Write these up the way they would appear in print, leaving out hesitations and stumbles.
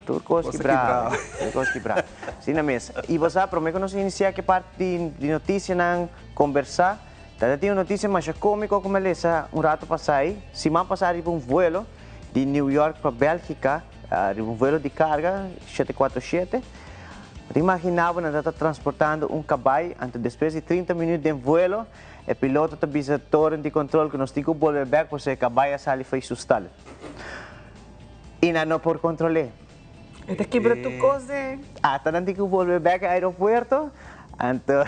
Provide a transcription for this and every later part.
Tur kos kibrá, tur kos kibrá. Asina mes. I bo sa, promé ku nos inisiá ku e parti di notisianan, kombersá, ta tin un notisia masha kómiko ku mi a lesa un ratu pasá ei. Siman pasá riba un vuelo di New York pa Bélgika, riba un vuelo di karga, 747. Bo ta imaginá bo nan ta transportando un kabai, anto despues di 30 minüt den vuelo, e piloto ta bisa toren di kontrol ku nos tin ku bolbe bèk pasobra e kabai a sali fo'i su stal. I nan no por kontrol'é. E ta kibra tur kos den. Ata nan tin ku bolbe bèk e aeropuerto. Anto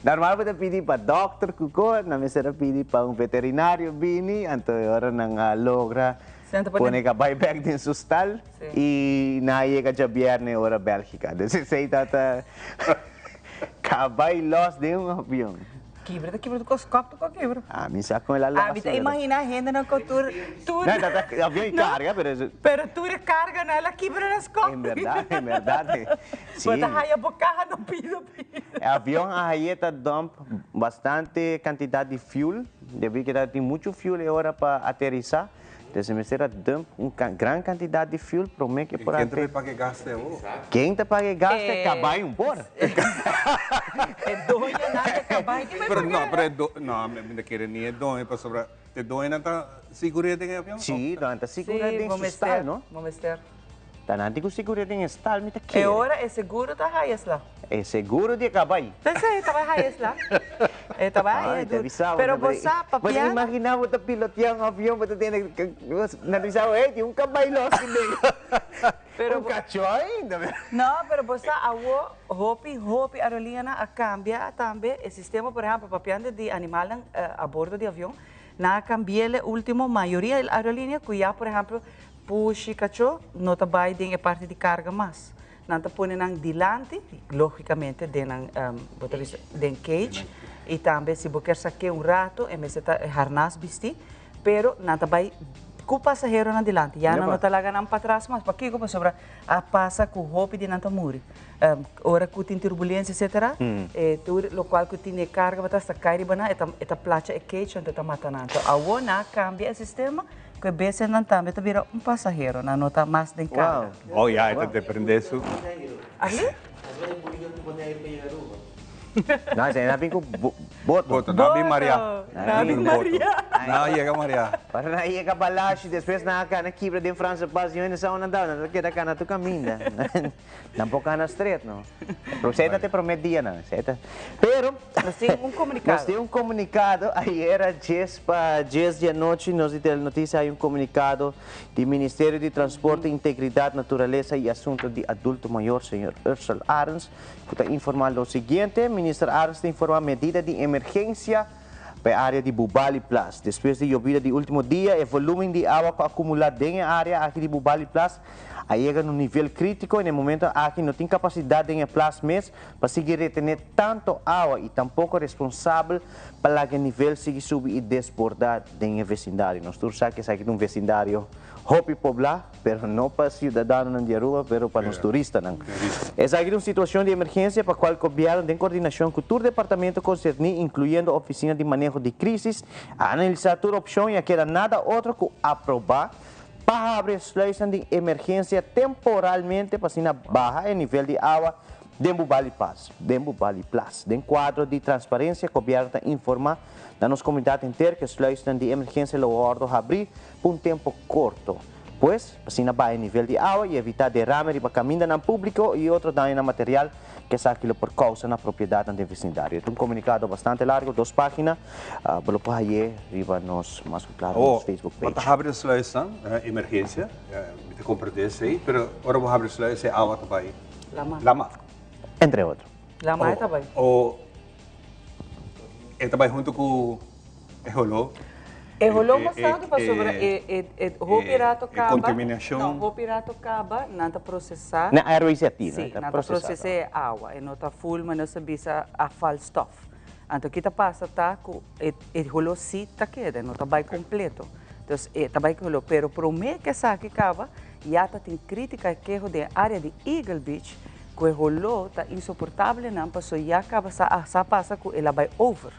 normal bo ta pidi pa dòkter ku ko, nan mester a pidi pa un veterinario bini, anto e ora nan a logra pone kabai bèk den su stal i nan a yega djabièrnè ora Bèlgika. Dus esei ta ta kabai lòs den un avion. Kibra ta kibra tur kos kòp ta kòp kibra. A mi sa kon el a lòs. Ami ta imaginá hendenan ku tur tur. No, ta ta avion i karga pero. Pero tur e karganan el a kibra nan skòp. En bèrdat, en bèrdat. Si. Bo ta haya bo kaha no pida pida. E avion a haye ta dump bastante kantidat di fuel, debí ku ta tin muchu fuel e ora pa aterisá. Entonces mester a dump un gran cantidad di fuel prome ke por a. Ken ta bay paga e gaste awor? Ken ta paga e gaste? Cabay un por. E doñonan di cabay tin bay Pero paga. no, pero e do, no, mi ta kere ni e doño pasobra e doñonan ta sigur'é den e avion? Sí, nan ta sigur'é den su stal, no? Bo mester. Ta nan tin ku sigur'é den e stal, mi ta kere. E ora e seguro ta haya sla. E seguro di e kabay. P'esei e ta bai haya sla. E ta bai haya duru. Pero bo sa Bo ta papia. imaginá bo ta piloteá un avion, bo ta tende nan ta bisa bo, hey, tin un kabay lòs aki den. Pero Un kachó ainda. No, pero bo sa awo hopi, hopi aerolíneanan a kambia tambe e sistema, por ehèmpel, papiando di animalnan a bordo di avion, nan a kambi'el e último mayoria aerolínea ku ya, por ehèmpel, pushi kachó no ta bai den e parti di karga mas. Nan ta pone nan dilanti, logicamente den nan, bo ta bisa, den cage, y tambe si bo kier saké un rato e mester ta e harnas bisti, pero nan ta bai cu pasaheronan dilanti, ya nan no ta laga nan patras mas, pakico? Pasobra a pasa cu hopi di nan ta muri, ora cu tin turbulencia etcetera, e tur locual cu tin e carga patras ta cay riba nan, e ta placha e cage anto e ta mata nan. Anto awo nan a cambia e sistema cu e bestianan tambe ta bira un pasahero, nan no ta mas den carga. Oh ya, e ta depende su. Ali? No, esei na bin ku boto. Boto, na bin Maria. Na bin Maria. Na yega Maria. Ora nan yega Balashi, despues nan a kana kibra den Franse Pas, yon hende sa unda nan ta, nan ta keda kana tur kaminda. Nan por kana stret, no. Pero esei ta te prome dianan, esei ta. Pero. Nos tin un komunikado. Nos tin un komunikado. Ayera djes pa djes di anochi nos di Telenoticia hay un komunikado di Ministerio di Transporte, Integridad, Naturalesa y Asunto di Adulto Mayor, señor Ursel Arends, cu ta informa lo siguiente, Minister Arends ta informa medida di emergencia pa e area di Bubali Plas. Despues di yobida di ultimo dia, e volumen di awa cu acumula den e area aki di Bubali Plas a yega na un nivel critico y na e momento aki no tin capacidad den e plas mes pa sigui retene tanto awa y tampoco responsabel pa laga e nivel sigui subi y desborda den e vecindario. Nos tur sa cu esaki ta un vecindario hopi pobla, pero no pa ciudadanonan di Aruba, pero pa nos turistanan. Esaki ta un situacion di emergencia pa cual Gobierno den coordinacion cu tur departamento concerni, incluyendo Oficina di Maneho di Crisis, a analiza tur opcion y a keda nada otro cu aproba pa habri e sluisnan di emergencia temporalmente pa asina baha e nivel di awa Den Bubali Pas, den Bubali Plas. Den kuadro di transparensia, gobièrnu ta informá na nos komunidat henter ku e sluisnan di emergensia lo wòrdu habrí pa un tempu korto. Pues, pa asina baha e nivel di awa i evitá derame riba kamindanan públiko i otro dañonan material ku esaki lo por kousa na propiedatnan den vesindario. Ta un komunikado bastante largu, dos página. Bo lo por hay'é riba nos, mas ku klaro, nos Facebook Bo ta page. habri e sluisnan, emergensia, mi ta komprendé esei, pero ora bo habri e sluis e awa ta bai. Lama. Lama. Entre otro. Lama e ta bai. O e ta bai hunto ku e holó. E holó mas tantu pasobra e hopi rato kaba. E kontaminashon. No, hopi rato kaba nan ta prosesá. Na aerobicía ti, no? Sí, nan ta prosesá e awa. E no ta ful manera sa bisa afvalstof. Anto ki ta pasa ta ku e holó sí ta keda, e no ta bai kompleto. Entonces e ta bai ku holó. Pero promé ku esaki kaba Ya ta tin crítica y keho den e área di Eagle Beach cu e holó ta insoportable nan paso ya caba sa a sa pasa cu el a bay over.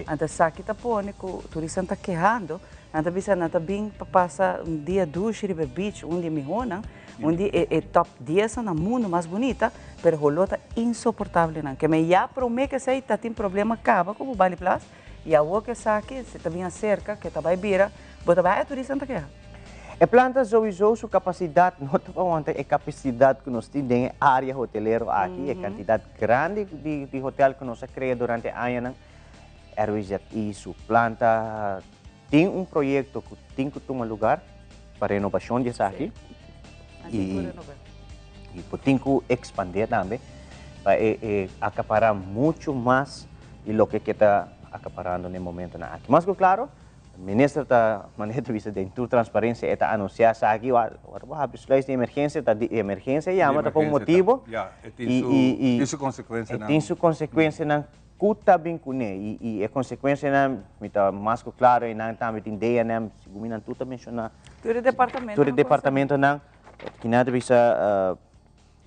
Anto esaki ta pone cu turistan ta kehando, nan ta bisa nan ta bin pa pasa un dia dushi riba e beach, un di e mihonan, Un di e top 10 na mundo mas bunita, pero holó ta insoportabel nan. Ke men ya promé ku esei ta tin problema kaba ku Bubali Plas, i awor ku esaki si ta bin aserka ku ta bai bira, bo ta bai e turistanan ta keha. E planta souiso su kapasidat no ta wanta e kapasidat ku nos tin den e área hotelero aki, e kantidat grandi di hotel ku nos a krea durante añanan. RWZI su planta tin un proyekto ku tin ku tuma lugar pa renobashon di esaki i i por tin ku ekspandé tambe pa e e akapará muchu mas di loke ke ta akaparando na e momentonan aki. Mas ku klaro, minister ta manera ta bisa den tur transparensia e ta anunsiá esaki, ora bo habri sluis di emergensia ta di emergensia yama ta pa un motibo i i i e tin su konsekuensianan. Ku ta bin kuné i i e konsekuensianan mi ta mas ku klaro i nan tambe tin DNM segun mi nan tur ta menshoná. Tur e departamentonan. Tur e departamentonan kinan ta bisa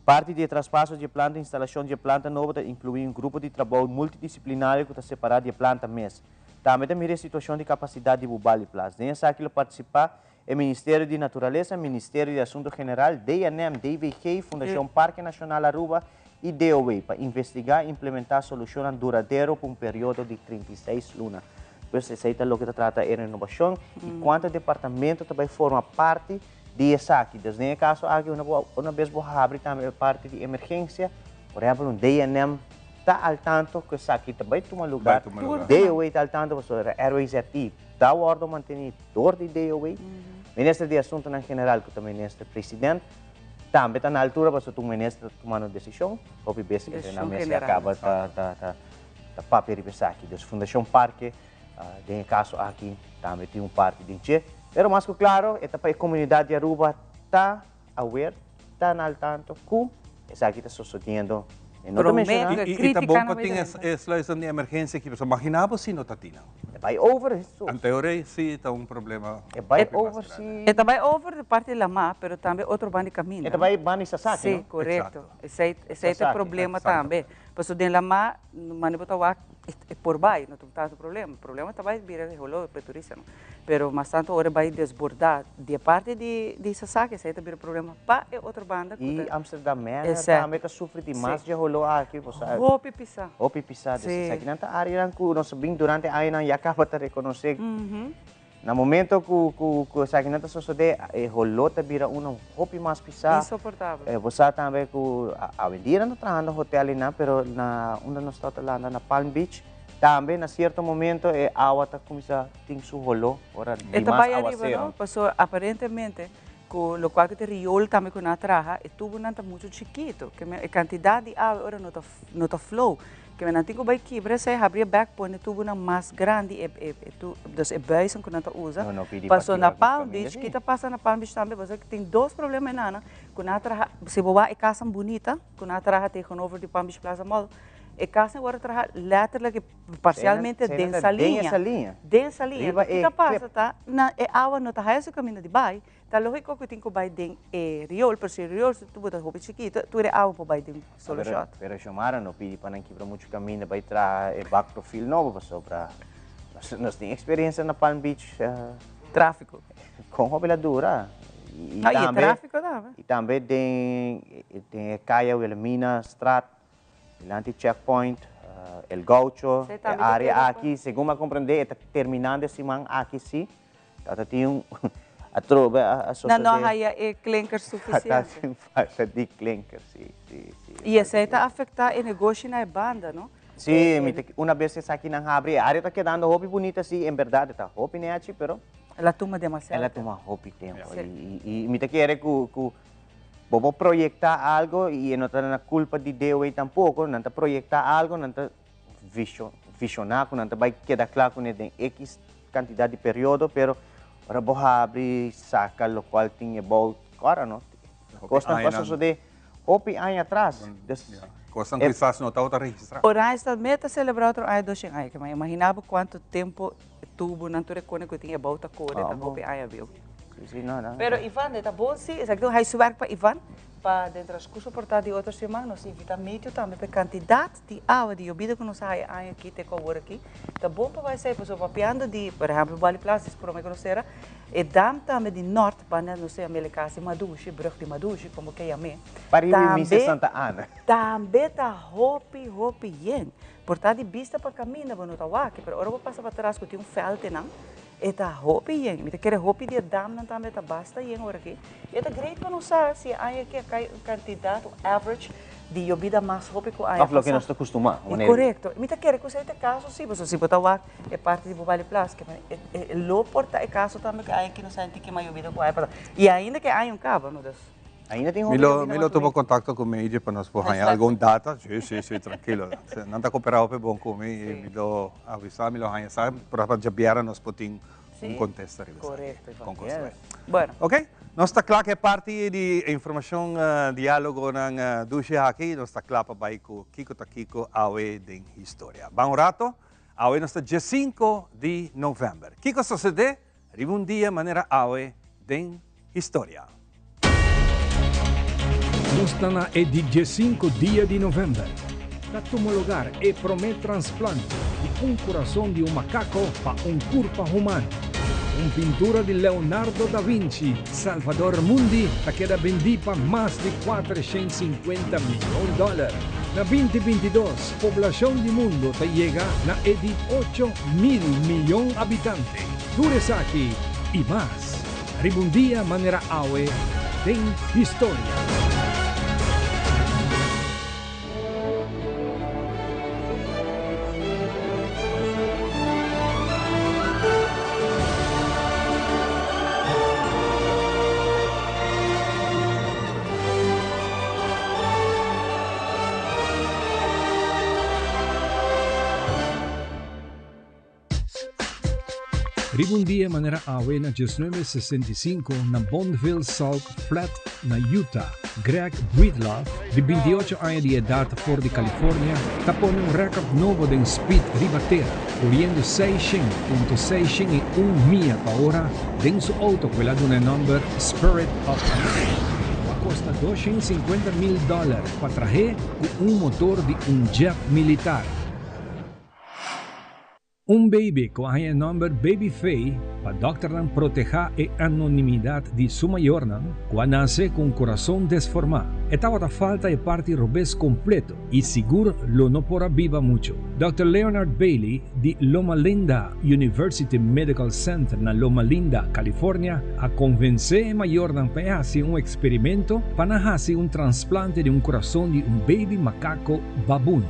parti di e traspaso di e planta instalashon di e planta nobo ta inkluí un grupo di trabou multidisiplinario ku ta separá di e planta mes. Tambe ta mira e situashon di kapasidat di Bubali Plas. Den esaki lo partisipá e Ministerio di Naturalesa, Ministerio di Asunto General, DNM, DVG, Fundashon Parke Nashonal Aruba i DOW pa investigá i implementá solushonnan duradero pa un periodo di 36 luna. Pues esei ta loke ta trata e renobashon i kuantu departamento ta bai forma parti di esaki. Dus den e kaso aki una bo una bes bo habri tambe e parti di emergensia, por ehèmpel un DNM ta al tanto ku esaki ta bai tuma lugar, DOW ta al tanto pasobra RWZI ta wòrdu mantení dor di DOW. Minister di Asuntunan General ku ta Minister President tambe ta na altura pasobra tur minister ta tumando desishon. Hopi bes entre nan mes ya kaba ta ta ta ta papia riba esaki. Dus Fundashon Parke den e kaso aki tambe tin un parti den dje. Pero mas ku klaro e ta pa e komunidat di Aruba ta awer ta na al tanto ku esaki ta sosodiendo. E no ta menshoná. I ta bon pa tin e sluisnan di emergensia aki, pasobra magina bo si no ta tin nan. E bai over, Hesus. Anteorei si ta un problema E bai over si. E ta bai over di parti di lamá, pero tambe otro banda di kaminda. E ta bai banda di Sasaki, no? Si, korekto. Esei esei ta e problema tambe. Pasobra den lamá, mane bo ta wak, e por bai, no ta tantu problema. Problema ta bai bira e holó pa e turistanan. Pero mas tantu ora e bai desbordá di e parti di di Sasaki, esei ta bira problema pa e otro banda ku ta. I Amsterdam Manor tambe ta sufri di mas dje holó aki, bo sa. Hopi pisá. Hopi pisá. Sí. Esakinan ta áreanan ku nos a bin durante añanan ya kaba ta rekonosé. Na momento ku ku ku esakinan ta sosodé, e holó ta bira uno hopi mas pisá. Insoportabel. Bo sa tambe ku awendia nan ta trahando hotel einan, pero na unda nos tabata landa na Palm Beach, Tambe na cierto momento e awa ta cuminsa tin su holó ora di E ta mas bai ariba awacero. no, paso aparentemente cu locual cu ta riool tambe cu nan a traha e tubonan ta mucho chikito, ke men e cantidad di awa ora no ta no ta flow, ke men nan tin cu bai kibra esey habri e bek pone tubonan mas grandi e e e tu dus e buizen cu nan ta usa, No, no pidi pa paso na kibra Palm caminda Beach si. kita pasa na Palm Beach tambe pasobra tin dos problema enanan cu nan a traha si bo wak e casanan bunita cu nan a traha tegenover di Palm Beach Plaza Mall. E kasnan wòrdu traha lèterlik i parsialmente den saliña. Den saliña. Enton kiko a pasa ta na e awa no ta haya su kaminda di bai, ta lógiko ku tin ku bai den e riol, pero si e riol su tubo ta hopi chikitu, tur e awa por bai den solo shòt. Pero Xiomara no pidi pa nan kibra muchu kaminda bai traha e bak profil nobo pasobra nos tin eksperensia na Palm Beach. Tráfiko. Kon hopi la dura. I tambe, i tambe den e kaya Wilhelmina Straat Dilanti checkpoint, El Gaucho, e area aki, segun mi a comprende, e ta terminando e siman aki si. Ta tin un atrobe a sosode. Nan no a haya e klinker suficiente. Ta tin falta di klinker, si, si, si. Y esey ta afecta e negoshi na e banda, no? Si, mi ta, una bes esakinan habri, e area ta kedando hopi bunita, si, en berdad e ta hopi nechi, pero. El a tuma demasiado El a tuma hopi tempo. Y mi ta kere cu, cu Bo por proyecta algo y e no ta na culpa di DOA tampoco, nan ta proyecta algo, nan ta visiona cu nan ta bay keda cla cune den X cantidad di periodo, pero ora bo habri saca locual tin e bou, ora no, cosnan cu a sosode hopi aña atras. Cosnan cu kisas no tabata registra. Oranjestad mey ta celebra otro aña 200 aña, ke imagina bo cuanto tempo tubo nan tur e cone cu tin e bou ta core ta hopi aña bieu. Sí, sí, no, no. Pero Ivan, e ta bon sí, esaki ta un huiswerk pa Ivan. Pa den transcurso por ta di otro siman nos invita meteo tambe pa e cantidad di awa di yobida cu nos a haya aña aki te cu awor aki. Ta bon pa bay esey pasobra papiando di por ehempel Bali Plaza dis prome cu nos cera e dam tambe di nort banda nos ta yam'el casi Madushi, brug di Madushi como ke yam'e. Pariba y misa Santa Ana. Tambe ta hopi hopi yen. Por ta di bista pa caminda bo no ta wak pero ora bo pasa patras cu tin un veld enan E ta hopi yen. Mi ta kere hopi di e damnan tambe ta basta yen ora aki. E ta great pa nos sa si e aña aki a kai un kantidat, un average, di yobida mas hopi ku aña Of loke nos ta kustumá. E korekto. Mi ta kere ku esei ta e kaso si, pasobra si bo ta wak e parti di Bubali Plas, ke e lo por ta e kaso tambe ku e aña aki nos a henti kima yobida ku aña pasá. I ainda ku e aña un kaba, no? Dus. Ainda tin Mi hopi lo, yobida mi mas lo tuma bonito. kontakto ku Meije pa nos por haña algun data. Si, si, si, trankilo. Nan ta koperá hopi bon ku mi i mi lo avisá, mi lo haña sa, por pa djabièrnè nos por tin un kontesta riba esaki. Korekto, Iván. Kon kos ta bai. Bueno. Ok, nos ta kla ku e parti di informashon, diálogonan dushi aki. Nos ta kla pa bai ku Kiko ta Kiko awe den historia. Ban un rato, awe nos ta diesinku di novèmber. Kiko a sosodé Riba un dia manera awe den historia. Nos ta na e di diesinco dia di november. Ta tuma lugar e prome transplante di un curason di un macaco pa un curpa humano. Un pintura di Leonardo da Vinci, Salvador Mundi, ta keda bendi pa mas di 450 miyon dollar. Na binti 22, poblacion di mundo ta yega na e di 8,000 miyon habitante. Tur esaki i mas riba un dia manera awe den historia. Riba un dia manera awe na 1965 na Bonneville Salt Flat na Utah, Greg Breedlove, di 28 aña di edat for di California, ta pone un rèkòrt nobo den speed riba tera, koriendo 600.601 mia pa ora den su outo ku el a duna e nòmber Spirit of America, ku a kosta 250 mil dòler pa trah'é ku un motor di un jet militar. Un baby ku a haña e nòmber Baby Faye pa dòkternan protehá e anonimidat di su mayornan ku a nase ku un kurason desformá. E tabata falta e parti robes kompleto i sigur lo no por a biba muchu. Dòkter Leonard Bailey di Loma Linda University Medical Center na Loma Linda, California, a konvensé e mayornan pa e hasi un eksperimento pa nan hasi un transplante di un kurason di un baby makako baboon.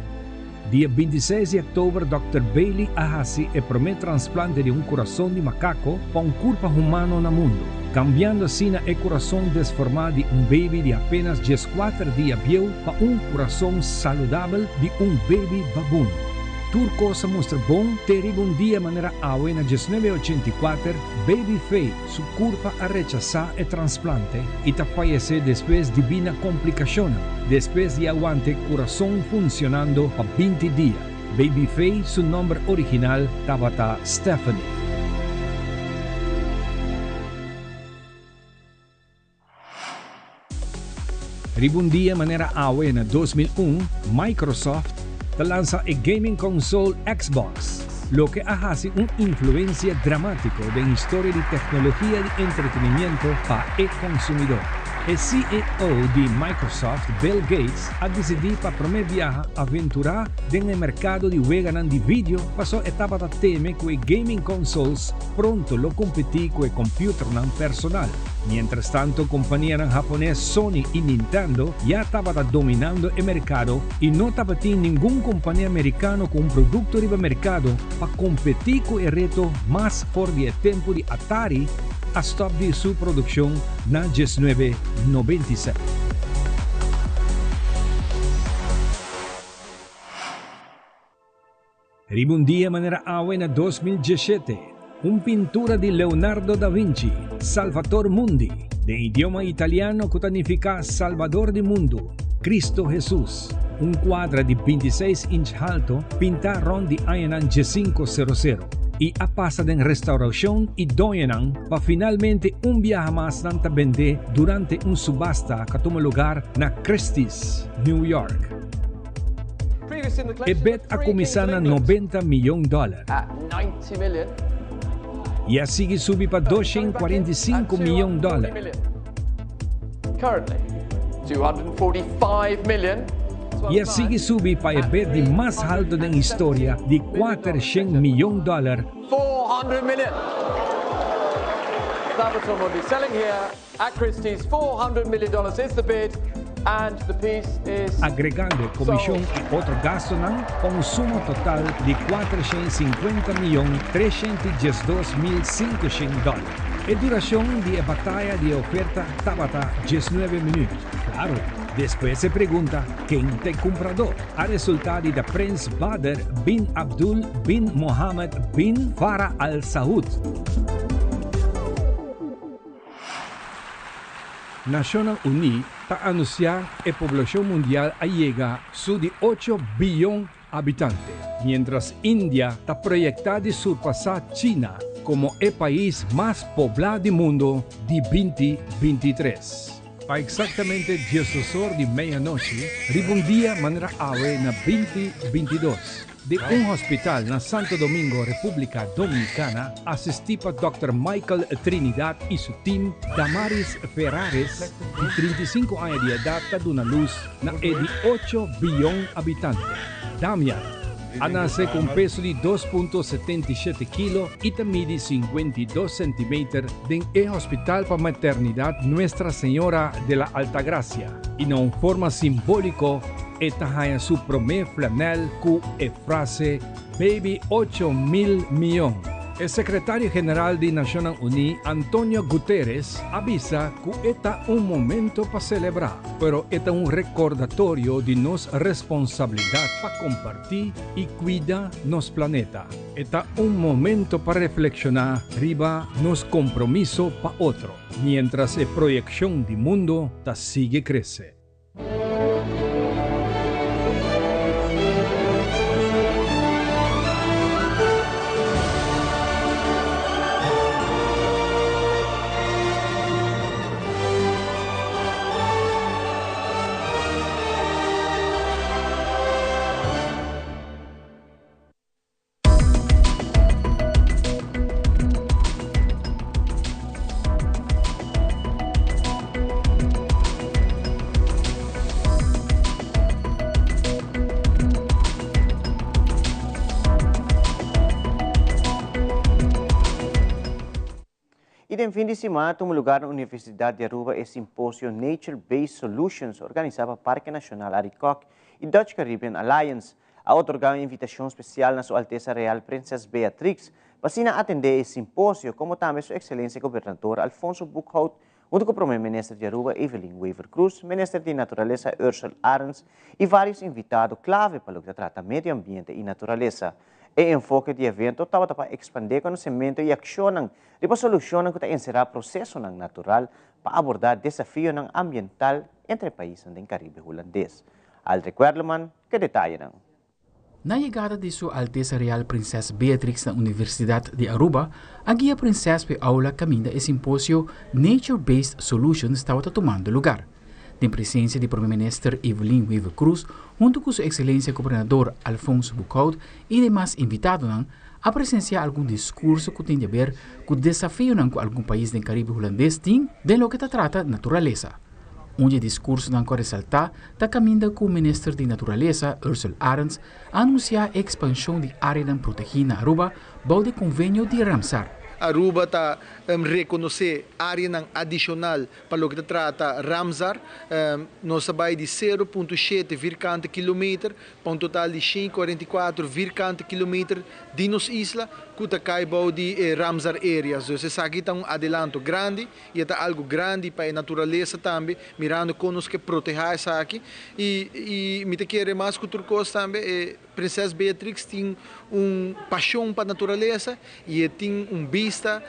Dia 26 di òktober Dòkter Bailey a hasi e promé transplante di un kurason di makako pa un kurpa humano na mundu, kambiando asina e kurason desformá di un baby di apénas 14 dia bieu pa un kurason saludabel di un baby babun. Tur kos a mustra bon te riba un dia manera awe na 1984, Baby Faye su kurpa a rechasá e transplante i ta fayesé despues dibí na komplikashonnan despues di a wanta e kurason funshonando pa 20 dia. Baby Faye su nòmber original tabata Stephanie. Riba un dia manera awe na 2001, Microsoft ta lansa e gaming console Xbox, loke a hasi un influensia dramátiko den historia di teknologia di entretenimiento pa e konsumidó. E CEO di Microsoft, Bill Gates, a disidí pa promé biaha aventurá den e merkado di weganan di video paso e tabata teme ku e gaming consoles pronto lo kompetí ku e kòmpiuternan personal. Mientrastanto kompanianan hapones Sony i Nintendo ya tabata dominando e merkado i no tabatin ningun kompania merikano ku un produkto riba merkado pa kompetí ku e reto mas for di e tempu di Atari a stòp di su produkshon na 1997. Riba un dia manera awe na 2017, un pintura di Leonardo da Vinci, Salvator Mundi, den idioma italiano ku ta nifiká Salbador di Mundu, Cristo Hesus, un kuadra di 26 inch halto pintá rònt di añanan 1500. i a pasa den restaurashon i doñonan pa finalmente un biaha mas nan ta bendé durante un subasta ku a tuma lugar na Christie's, New York. E bet a kuminsá na 90 miyon dòler i a sigui subi pa 245 miyon dòler. I a sigui subi pa e bet di mas haltu den historia di 400 miyon dòler. Agregando komishon i otro gastunan pa un suma total di 450 miyon 312 mil 500 dòler. E durashon di e bataya di oferta tabata 19 minüt. Klaro, despues e pregunta ken ta e kumpradó a resultá di ta Prins Badr bin Abdul bin Mohammed bin Farah Al Saud. Nashonnan Uní ta anunsiá e poblashon mundial a yega su di 8 biyon habitante, mientras India ta proyektá di surpasá China komo e pais mas poblá di mundu di 2023. Pa eksaktamente 12 or di meianochi, riba un dia manera awe na 2022, di un hospital na Santo Domingo, Repúblika Dominikana, asistí pa Dr. Michael Trinidad i su team, Damaris Ferraris, di 35 aña di edat, ta duna lus na e di 8 biyon habitante. Damian a nase ku un peso di 2.77 kilo i ta midi 52 centimeter den e hospital pa maternidat Nuestra Señora de la Altagracia. I na un forma simbóliko, e ta haña su promé flanèl ku e frase "Baby 8 mil miyon". E sekretario general di Nashonnan Uní, Antonio Guterres, a bisa ku e ta un momento pa selebrá, pero e ta un rekordatorio di nos responsabilidat pa kompartí i kuida nos planeta. E ta un momento pa reflekshoná riba nos kompromiso pa otro, mientras e proyekshon di mundu ta sigui krese. I den fin di siman a tuma lugá na Universidat di Aruba e simposio Nature Based Solutions organisá pa Parke Nashonal Arikok i Dutch Caribbean Alliance. A otorgá un invitashon spesial na Su Altesa Real Prinses Beatrix pa asina atendé e simposio, komo tambe Su Ekselensia Gobernador Alfonso Boekhoudt huntu ku Prome Minister di Aruba Evelyn Wever-Croes, Minister di Naturalesa Ursell Arends i vários invitado klave pa loke ta trata medio ambiente i naturalesa. E enfoke di evento tabata pa ekspandé konosementu i akshonnan riba solushonnan ku ta enserá prosesonan natural pa abordá desafionan ambiental entre paisnan den Karibe Hulandes. Aldrich Werleman ku e detayenan. Na yegada di Su Altesa Real Prinses Beatrix na Universidat di Aruba, a guia Prinses pa e aula kaminda e simposio Nature Based Solutions tabata tumando lugá. Den presensia di Prome Minister Evelyn Wever-Croes, huntu ku Su Ekselensia Gobernador Alfonso Boekhoudt i demas invitadonan, a presensiá algun diskurso ku tin di aber ku desafionan ku algun pais den Karibe Hulandes tin den loke ta trata naturalesa. Un di e diskursonan ku a resaltá ta kaminda ku Minister di Naturalesa Ursell Arends a anunsiá e ekspanshon di áreanan protegí na Aruba bou di konvenio di Ramsar. Aruba ta rekonosé áreanan adishonal pa loke ta trata Ramsar. Nos a bai di 0.7 vierkante kilometer pa un total di 144 vierkante kilometer di nos isla ku ta kai bou di e Ramsar areas. Dus esaki ta un adelanto grandi i ta algu grandi pa e naturalesa tambe, mirando kon nos ke protehá esaki. I mi ta kere mas ku tur kos tambe, e Prinses Beatrix tin un pashon pa naturalesa i e tin un bista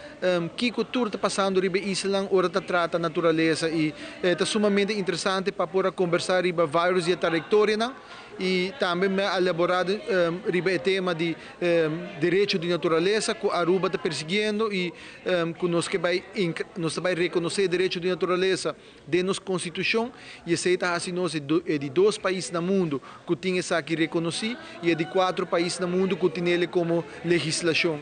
kiko tur ta pasando riba e islanan ora ta trata naturalesa i ta sumamente interesante pa por a kombersá riba vários di e trayektorianan. I tambe mi a elaborá riba e tema di derecho di naturalesa ku Aruba ta persiguiendo i ku nos ke bai nos ta bai rekonosé derecho di naturalesa den nos konstitushon i esei ta hasi nos e di dos pais na mundu ku tin esaki rekonosí i e di kuatro pais na mundu ku tinele komo legislashon.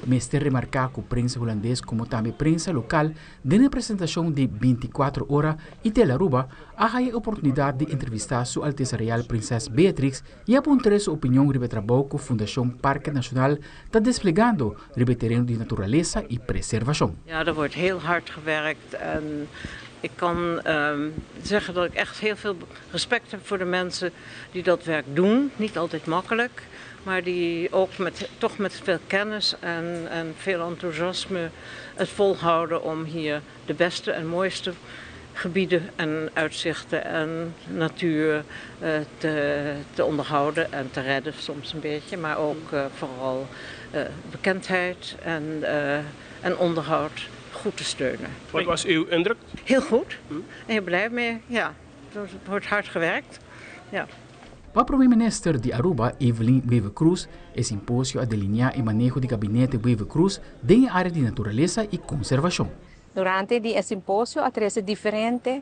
Mester remarká ku prensa hulandes komo tambe prensa lokal den e presentashon di 24 ora i Telearuba a haya e oportunidat di entrevistá Su Altesa Real Prinses Beatrix i a puntr'é su opinion riba e trabou ku Fundashon Parke Nashonal ta desplegando riba e tereno di naturalesa i preservashon. Ja, er wordt heel hard gewerkt en ik kan zeggen dat ik echt heel veel respect heb voor de mensen die dat werk doen. Niet altijd makkelijk, maar die ook met, toch met veel kennis en, en veel enthousiasme het volhouden om hier de beste en mooiste gebieden en uitzichten en natuur te, te onderhouden en te redden soms een beetje, maar ook vooral bekendheid en, en onderhoud goed te steunen. Wat was uw indruk? Heel goed. Heel blij mee. Ja, er wordt hard gewerkt. Ja. Pa Prome Minister di Aruba, Evelyn Wever-Croes, e simposio a delinea e maneho di Gabinete Wever-Croes den e area di naturalesa y conservacion. Durante di e simposio a trece diferente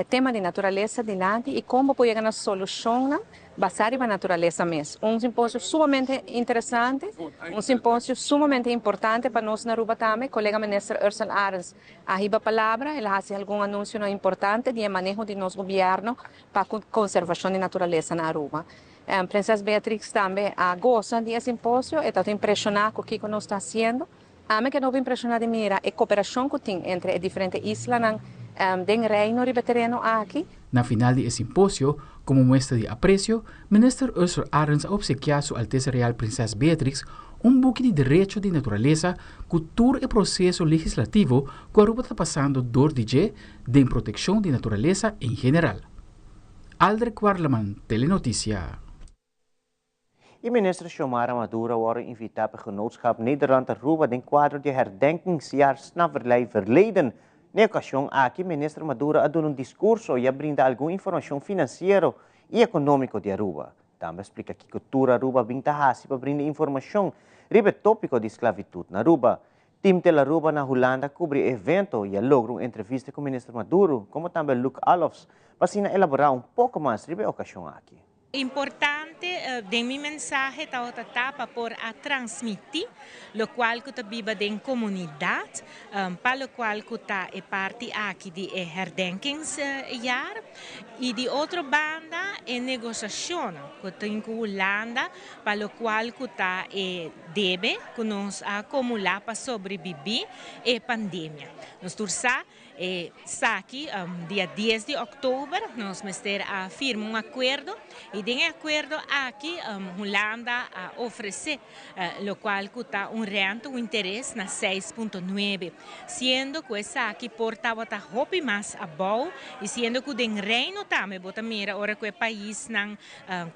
tema di naturalesa dilanti y con por yega na solucion basa riba naturalesa mes. Un simposio sumamente interesante, un simposio sumamente importante pa nos na Aruba tambe. Colega Minister Ursell Arends a hiba palabra, el a haci algun anuncio importante di maneho di nos gobierno pa conservacion di naturalesa na Aruba. Prinses Beatrix tambe a gosa di e simposio y ta impresiona cu loke nos ta haciendo. Ami a keda impresiona di mira e cooperacion cu tin entre e diferente islanan den Reino riba e tereno aki. Na final di e simposio, como muestra di aprecio, Minister Ursell Arends a obsequia Su Altesa Real Prinses Beatrix un buki di derecho di naturalesa cu tur e proceso legislativo cu Aruba ta pasando door di dje den proteccion di naturalesa en general. Aldrich Warleman, Telenoticia. E minister Xiomara Maduro a wordo invita pa Genootschap Nederland Aruba den cuadro di herdenkingsjaar Slavernij Verleden. Na e ocasion aki, minister Maduro a duna un discurso y a brinda algun informacion financiero y economico di Aruba. Tambe a splica cu tur Aruba a bin ta hasi pa brinda informacion riba topico di esclavitud na Aruba. Team Telearuba na Hulanda a cubri e evento y a logra un entrevista cu minister Maduro, como tambe Luc Alofs, pa asina elabora un poco mas riba e ocasion aki. Importante den mi mensahe tabata pa por a transmiti locual cu ta biba den comunidad, pa locual cu ta e parti aki di e herdenkingsjaar y di otro banda e negociacion cu tin cu Hulanda pa locual cu ta e debe cu nos a acumula pa sobrevivi e pandemia. Nos tur sa esaki, dia 10 di october, nos mester a firma un acuerdo y den e acuerdo aki Hulanda a ofrece locual cu ta un rente, un interes na 6.9, siendo cu esaki por tabata hopi mas abou y siendo cu den Reino tambe bo ta mira ora cu e paisnan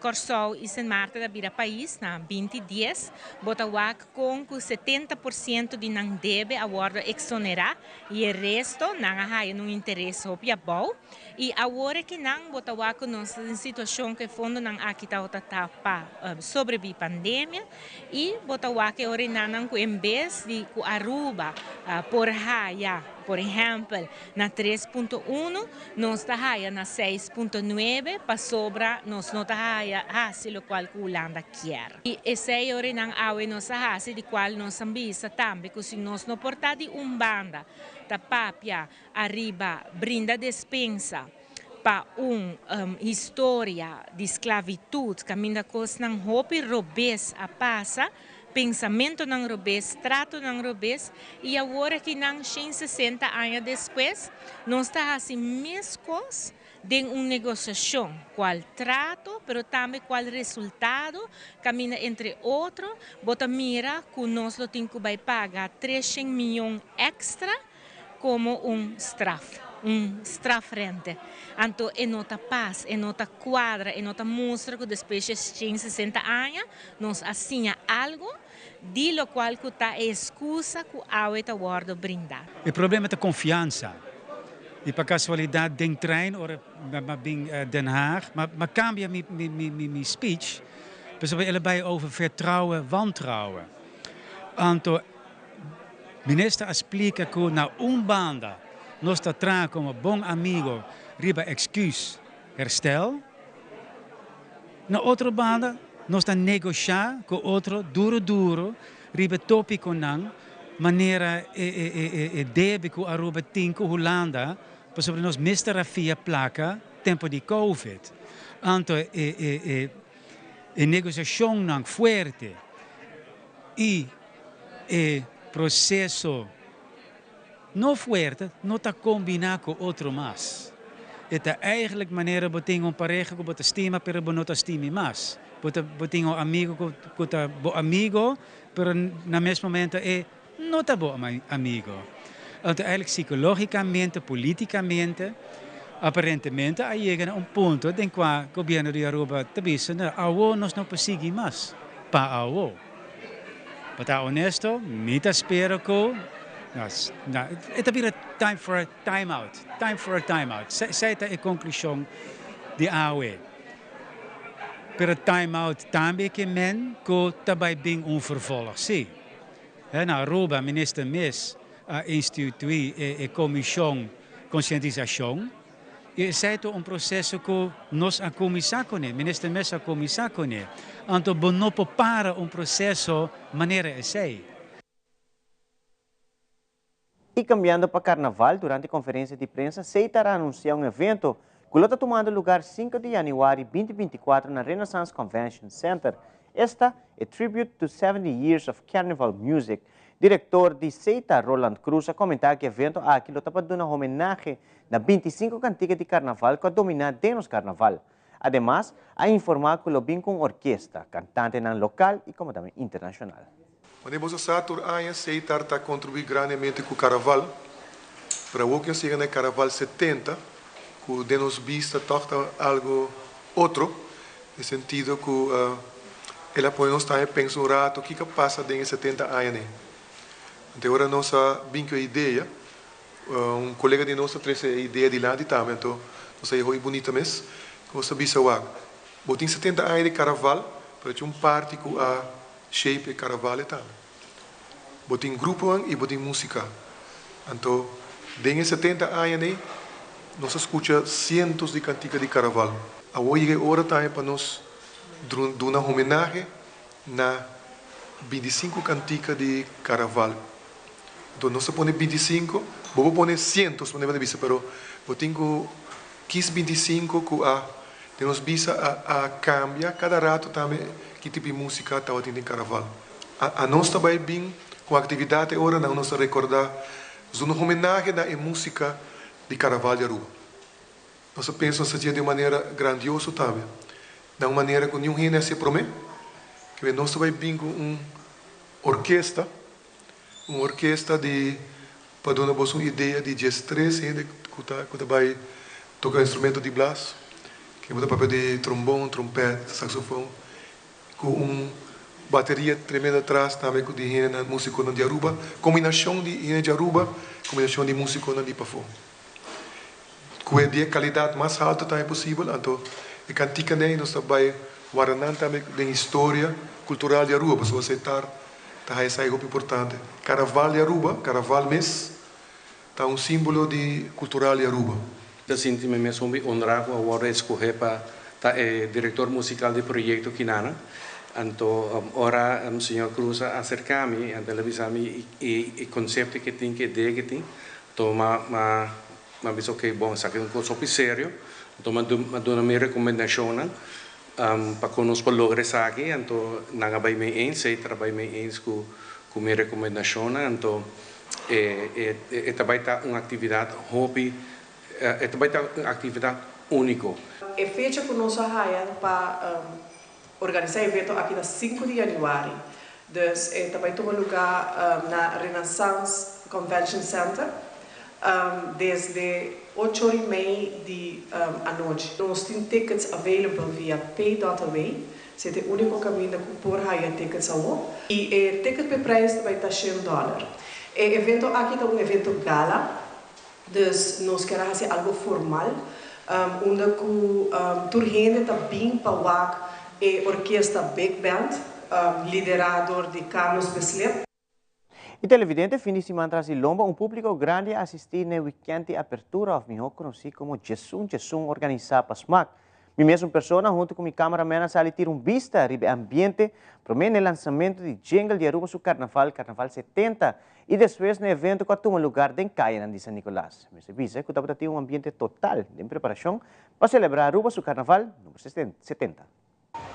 Corsou y Sint Maarten a bira pais na 2010, bo ta wak con cu 70% di nan debe a wordo exonera y e resto nan a haya un interes hopi abou y awor cu nan bo ta wak nos den situacion cu fondonan aki ta ta pa sobrevivi pandemia y bo ta wak ora nan cu en bes di cu Aruba por haya, por ehempel, na 3.1, nos ta haya na 6.9 pasobra nos no ta haya hasi locual cu Hulanda kier. Y esey ora nan awe nos a hasi di cual nos a bisa tambe cu si nos no por ta di un banda ta papia ariba brinda despensa pa un historia di esclavitud, caminda cosnan hopi robes a pasa, pensamentonan robes, tratonan robes, y awor cu nan 160 aña despues, nos ta hasi mescos den un negociacion, cual trato, pero tambe cual resultado, caminda entre otro, bo ta mira cu nos lo tin cu bay paga 300 miyon extra como un straf, un strafrente. Anto, e no ta pas, e no ta cuadra, e no ta mustra cu despues di 160 aña, nos a siña algo, di locual cu ta excusa cu awe ta wordo brinda. E problema ta confiansa. Y pa casualidad den trein ora m'a bin Den Haag, m'a cambia mi speech, pasobra el a bay over vertrouwen, wantrouwen. Anto minister a splica cu na un banda nos ta traha como bon amigo riba excuus herstel, na otro banda nos ta negosha cu otro duro duro riba topiconan manera e debe cu Aruba tin cu Hulanda pasobra nos mester a fia placa tempo di Covid. Anto e negociacionnan fuerte y e proceso no fuerte no ta combina cu otro mas. E ta eigenlijk manera bo tin un pareha cu bo ta stima pero bo no ta stimi mas. Bo tin un amigo cu ta bo amigo pero na mes momento e no ta bo amigo. Anto eigenlijk psicologicamente, politicamente, aparentemente a yega na un punto den cua gobierno di Aruba ta bisa, no, awo nos no por sigui mas pa awo. Pa ta honesto, mi ta spera cu e ta bira time for a time out, time for a time out. Esey ta e conclusion di awe. Pero time out tambe ke men cu ta bay bin un vervolg, si. Na Aruba, minister mes a institui e comision concientisacion y esey ta un proceso cu nos a cuminsa cune, minister mes a cuminsa cune. Anto bo no por para un proceso manera esey. Y cambiando pa Carnaval, durante conferencia di prensa, Setar a anuncia un evento cu lo ta tumando lugar 5 di januari 2024 na Renaissance Convention Center. Esta e Tribute to 70 Years of Carnival Music. Director di Setar, Roland Cruz, a comenta cu e evento aki lo ta pa duna homenahe na 25 cantica di Carnaval cu a domina den nos Carnaval. Ademas, a informa cu lo bin cu orkesta, cantantenan local y como tambe internacional. Wanneer bo sa tur aña Setar ta contribui grandemente cu Carnaval, pero awor cu yega na Carnaval 70, cu den nos bista toch ta algo otro, den sentido cu el a pone nos tambe pensa un rato kico a pasa den 70 aña. Anto awor nos a bin cu e idea, un colega di nos a trece e idea dilanti tambe, anto nos a hay'e bunita mes, cu nos a bisa wak, bo tin 70 aña di Carnaval, pero tin un parti cu a shape e Carnaval tambe. Bo tin grupo y bo tin musica. Anto, den 70 aña nos a scucha cientos di cantica di Carnaval. Awor a yega ora tambe pa nos duna homenahe na 25 cantica di Carnaval. Anto, nos ta pone 25, bo pone cientos, bo bisa, pero bo tin cu 15, 25 cu a den nos bista a cambia cada rato tambe ki tipo di musica tabatin den Carnaval. A nos tambe bin cu actividad ora nos ta recorda un homenahe na musica di Carnaval di Aruba. Nos ta pensa di un manera grandioso tambe. Di un manera cu ningun hende a prome, cu nos tambe bin cu un orkesta di, pa duna un idea, di 13 hende cu ta bay toca instrumento di blaas, cu ta papia di trombon, trompet, saxofon, cu un bateria tremendo atras tambe cu di hende musico di Aruba, combinacion di hende di Aruba, combinacion di musico di pafo. Cu e calidad mas halto tambe posibel, anto e cantica nos tambe warda tambe den historia cultural di Aruba, pasobra Setar ta esey importante. Carnaval di Aruba, Carnaval mes, ta un simbolo di cultural di Aruba. Mi ta sinti mi mes honra cu awor scoge pa ta e director musical di e proyecto akinan. Anto, ora señor Cruz a acerca mi, anto el a bisa mi e concepto cu tin, cu idea cu tin, anto m'a bisa, ok, bon, esaki ta un cos serio, anto m'a duna mi recomendacion pa cu nos por logra esaki, anto nan a bay mee eens, e ta bay mee eens cu mi recomendacion, anto e tambe ta un actividad hopi, e tambe ta un actividad unico. E fecha cu nos a haya pa organisa e evento aki ta 5 di januari. Dus e ta tuma luga na Renaissance Convention Center desde 8 or y mei di anochi. Nos tin tickets available via pay.away. Esey ta e unico caminda cu por haya tickets awo. Y e ticket pe prijs bay ta $100. E evento aki ta un evento gala. Dus nos kier a hasi algo formal, unda ku tur hende ta bin pa wak e orkesta Big Band, liderá dor di Carlos Bislip. E televidente fin di siman tras di lomba un públiko grandi a asistí n'e wikènt di apertura òf mihó konosí komo Djesun Djesun organisá pa smak. Mi mesun persona huntu ku mi cameraman a sali tira un bista riba e ambiente promé n'e lansamentu di jingle di Aruba su Carnaval, Carnaval 70, i despues n'e evento ku a tuma lugar den kayanan di San Nicolas. Mester bisa ku tabata tin un ambiente total den preparashon pa selebrá Aruba su Carnaval number 70.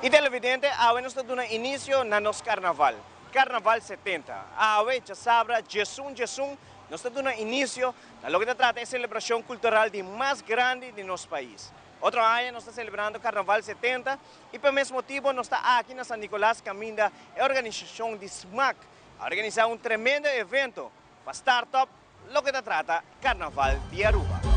I televidente, awe nos ta duna inisio na nos Carnaval, Carnaval 70. Awe, djasabra, 11 djesun, nos ta duna inisio na loke ta trata e selebrashon kultural di mas grandi di nos pais. Otro aña nos ta celebrando Carnaval 70 y pa mes motibo nos ta aki na San Nicolas caminda e organisacion di smac a organisa un tremendo evento pa start up loke ta trata Carnaval di Aruba.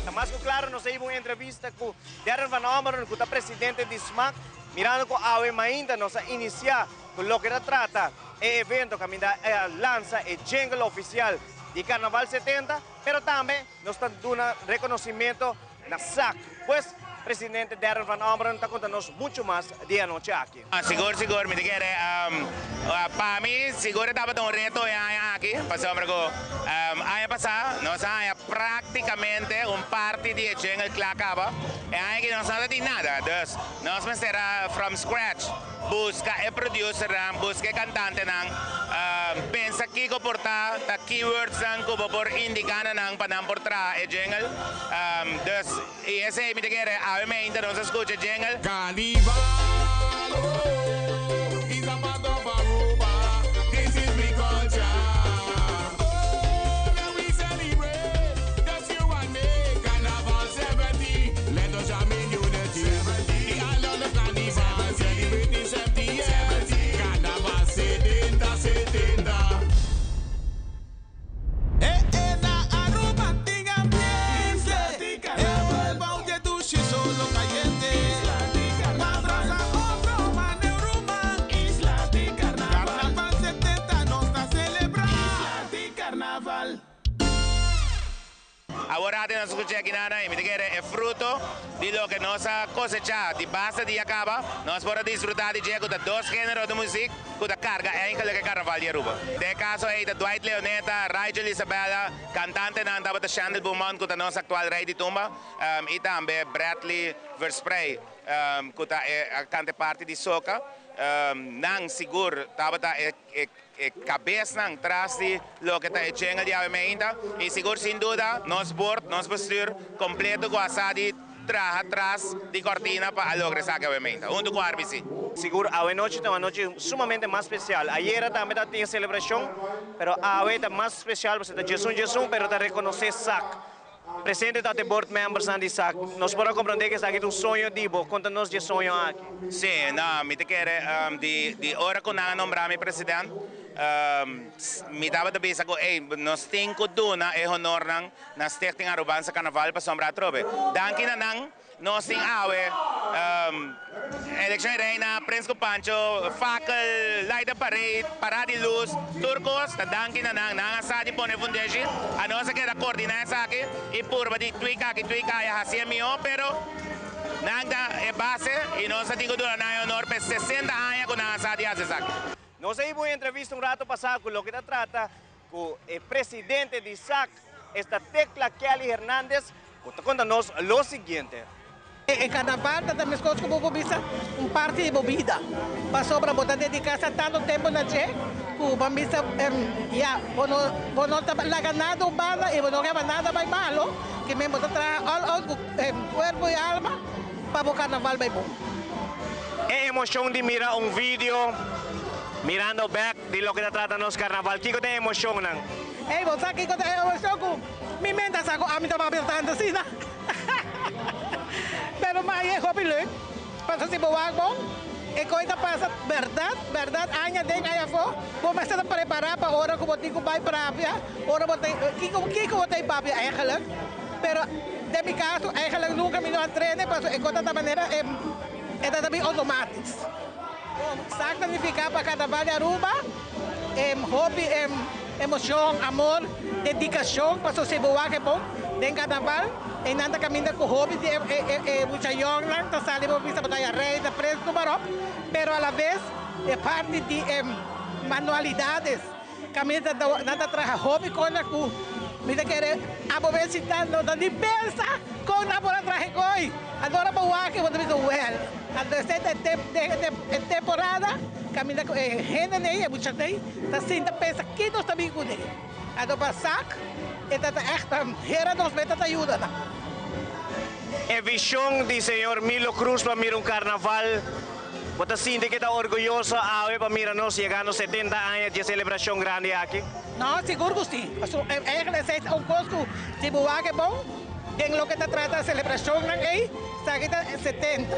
Ta mas ku klaro nos a hiba un entrevista ku Darren van Ommeren ku ta presidente di smac mirando ku awe mainta nos a inisiá ku loke ta trata e evento kaminda a lansa e jingle ofisial di Carnaval 70, pero tambe nos ta duna reconocimento na sac. Pues, presidente Darren van Ommeren ta conta nos mucho mas di e anochi aki. Sigur sigur mi ta kere pa mi sigur e tabata un reto e aña aki pasobra ku aña pasá nos a haña práktikamente un parti di e jingle kla kaba e aña aki nos no ta tin nada dus nos mester a from scratch Buska e producernan, buska e kantantenan, pensa kiko por ta, ta keywordsnan ku bo por indiká na nan pa nan por traha e jingle. Dus, i esei mi ta kere awe meinta nos a skucha jingle. Carnival, oh, is a part of Aruba, this is we culture. Oh, let we celebrate, just you and me, Carnival 70, let us jam in unity. The island of Carnival, celebrating 70 years, Carnaval 70, 70. Eh eh na Aruba tin ambiente Eh bou dje dushi solo cayente Pa brasa otro mane un ruman Carnaval 70 nos ta celebra Awor ate nos skucha aki nana i mi ta kere e fruto di loke nos a kosechá di basta dia kaba, nos por a disfrutá di dje ku ta dos género di muzik ku ta karga eigenlik e karnaval di Aruba. Den e kaso ei ta Dwight Leoneta, Rigel Isabella, kantantenan tabata Shandel Beaumont ku ta nos aktual rei di tumba i tambe Bradley Versprey ku ta e kante parti di soca. Nan sigur tabata e. E kabesnan tras di loke ta e chenga di awe meinta y sigur sin duda nos board, nos bestuur completo cu a sa di traha tras di cortina pa a logra esaki awe meinta hunto cu RBC. Sigur awe nochi ta un anochi sumamente mas special. Ayera tambe ta tin celebracion, pero awe ta mas special pasobra ta djesun djesun pero ta reconoce sac. Presente ta te board membersnan di sac. Nos por a comprende cu esaki ta un soño di bo. Conta nos dje soño aki. Sí, no, mi ta kere di di ora cu nan a nombra mi president, mi tabata bisa cu ey, nos tin cu duna e honornan na Stichting Arubaanse Carnaval pasobra atrobe. Danki na nan. Nos tin awe Eleccion di Reina, Prins cu Pancho, Fakkel, Light up Parade, Parada di Luz, tur cos ta danki na nan. Nan a sa di pone fundeshi, anos a keda coordina esaki y purba di tweak aki, tweak aya, haci e miho, pero nan ta e base y nos a tin cu duna nan e honor p'e 60 aña cu nan a sa di haci esaki. Nos a hiba un entrevista un rato pasa cu loke ta trata cu e presidente di sac, esta Tecla Kelly Hernandez, cu ta conta nos lo siguiente. E carnaval ta ta mescos cu bo por bisa un parti di bo bida, pasobra bo ta dedica sa tanto tempo na dje cu bo a bisa ya bo no bo no ta laga nada un banda y bo no heba nada bay malo, ke men bo ta traha all out cu cuerpo y alma pa bo carnaval bay bon. E emocion di mira un video mirando bek di loke ta trata nos carnaval, kico ta e emocionnan? Ey, bo sa kiko ta e emocion ku mi mente a sa ku ami ta papia tantu asina. Pero ma e hopi leuk, pasobra si bo wak bon, e koi ta pasa bèrdat, bèrdat aña den aña afó, bo mester ta prepará pa ora ku bo tin ku bai papia, ora bo ta kiko kiko bo ta papia eigenlijk. Pero den mi kaso eigenlijk nunka mi no a trene pasobra e kos ta ta manera e e ta ta bin outomátisch. Sak ta nifiká pa Karnaval di Aruba hopi emocion, amor, dedicacion pasobra si bo wak e bon den Carnaval eynan ta caminda cu hopi di e mucha yongnan ta sali bo bisa bo ta haya rey ta prins noem maar op pero a la vez e parti di e manualidades caminda nan ta traha hopi cosnan cu mi ta kere abo bensita no ta ni pensa con nan por a traha e coy anto ora bo wak bo ta bisa well anto esey ta e temporada caminda cu e hende ney e mucha ney ta sinta pensa ki nos ta bin kuné. Anto pa sak e ta ta ègt hera nos meta ta yuda nan. E vision di señor Milo Cruz pa mira un carnaval, bo ta sinti ke ta orguyoso awe pa mira nos yegando 70 aña dje celebracion grandi aki? No, sigur ku si. Pasobra eigenlijk esei ta un kos ku si bo wak e bon den loke ta trata celebracionnan ei, esaki ta 70.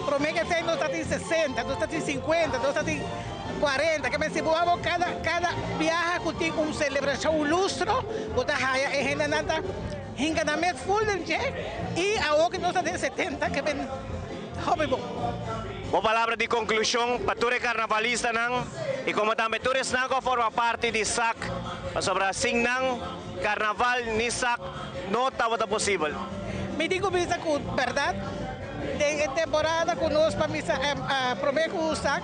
Prome ke esei nos ta tin 60, nos ta tin 50, nos ta tin. 40, ke men si bo abo kada kada biaha ku tin un selebrashon, un lustro, bo ta haya e hendenan ta hinka nan mes ful den dje i awor ku nos ta den 70 ke men hopi bon. Bo palabra di konklushon pa tur e karnavalistanan i komo tambe tur esnan ku a forma parti di sak, pasobra sin nan karnaval ni sak no tabata posibel. Mi tin ku bisa ku bèrdat. Den e temporada ku nos pa misa promé ku sak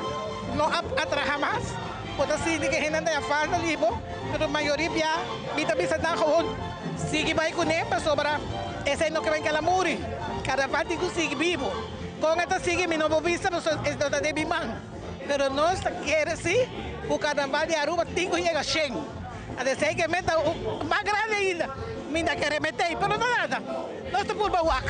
no a traha mas, bo ta sinti ku e hendenan ta ya falta di bo, pero mayoria bia mi ta bisa nan gewoon sigui bai kuné pasobra esei no ke bai kala muri, karnaval tin ku sigui bibu. Kon e ta sigui mi no por bisa pasobra e no ta den mi man, pero nos ta kere si ku karnaval di Aruba tin ku yega shen. Esei ke meta mas grandi ainda mi ta kere metei, pero no nada. Nos ta purba wak.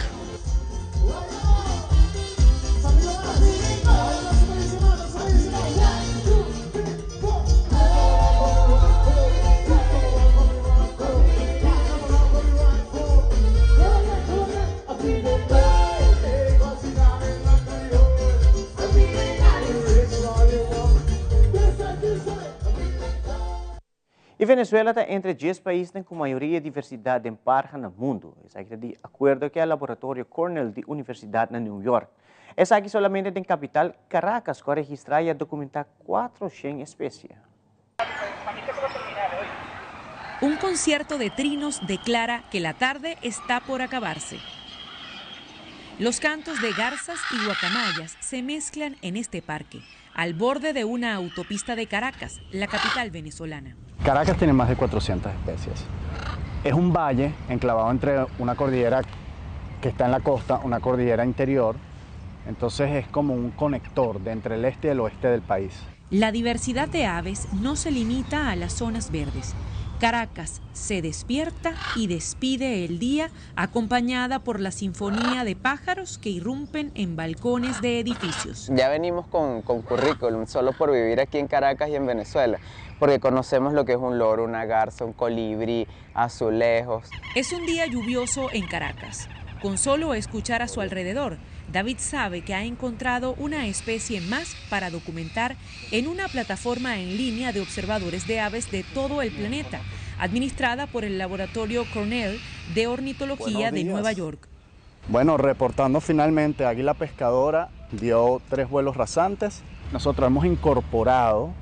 E Venezuela ta entre djes paisnan ku mayoria diversidat den parha na mundu. Esaki ta di akuerdo ku e laboratorio Cornell di Universidat na New York. Esaki solamente den kapital Caracas ku a registrá i a dokumentá 400 espesie. Un concierto de trinos declara que la tarde está por acabarse. Los cantos de garzas y guacamayas se mezclan en este parque, al borde de una autopista de Caracas, la capital venezolana. Caracas tiene más de 400 especies. Es un valle enclavado entre una cordillera que está en la costa, una cordillera interior, entonces es como un conector de entre el este y el oeste del país. La diversidad de aves no se limita a las zonas verdes. Caracas se despierta y despide el día acompañada por la sinfonía de pájaros que irrumpen en balcones de edificios. Ya venimos con, con currículum solo por vivir aquí en Caracas y en Venezuela, porque conocemos lo que es un loro, una garza, un colibrí, azulejos. Es un día lluvioso en Caracas. Con solo escuchar a su alrededor, David sabe que ha encontrado una especie más para documentar en una plataforma en línea de observadores de aves de todo el planeta, administrada por el Laboratorio Cornell de Ornitología de Nueva York. Bueno, reportando finalmente, Águila Pescadora dio tres vuelos rasantes. Nosotros hemos incorporado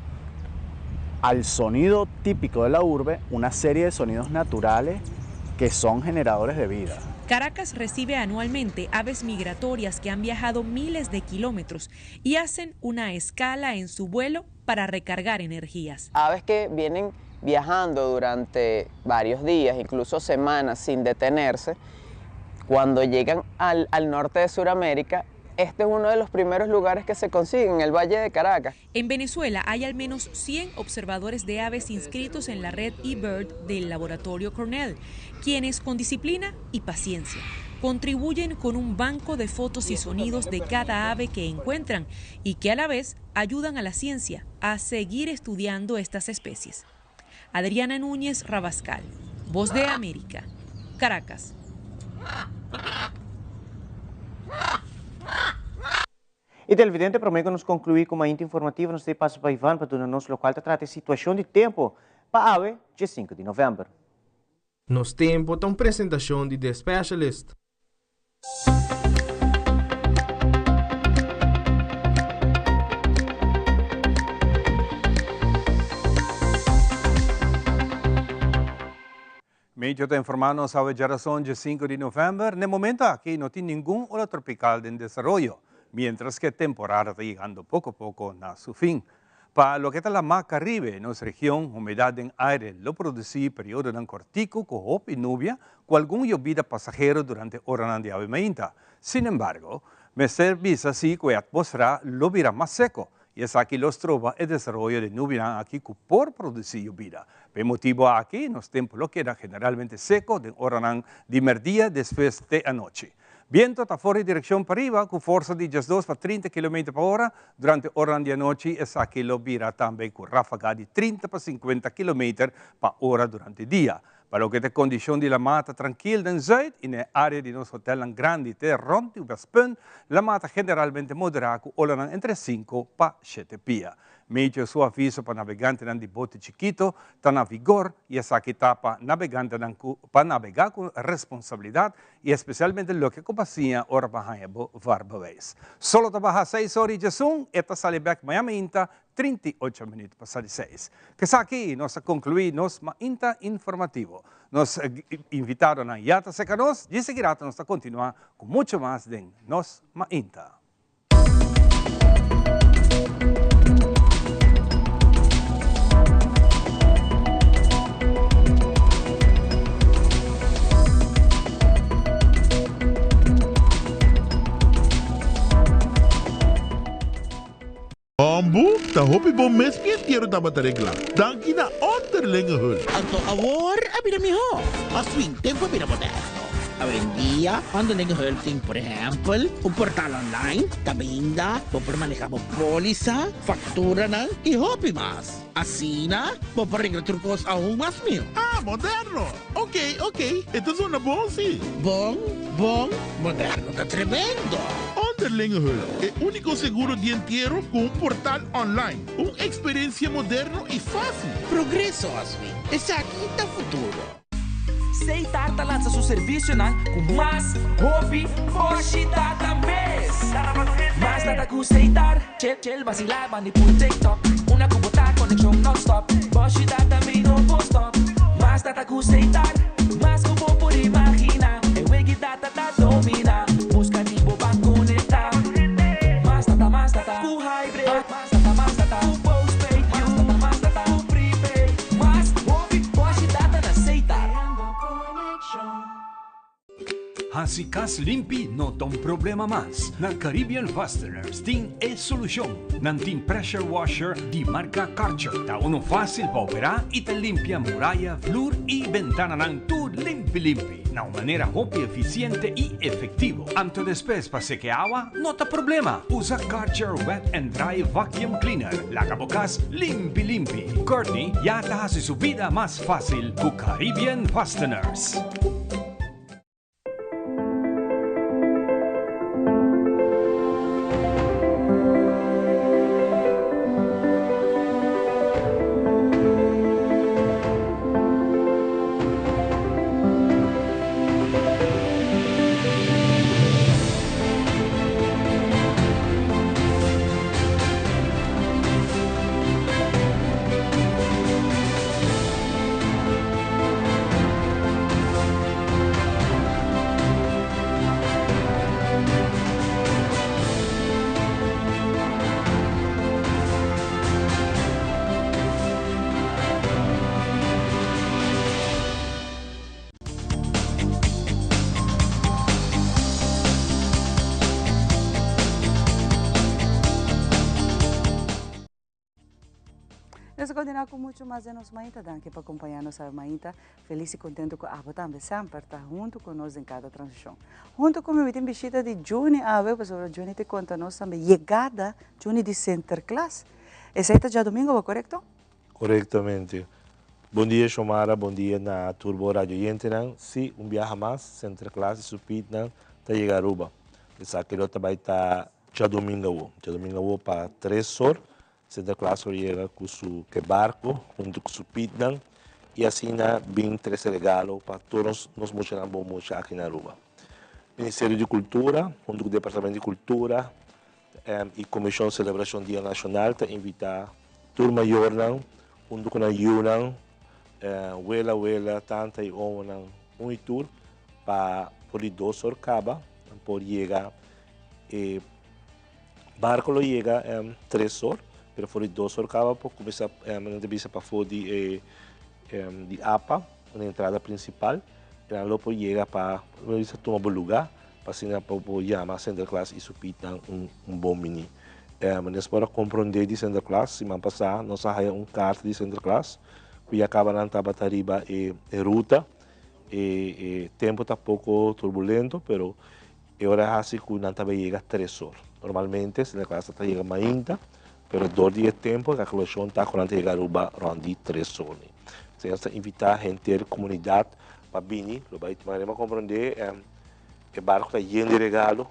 al sonido típico de la urbe una serie de sonidos naturales que son generadores de vida. Caracas recibe anualmente aves migratorias que han viajado miles de kilómetros y hacen una escala en su vuelo para recargar energías. Aves que vienen viajando durante varios días, incluso semanas, sin detenerse, cuando llegan al, al norte de Sudamérica, este es uno de los primeros lugares que se consiguen, en el Valle de Caracas. En Venezuela hay al menos 100 observadores de aves inscritos en la red eBird del laboratorio Cornell, quienes con disciplina y paciencia contribuyen con un banco de fotos y sonidos de cada ave que encuentran y que a la vez ayudan a la ciencia a seguir estudiando estas especies. Adriana Núñez Rabascal, Voz de América, Caracas. Y televidente, prome cu nos conclui cu Mainta Informativo, nos ta pasa pa Ivan pa duna nos locual ta trata e situacion di tempo pa awe, dje sinku di november. Nos Tempo ta un presentacion di The Specialist. Meteo ta informá nos awe djarason dje sinku di novèmber, n'e momento aki no tin ningun ola tropikal den desaroyo, miéntras ku e temporada ta yegando poko poko na su fin. Pa loke ta lamá Karibe, nos region, humedat den aire lo produsí periodonan kòrtiku ku hopi nubia ku algun yobida pasahero durante oranan di awe mainta. Sin embargo, mester bisa si ku e atmósfera lo bira mas seko i esaki lo stroba e desaroyo di nubianan aki ku por produsí yobida. Pa e motibu aki, nos tempu lo keda generalmente seko den oranan di mèrdia despues te anochi. Biento ta for di direkshon pariba ku forsa di diesdos pa trinta kilometer pa ora durante oranan di anochi. Esaki lo bira tambe ku ráfaga di trinta pa sinkuenta kilometer pa ora durante dia. Pa loke ta e kondishon di lamá ta trankil den zùit i na e área di nos hotèlnan grandi te rònt di Westpunt, lamá ta generalmente moderá ku olanan entre sinku pa shete pia. Meteo su aviso pa nabegantenan di bote chikito ta na vigor i esaki ta pa nabegantenan ku pa nabegá ku responsabilidat i espesialmente loke ku bo a siña ora bo a haña bo varbewijs. Solo ta baha seis ora i djesun, e ta sali bek maña mainta 38 minuut pasa di seis. K'esaki nos a konkluí nos mainta informativo. Nos invitadonan ya ta serka nos, dje sigui rato nos ta kontinuá ku mucho mas den nos mainta. Hombu, ta hopi bon mes mi entiero tabata regla. Danki na Onderlinge Hulp. Anto awor a bira mihó. Mas fin, tempu a bira moderno. Awendia, Onderlinge Hulp tin, por ehèmpel, un portal online kaminda bo por maneha bo pólisa, fakturanan i hopi mas. Asina, bo por regla tur kos aun mas mihó. Ah, moderno! Ok, ok, e ta zona bon si. Bon, bon, moderno ta tremendo! Onderlinge Hulp, e úniko seguro di entiero ku un portal online. Un eksperensia moderno i fásil. Progreso, Oswin. Esaki ta futuro. Setar ta lansa su servicionan cu mas hopi boshi data mes. Mas data cu Setar, chill chill vacila bandi pul TikTok. Una cu bo ta conexion non stop, boshi data mi no por stop. Mas data cu Setar, mas cu bo por imagina. E wegi data ta domina, busca di bo ban conecta. Mas data, mas data cu hybrid. Mas data, mas data cu postpaid. Mas data, mas data cu prepaid. Mas hopi boshi data na Setar. Hasi kas limpi no ta un problema mas. Na Caribbean Fasteners tin e solushon. Nan tin pressure washer di marka Karcher. Ta uno fásil pa operá i ta limpia muraya, flur i bentananan tur limpi limpi na un manera hopi efisiente i efektivo. Anto despues pa seke awa no ta problema. Usa Karcher Wet and Dry Vacuum Cleaner. Laga bo kas limpi limpi. Courtney ya ta hasi su bida mas fásil ku Caribbean Fasteners. Nos a continua cu mucho mas den nos mainta. Danki pa acompaña nos awe mainta. Feliz y contento cu abo tambe semper ta hunto cu nos den cada transmision. Hunto cu mi mi tin bishita di Juni awe, pasobra Juni te conta nos tambe yegada Juni di Sinterklaas. Esey ta djadomingo, bo corecto? Corectamente. Bon dia Shomara, bon dia na tur bo radioyentenan. Sí, un biaha mas Sinterklaas y su Pietnan ta yega Aruba. Esaki lo ta bay ta djadomingo awo. Djadomingo awo pa tres or Sinterklaas lo yega cu su ke barco hunto cu su Pietnan y asina bin trece regalo pa tur nos nos muchanan bon mucha aki na Aruba. Ministerio di Cultura hunto cu Departamento di Cultura y Comision Celebracion Dia Nacional ta invita tur mayornan hunto cu nan yiunan, wela, wela, tanta y omonan un y tur pa por di dos or caba nan por yega e barco lo yega tres or pero for di dos or caba por cuminsa nan ta bisa pafo di e di apa na entrada principal y nan lo por yega pa tuma bo lugar. Pa asina pa bo yama Sinterklaas y su Pietnan un bon bini. Nos por a comprende di Sinterklaas, siman pasa nos a haya un carta di Sinterklaas cu ya caba nan tabata riba e ruta. E tempo ta poco turbulento pero e ora a haci cu nan tabata yega tres or. Normalmente Sinterklaas ta yega mainta pero door di e tempo e calculacion ta cu nan ta yega Aruba rond di tres or. Nos ta invita henter comunidad pa bini, lo bay manera comprende. E barco ta yen di regalo,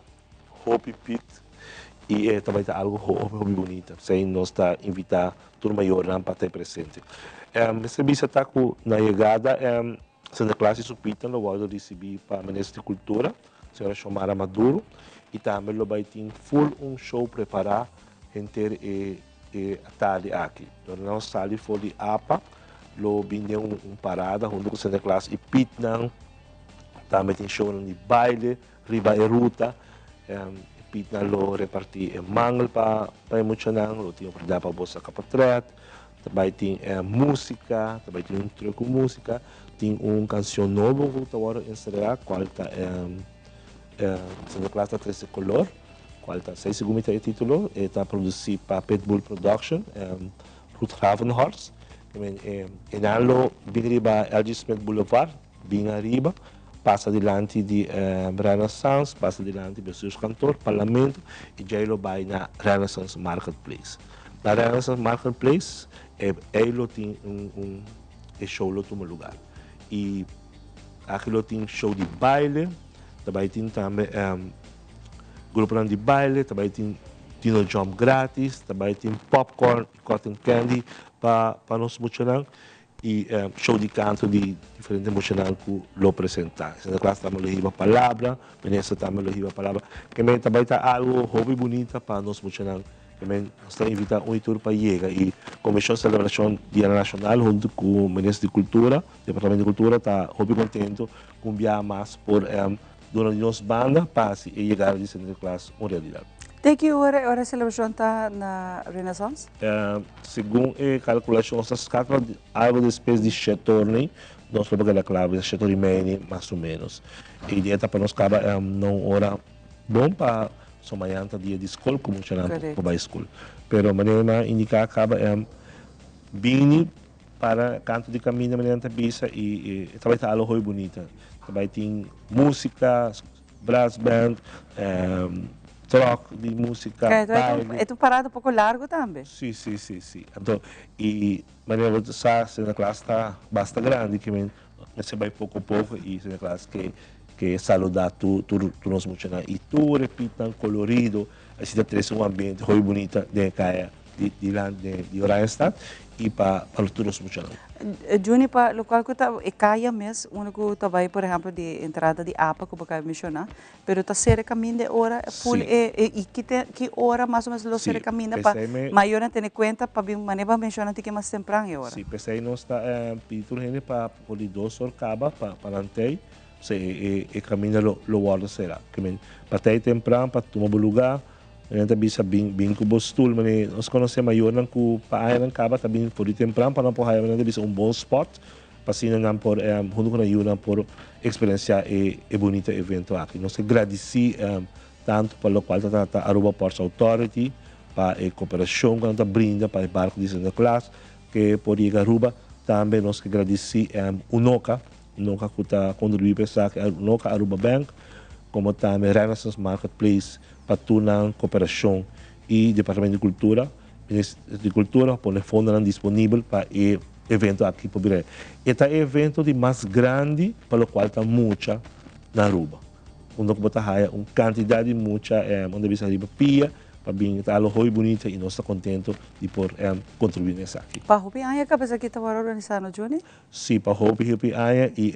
hopi pit y e ta bay ta algo hopi hopi bunita. P'esey nos ta invita tur mayornan pa ta presente. Mester bisa ta cu na yegada Sinterklaas y su pitnan lo wordo ricibi pa Minister di Cultura, señora Xiomara Maduro, y tambe lo bay tin full un show prepara henter e e atardi aki. Ora nan sali for di apa lo bin den un parada hunto cu Sinterklaas y pitnan. Tambe tin shownan di baile riba e ruta. E pitnan lo reparti e mangel pa pa e muchanan, lo tin oportunidat pa bo saka portret. Ta bai tin musika, ta bai tin un truck ku musika. Tin un kansion nobo ku ta wòrdu enstregá kual ta Sinterklaas ta trese kolor, kual ta Seis Segun Mi ta e titulo. E ta produsí pa Pitbull Production, Ruth Gravenhorst. E nan lo bin riba LG. Smith Boulevard. Bin ariba, pasa dilanti di Renaissance, pasa dilanti Bestuurskantoor, Parlamento y djey lo bay na Renaissance Marketplace. Na Renaissance Marketplace ey lo tin un un e show lo tuma lugar. Y aki lo tin show di baile, ta bay tin tambe gruponan di baile, ta bay tin dino jump gratis, ta bay tin popcorn y cotton candy pa pa nos muchanan. E show di canto di diferente muchanan cu lo presenta. Sinterklaas tambe lo hiba palabra, minister tambe lo hiba palabra. Ke men ta bay ta algo hopi bunita pa nos muchanan. Ke men nos ta invita un y tur pa yega y Comision Celebracion Dia Nacional hunto cu Minister di Cultura, Departamento di Cultura ta hopi contento cu un biaha mas por duna di nos banda pa haci e yegada di Sinterklaas un realidad. Te ki ora e ora celebracion ta na Renaissance? Segun e calculacion sa scata algo despues di shetorni, nos lo por keda cla bisa shetor y meini mas o menos. E idea ta pa nos caba na un ora bon pa so mañan ta dia di scol cu muchanan por bay scol. Pero manera mi a indica caba bini para canto di caminda manera nan ta bisa y e ta bay ta algo hoy bunita. Ta bay tin musica. Brass band, truck di musica, baile. E ta un parada poco largo tambe. Si, si, si, si. Anto, y manera bo ta sa, Sinterklaas ta basta grandi ke men mester bai poco poco y Sinterklaas ke ke saluda tur tur tur nos muchanan y tur e pitnan colorido asi ta trece un ambiente hopi bunita den e caya di di di Oranjestad y pa pa tur nos muchanan. Juni, pa locual cu ta e caya mes, unda cu ta bay por ehemplo di entrada di apa cu bo caba menciona, pero ta cera caminda e ora full e y ki te ki ora mas o menos lo cera caminda pa mayornan tene cuenta pa bin manera bo a menciona tin ke mas tempran e ora. Si, pesey nos ta pidi tur hende pa por di dos or caba pa pa nan tey, se e e caminda lo lo wordo cera. Pa tey tempran pa tuma bo lugar. Nan ta bisa bin bin ku bo stul mane nos konosé mayornan ku pa añanan kaba ta bin for di tempran pa nan por haya nan ta bisa un bon spot pa asina nan por huntu ku nan yunan por eksperensiá e e bunita evento aki. Nos ta gradisí tantu pa lokual ta trata Aruba Ports Authority pa e koperashon ku nan ta brinda pa e barko di Sinterklaas ke por yega Aruba. Tambe nos ke gradisí Unoca, Unoca ku ta kontribuí pa esaki, Unoca Aruba Bank komo tambe Renaissance Marketplace pa tur nan koperashon i Departamento di Kultura, Minister di Kultura pone fondonan disponibel pa e evento aki por bira. E ta e evento di mas grandi pa locual ta mucha na Aruba. Unda cu bo ta haya un cantidad di mucha unda bisa riba pia pa bin ta algo hopi bunita y nos ta contento di por contribui na esaki. Pa hopi aña caba esaki ta worde organisa no Juni? Si, pa hopi hopi aña y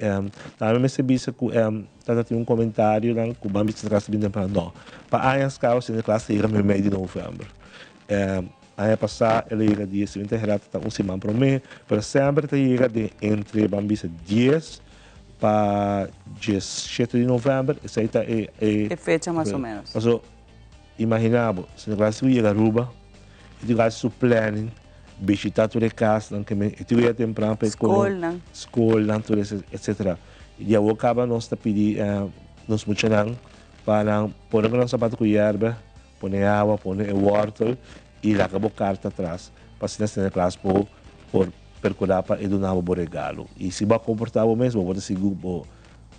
tambe mester bisa cu tata tin un comentarionan cu ban bisa Sinterklaas ta bin temprano. No, pa añas caba Sinterklaas ta yega meimei di november. Aña pasá el a yega dia si mi ta hera ta un siman promé, pero semper ta yega den entre ban bisa dies pa diesshete di novèmber, esei ta e e. E fecha mas o ménos. Paso imaginá bo, Sinterklaas tin ku yega Aruba, e tin ku hasi su planning, bishitá tur e kasnan ke men, e tin ku yega tempran pa e kono. Skolnan. Skolnan tur esei etsetera. I awor kaba nos ta pidi nos muchanan pa nan pone ku nan sapato ku yèrba. Pone awa, pone e wortel y laga bo carta atras pa asina Sinterklaas por por percura pa e duna bo bo regalo. Y si bo a comporta bo mes, bo por ta sigur bo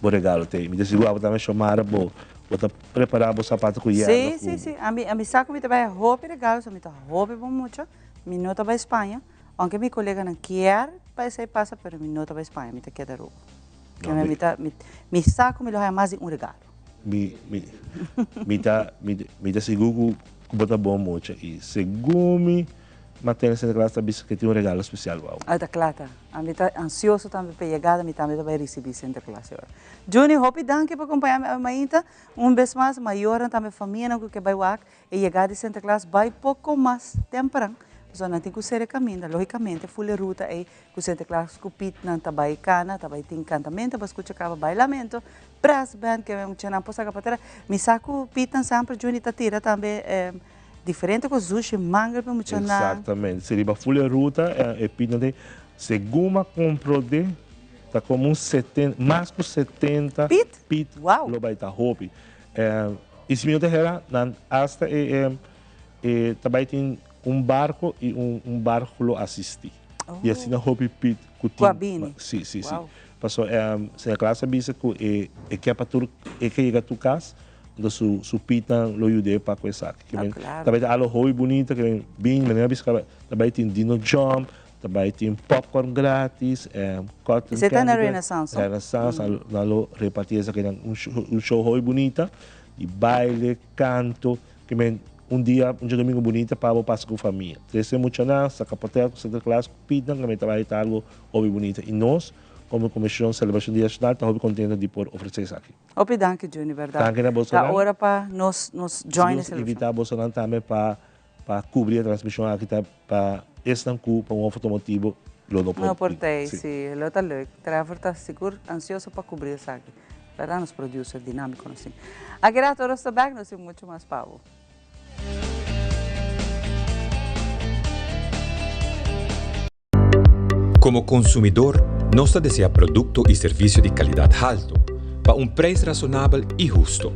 bo regalo ta ey. Mi ta sigur abo tambe Xiomara bo bo ta prepara bo sapato cu yerba Sí, cu. sí, sí. Ami ami sa cu mi ta bay hopi regalo, so mi ta hopi bon mucha. Mi no ta bay Spaña, aunke mi coleganan kier pa esey pasa, pero mi no ta bay Spaña, mi ta keda Aruba. No, mi. Mi ta mi mi sa cu mi lo haya mas di un regalo. Mi, mi, mi ta, mi, mi ta sigur ku, ku bo ta bon mucha i segun mi Matene Sinterklaas ta bisa ke tin un regalo spesial pa bo. Ay ta kla ta. Ami ta ansioso tambe pa e yegada, mi tambe ta bai risibí Sinterklaas e ora. Juni, hopi danki pa kompañá mi awe mainta. Un bes mas, mayornan tambe famianan ku ke bai wak E yegada di Sinterklaas bai poko mas tempran, pasobra nan tin ku sera e kaminda. Lógikamente, ful e ruta ei ku Sinterklaas ku Piet nan ta bai kana, ta bai tin kantamentu, pa skucha kaba bailamentu, brass band, ke muchanan por saka pa tera. Mi sa ku Piet nan semper Juni ta tira tambe diferente kos, zushi, mangel pa e muchanan. Eksaktamente. Si riba ful e ruta e Piet nan tin, segun mi a komprondé, ta komo un seten, mas ku 70 Piet? Piet lo bai ta hopi. Y si mi no ta hera, nan hasta e e ta bay tin un barco y un un barco cu lo asisti. Y asina hopi pit cu tin. Cu a bini. Si, si, si. Paso Sinterklaas a bisa cu e e ke pa tur e ke yega tur cas, enton su su pitnan lo yud'é pa cu esaki. Ah, claro. Ta bay ta algo hopi bunita ke men bin, manera a bisa caba, ta bay tin dino jump, Ta bai tin popcorn gratis, cotton Esei ta na candy. Renaissance, no? Renaissance, nan lo reparti esakinan un show hopi bunita di baile, canto, ke men un dia, un djadomingo bunita pa bo pasa ku famia. Trese muchanan, saka potel ku Sinterklaas ku Pietnan ke men ta bai ta algo hopi bunita i nos komo Komishon Selebrashon Dia Nashonal ta hopi kontento di por ofresé esaki. Hopi danki Juni, bèrdat. Danki na bosonan. Ta ora pa nos nos join e Nos selebrashon. invitá bosonan tambe pa Pa cubri e transmision aki ta pa esnan cu pa un of otro motibo lo no por. No por tey, si. Lo ta leuk. Trevor ta sigur ansioso pa cubri esaki. Berdad nos producer dinamico nos tin. Aki rato ora nos ta bek nos tin mucho mas pa bo. Como consumidor, nos ta desea producto y servicio di calidad halto, pa un prijs razonabel y husto.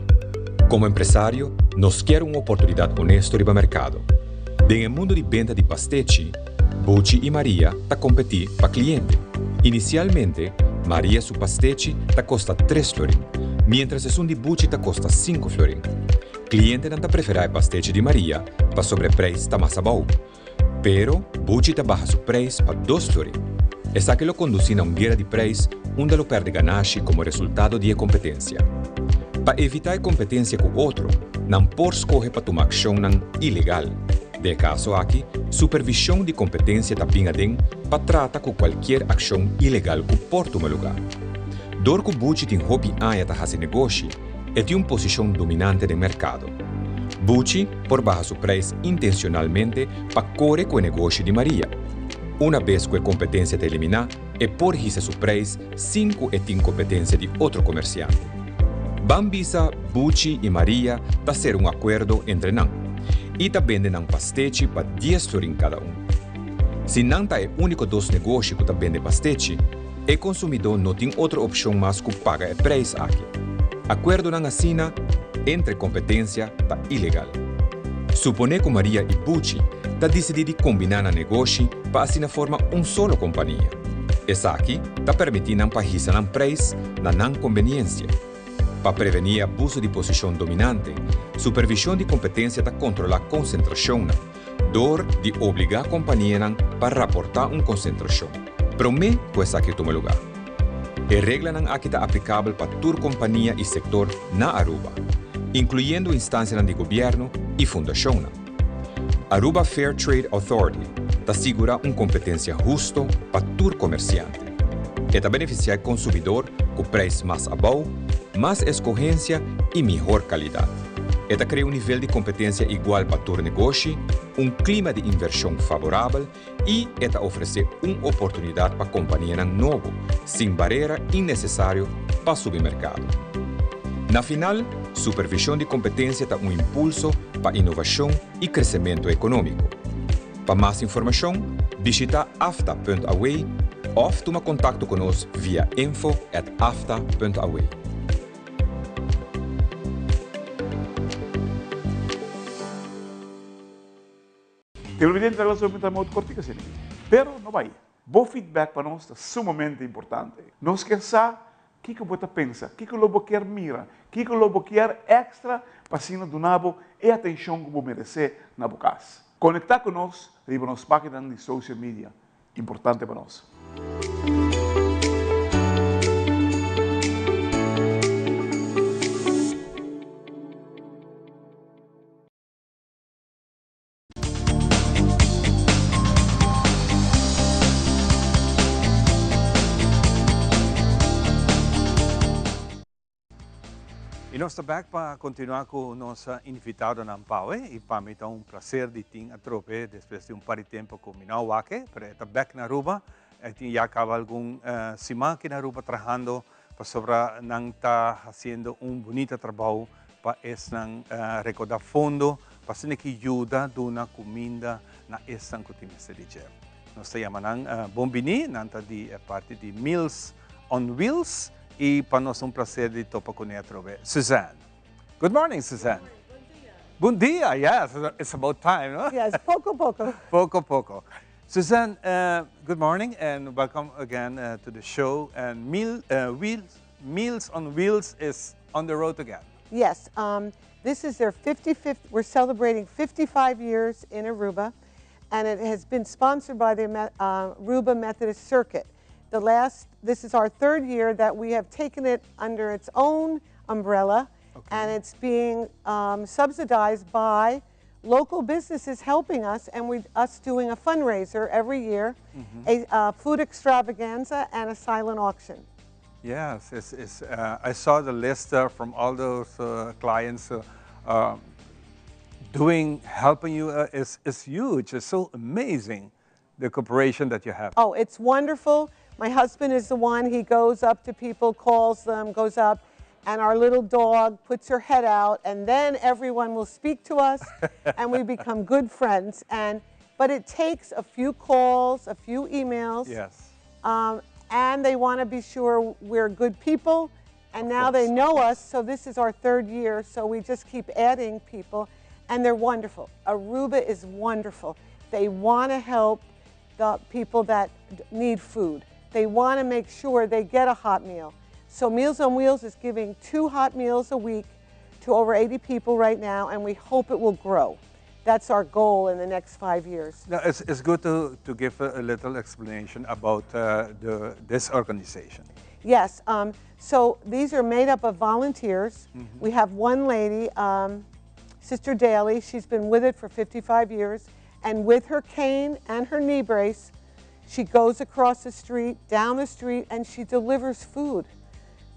Como empresario, nos kier un oportunidad honesto riba mercado. Den e mundo di benta di pastechi, Buchi y Maria ta competi pa cliente. Inicialmente, Maria su pastechi ta costa tres florin, mientras esun di Buchi ta costa cinco florin. Clientenan ta prefera e pastechi di Maria pasobra e prijs ta mas abou. Pero, Buchi ta baha su prijs pa dos florin. Esaki lo conduci na un guera di prijs unda lo perde ganashi como resultado di e competencia. Pa evita e competencia cu otro, nan por scoge pa tuma accionnan ilegal. Den e caso aki, Supervision di Competencia ta bin aden pa trata cu cualkier accion ilegal cu por tuma lugar. Dor cu Buchi tin hopi aña ta haci negoshi, e tin un posicion dominante den mercado. Buchi por baha su prijs intencionalmente pa core cu e negoshi di Maria. Una bes cu e competencia ta eliminá, e por hisa su prijs sin cu e tin competencia di otro comerciante. Ban bisa Buchi y Maria ta cera un acuerdo entre nan y ta bende nan pastechi pa dies florin cada un. Si nan ta e unico dos negoshi cu ta bende pastechi, E konsumidó no tin otro opshon mas ku paga e preis aki. Akuerdonan asina entre kompetensia ta ilegal. Suponé ku Maria i Buchi ta disidí di kombiná nan negoshi pa asina forma un solo kompania. Esaki ta permití nan pa hisa nan preis na nan kombeniensia. Pa prevení e abuso di posishon dominante, Supervishon di Kompetensia ta kontrolá konsentrashonnan dor di obligá kompanianan pa raportá un konsentrashon. promé ku esaki tuma lugá. E reglanan aki ta aplikabel pa tur kompania i sektor na Aruba, inkluyendo instansianan di gobièrnu i fundashonnan. Aruba Fair Trade Authority ta sigurá un kompetensia husto pa tur komersiante. E ta benefisiá e konsumidor ku preis mas abou, mas eskohensia i mihor kalidat. E ta krea un nivel di kompetensia igual pa tur negoshi, un klima di invershon faborabel i e ta ofresé un oportunidat pa kompanianan nobo, sin barera innesesario pa subi merkado. Na final, supervishon di kompetensia ta un impulso pa inovashon i kresementu ekonómiko. Pa mas informashon, bishitá afta punt aw òf tuma kontakto ku nos via info at afta punt aw. Televidente ta lazo mita modo cortico asina aki. Pero no bay. Bo feedback pa nos ta sumamente importante. Nos kier sa kico bo ta pensa, kico lo bo kier mira, kico lo bo kier extra pa asina duna bo e atencion cu bo merece na bo cas. Conecta cu nos riba nos paginanan di social media. Importante pa nos. Y nos ta back pa continua cu nos invitadonan pa awe y pa mi ta un placer di tin atrobe despues di un par di tempo cu mi no a wak e, pero e ta back na Aruba, e tin ya caba algun siman aki na Aruba trahando pasobra nan ta haciendo un bunita trabou pa esnan rekoda fondo pa asina ki yuda duna kuminda na esnan ku tin mester di dje. Nos ta yama nan bon bini, nan ta di e parti di Meals on Wheels i pa nos ta un plaser di topa kuné atrobe. Suzanne. Good morning, Suzanne. Bon dia, yes, it's about time, no? Yes, poko poko. Poko poko. Suzanne, good morning and welcome again to the show and Meal, Wheels, Meals on Wheels is on the road again. Yes, um, this is their 55th, we're celebrating 55 years in Aruba, and it has been sponsored by the uh, Aruba Methodist Circuit. The last, this is our third year that we have taken it under its own umbrella, okay. and it's being um, subsidized by local businesses helping us and we us doing a fundraiser every year, mm -hmm. a uh, food extravaganza and a silent auction. Yes, it's, it's, uh, I saw the list uh, from all those uh, clients uh, um, doing, helping you uh, is, is huge. It's so amazing, the cooperation that you have. Oh, it's wonderful. My husband is the one, he goes up to people, calls them, goes up, and our little dog puts her head out, and then everyone will speak to us, and we become good friends. And But it takes a few calls, a few emails. Yes. Um, and they want to be sure we're good people. And of now course. they know us, so this is our third year, so we just keep adding people, and they're wonderful. Aruba is wonderful. They want to help the people that need food. They want to make sure they get a hot meal. So Meals on Wheels is giving two hot meals a week to over 80 people right now, and we hope it will grow. That's our goal in the next five years. Now, it's, it's good to, to give a, a little explanation about uh, the, this organization. Yes. Um, so these are made up of volunteers. Mm -hmm. We have one lady, um, Sister Daly. She's been with it for 55 years. And with her cane and her knee brace, she goes across the street, down the street, and she delivers food.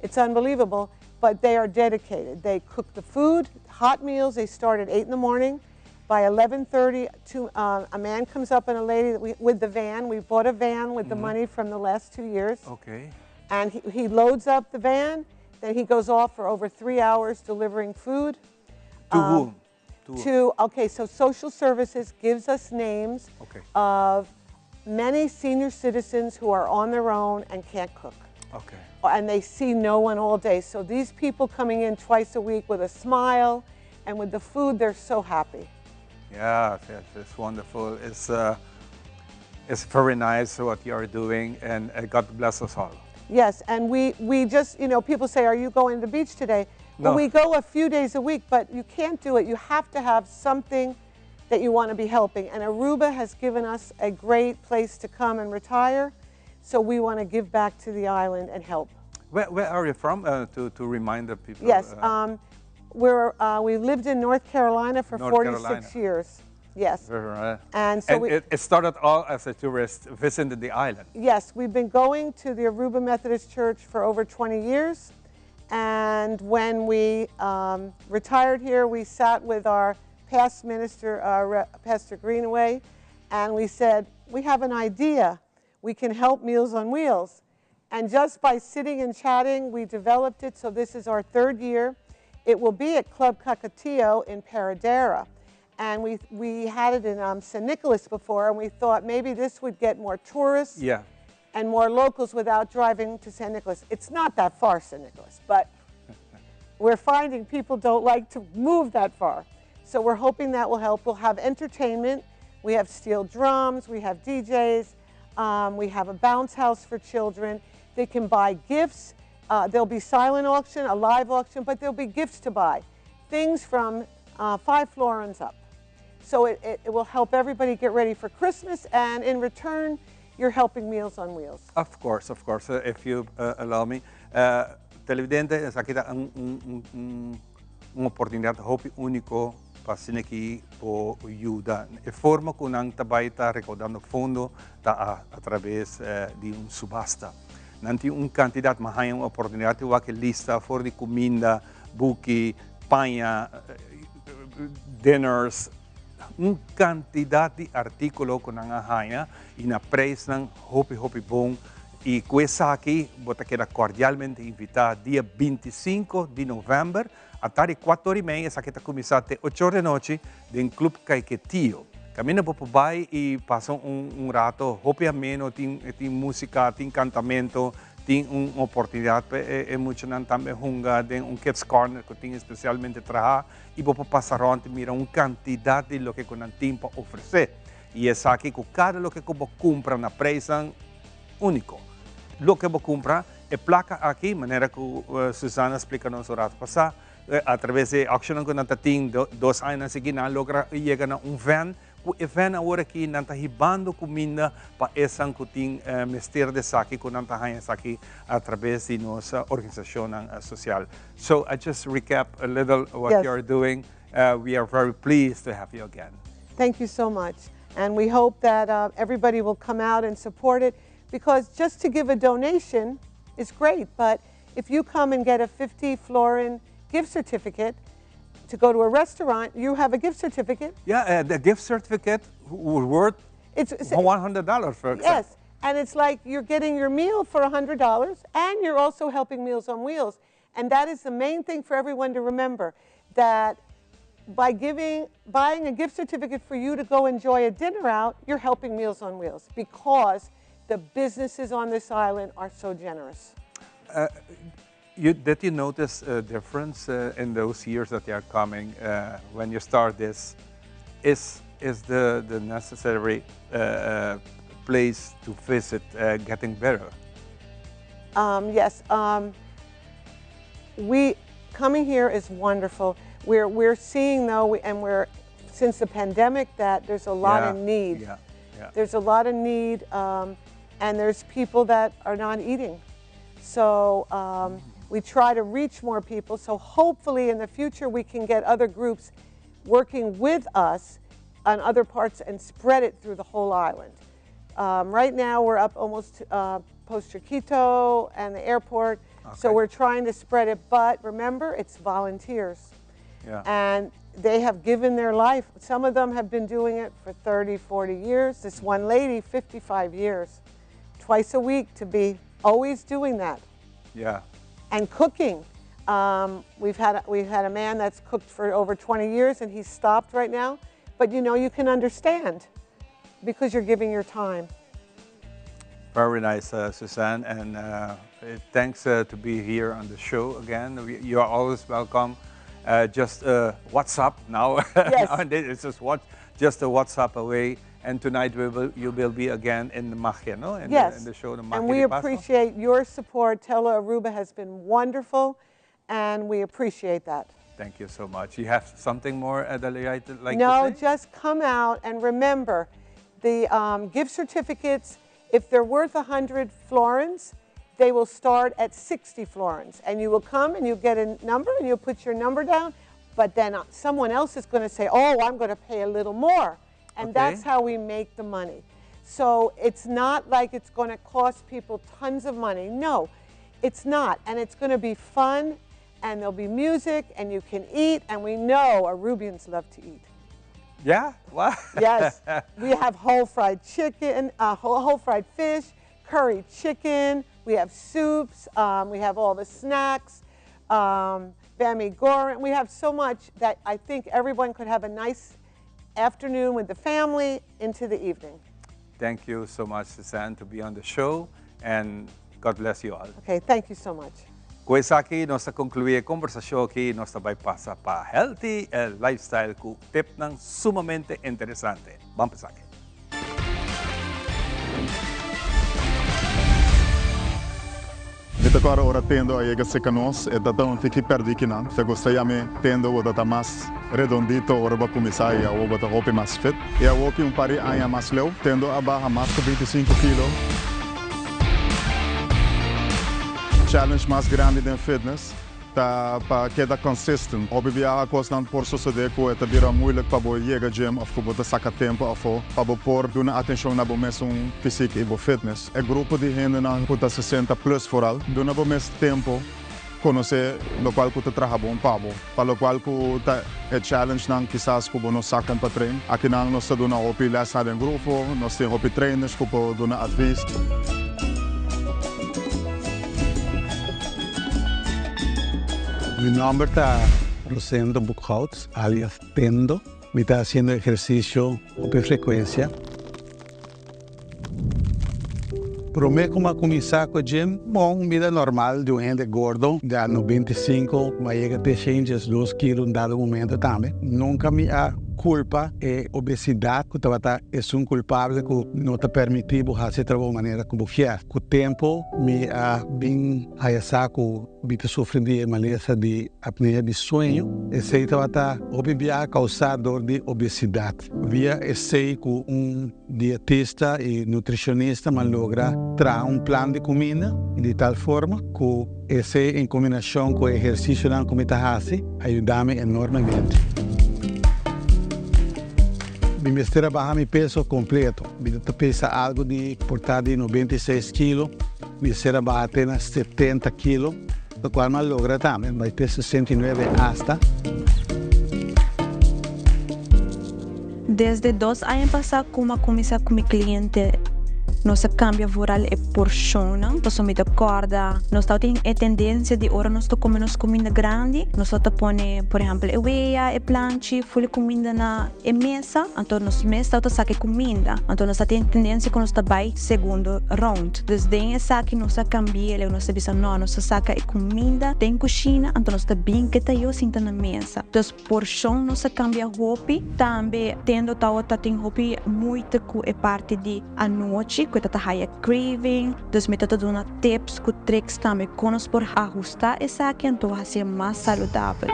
It's unbelievable, but they are dedicated. They cook the food, hot meals. They start at 8 in the morning. By 11.30, two, uh, a man comes up and a lady we, with the van. We bought a van with mm -hmm. the mm-hmm. money from the last two years. Okay. And he, he loads up the van. Then he goes off for over three hours delivering food. To um, whom? To, to, okay, so social services gives us names okay. of many senior citizens who are on their own and can't cook. Okay. And they see no one all day. So these people coming in twice a week with a smile and with the food, they're so happy. Yeah, it's, it's wonderful. It's, uh, it's very nice what you are doing, and uh, God bless us all. Yes, and we, we just, you know, people say, Are you going to the beach today? No. Well, we go a few days a week, but you can't do it. You have to have something that you want to be helping. And Aruba has given us a great place to come and retire. So we want to give back to the island and help. Where are you from, to remind the people? Yes, we lived in North Carolina for North 46 Carolina. Years. Yes. Very right. And so And it started all as a tourist visiting the island. Yes, we've been going to the Aruba Methodist Church for over 20 years. And when we retired here, we sat with our past minister, Pastor Greenaway, and we said, we have an idea. We can help Meals on Wheels. And just by sitting and chatting, we developed it. So this is our third year. It will be at Club Caiquetio in Paradera. And we had it in San Nicolas before, and we thought maybe this would get more tourists and more locals without driving to San Nicolas. It's not that far, San Nicolas, but we're finding people don't like to move that far. So we're hoping that will help. We'll have entertainment. We have steel drums, we have DJs, we have a bounce house for children. They can buy gifts. There'll be silent auction, a live auction, but there'll be gifts to buy. Things from 5 florins up. So it will help everybody get ready for Christmas, and in return, you're helping Meals on Wheels. Of course, of course, if you allow me. Televidente, esaki ta un oportunidad hopi unico pa asina aki por yuda. E forma cu nan ta bay ta recaudando fondo ta a traves di un subasta. Nan tin un cantidad, mas hay un oportunidad igual cu lista for di cuminda, buki, paña, dinners, un cantidad di articulo cu nan a haya y na prijs nan hopi hopi bon. Y cu esaki, bo ta keda cordialmente invita dia 25 di november, atardi 4:30, esaki ta cuminsa te 8 or di anochi, den Club Caiquetio. Caminda bo por bay y pasa un rato hopi ameno, tin musica, tin cantamento, tin un oportunidad pa e muchanan tambe hunga den un kids corner cu tin especialmente traha y bo por pasa rond y mira un cantidad di loke cu nan tin pa ofrece. Y esaki cu cada loke cu bo cumpra na prijsnan unico. Loke bo cumpra, e placa aki, manera cu Susana explica nos un rato pasa, a traves di auction cu nan ta tin 2 aña sigui, nan logra yega na un van, cu e van awor aki nan ta hibando cuminda pa esnan cu tin mester di esaki, cu nan ta haya esaki a traves di nos organisacion social. So I just recap a little what you are doing. We are very pleased to have you again. Thank you so much. And we hope that everybody will come out and support it, because just to give a donation is great, but if you come and get a 50 florin gift certificate to go to a restaurant, you have a gift certificate. Yeah, the gift certificate worth $100, for example. Yes, and it's like you're getting your meal for $100, and you're also helping Meals on Wheels. And that is the main thing for everyone to remember, that by buying a gift certificate for you to go enjoy a dinner out, you're helping Meals on Wheels, because the businesses on this island are so generous. Did you notice a difference in those years that they are coming, when you start this? Is the necessary place to visit getting better? Yes. Coming here is wonderful. We're seeing, though, since the pandemic, that there's a lot of need. There's a lot of need, and there's people that are not eating. So we try to reach more people. So hopefully in the future we can get other groups working with us on other parts and spread it through the whole island. Right now we're up almost Pos Chikito and the airport. So we're trying to spread it, but remember, it's volunteers. And they have given their life. Some of them have been doing it for 30, 40 years. This one lady, 55 years, twice a week to be always doing that. And cooking. We've had a man that's cooked for over 20 years, and he's stopped right now. But you can understand because you're giving your time. Very nice, Suzanne, and thanks to be here on the show again. You are always welcome. Just WhatsApp now. Nowadays it's just a WhatsApp away. And tonight you will be again in the Magia, no? In Yes. the show, the Magia And we di Paso. appreciate your support. Tele Aruba has been wonderful, and we appreciate that. Thank you so much. You have something more, that you'd like to No, say? just come out and remember, the gift certificates, If they're worth 100 florins, they will start at 60 florins. And you will come and you'll get a number and you'll put your number down, but then someone else is going to say, oh, I'm going to pay a little more. And that's how we make the money. So it's not like it's going to cost people tons of money. No, it's not. And it's going to be fun, and there'll be music, and you can eat, and we know Arubians love to eat. Yeah? What? Yes. We have whole fried chicken, whole fried fish, curry chicken. We have soups. We have all the snacks, bami goreng. We have so much that I think everyone could have a nice afternoon with the family into the evening. Thank you so much, Suzanne, to be on the show, and God bless you all. Okay, thank you so much. Ku esaki nos ta konkluí e kombersashon aki, nos ta bai pasa pa Healthy Lifestyle ku tipnan sumamente interesante. Ban pa esaki. Mi ta kòrda ora Tendo a yega serka nos, e ta ta un tiki pèrdí kinan. Ta gusta yam'é Tendo, bo ta ta mas redondito ora bo a kuminsá i awor bo ta hopi mas fit. I awor ki un par di aña mas leu, Tendo a baha mas ku 25 kilo. Challenge mas grandi den fitness ta pa keda consistent. Hopi biaha cosnan por sosode cu e ta bira moeilijk pa bo yega gym of cu bo ta saca tempo afo pa bo por duna atencion na bo mesun fysiek y bo fitness. E grupo di hendenan cu ta 60 plus vooral, duna bo mes tempo conoce locual cu ta traha bon pa bo. Pa locual cu ta e challengenan kisas cu bo no sa con pa train. Akinan nos ta duna hopi lesnan den grupo, nos tin hopi trainers cu por duna advies. Mi nomber ta Rosendo Boekhout, alias Tendo. Mi ta haciendo ehercicio hopi frecuencia. Prome cu mi a cuminsa cu e gym, bon, un bida normal di un hende gordo, di a 95, mi a yega te 102 kilo un dado momento tambe. Nunca mi a culpa e obesidad cu tabata esun culpable cu no ta permiti bo haci e trabou manera cu bo kier. Cu tempo mi a bin haya sa cu mi ta sufri di e malesa di apnea di sueño. Esey tabata hopi biaha causa dor di obesidad. Via esey cu un dietista y nutricionista m'a logra traha un plan di cuminda di tal forma cu esey en combinacion cu e ehercicionan cu mi ta haci a yuda mi enormemente. Mi mester a baha mi peso completo. Mi ta pesa algo di por ta di 96 kilo, mi mester a baha te na 70 kilo, locual m'a logra tambe, bai te 69 hasta. Desde 2 aña pasá ku mi a kuminsá ku mi kliente, nos a kambia vooral e porshonnan, pasobra mi ta kòrda nos tabatin e tendensia di ora nos ta kome nos kuminda grandi, nos lo ta pone por ehèmpel e wea, e planchi, ful e kuminda na e mesa, anto nos mes tabata saka e kuminda, anto nos tabatin e tendensia ku nos ta bai segundo rònt. Dus den esaki nos a kambi'el, nos a bisa nò, nos ta saka e kuminda den kushina, anto nos ta bin ke ta yo sinta na mesa. Dus Porshon nos a kambia hopi. Tambe Tendo tawata tin hopi moeite ku e parti di anochi ku e ta ta haya craving. Dus mi ta ta duna tips ku tricks tambe kon nos por ahusta esaki anto hasié mas saludabel.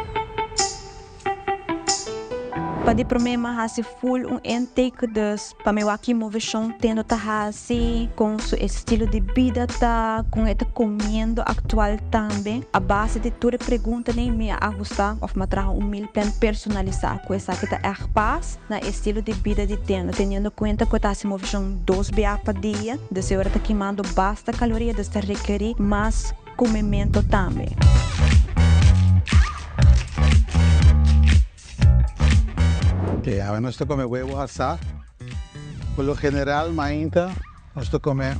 Pa di promé mi a hasi full un intake dus Pa mi wak ki moveshon Tendo ta hasi, kon su estilo di bida ta, kon e ta komiendo aktual tambe. A base di tur e preguntanan mi a ahusta òf mi a traha un meal plan personalisá ku esaki ta ègt pas na e estilo di bida di Tendo, teniendo kuenta ku e ta hasi moveshon dos bia pa dia, dus e ora ta kimando basta kaloria, dus ta rekerí mas komementu tambe. Ok, awe nos ta come huevo asá. Por lo general mainta nos ta come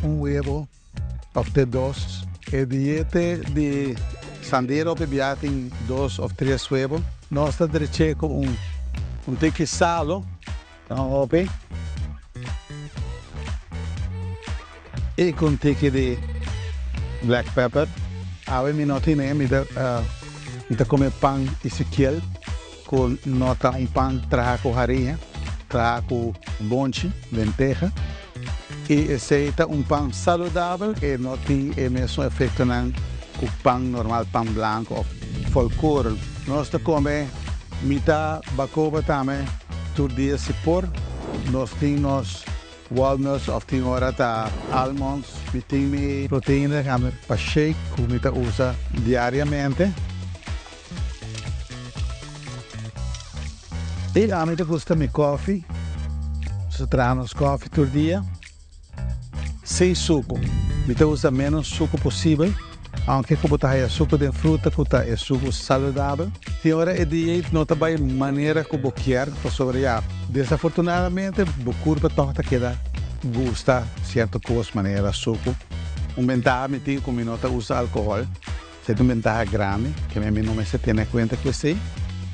un huevo of te dos. E diete di Sandero hopi bia tin dos of tres huevo. Nos ta dreché cu un tiki salo, no hopi, y cu un tiki di black pepper. Awe mi no tine, mi ta come pan Ezekiel cu no ta un pan traha cu hariña, traha cu bonchi, lenteja. Y esey ta un pan saludabel, e no tin e mesun efectonan cu pan normal, pan blanco of volkoren. Nos ta come mita bacoba tambe tur dia si por. Nos tin nos. Walnuts of tin ora ta almonds. Mi tin mi proteina pa shake ku mi ta usa diariamente. I ami ta gusta mi kofi. Nos ta traha nos kofi tur dia. Sin suku. Mi ta usa menos suku posibel, aunke ku bo ta haya suku den fruta ku ta e suku saludabel. Tin ora e dieet no ta bai manera ku bo kier pasobra ya desafortunadamente bo kurpa tòg ta keda gusta sierto kos manera suku. Un bentaha mi tin ku mi no ta usa alkohòl. Esei ta un bentaha grandi ke mi no mester tene kuenta ku esei.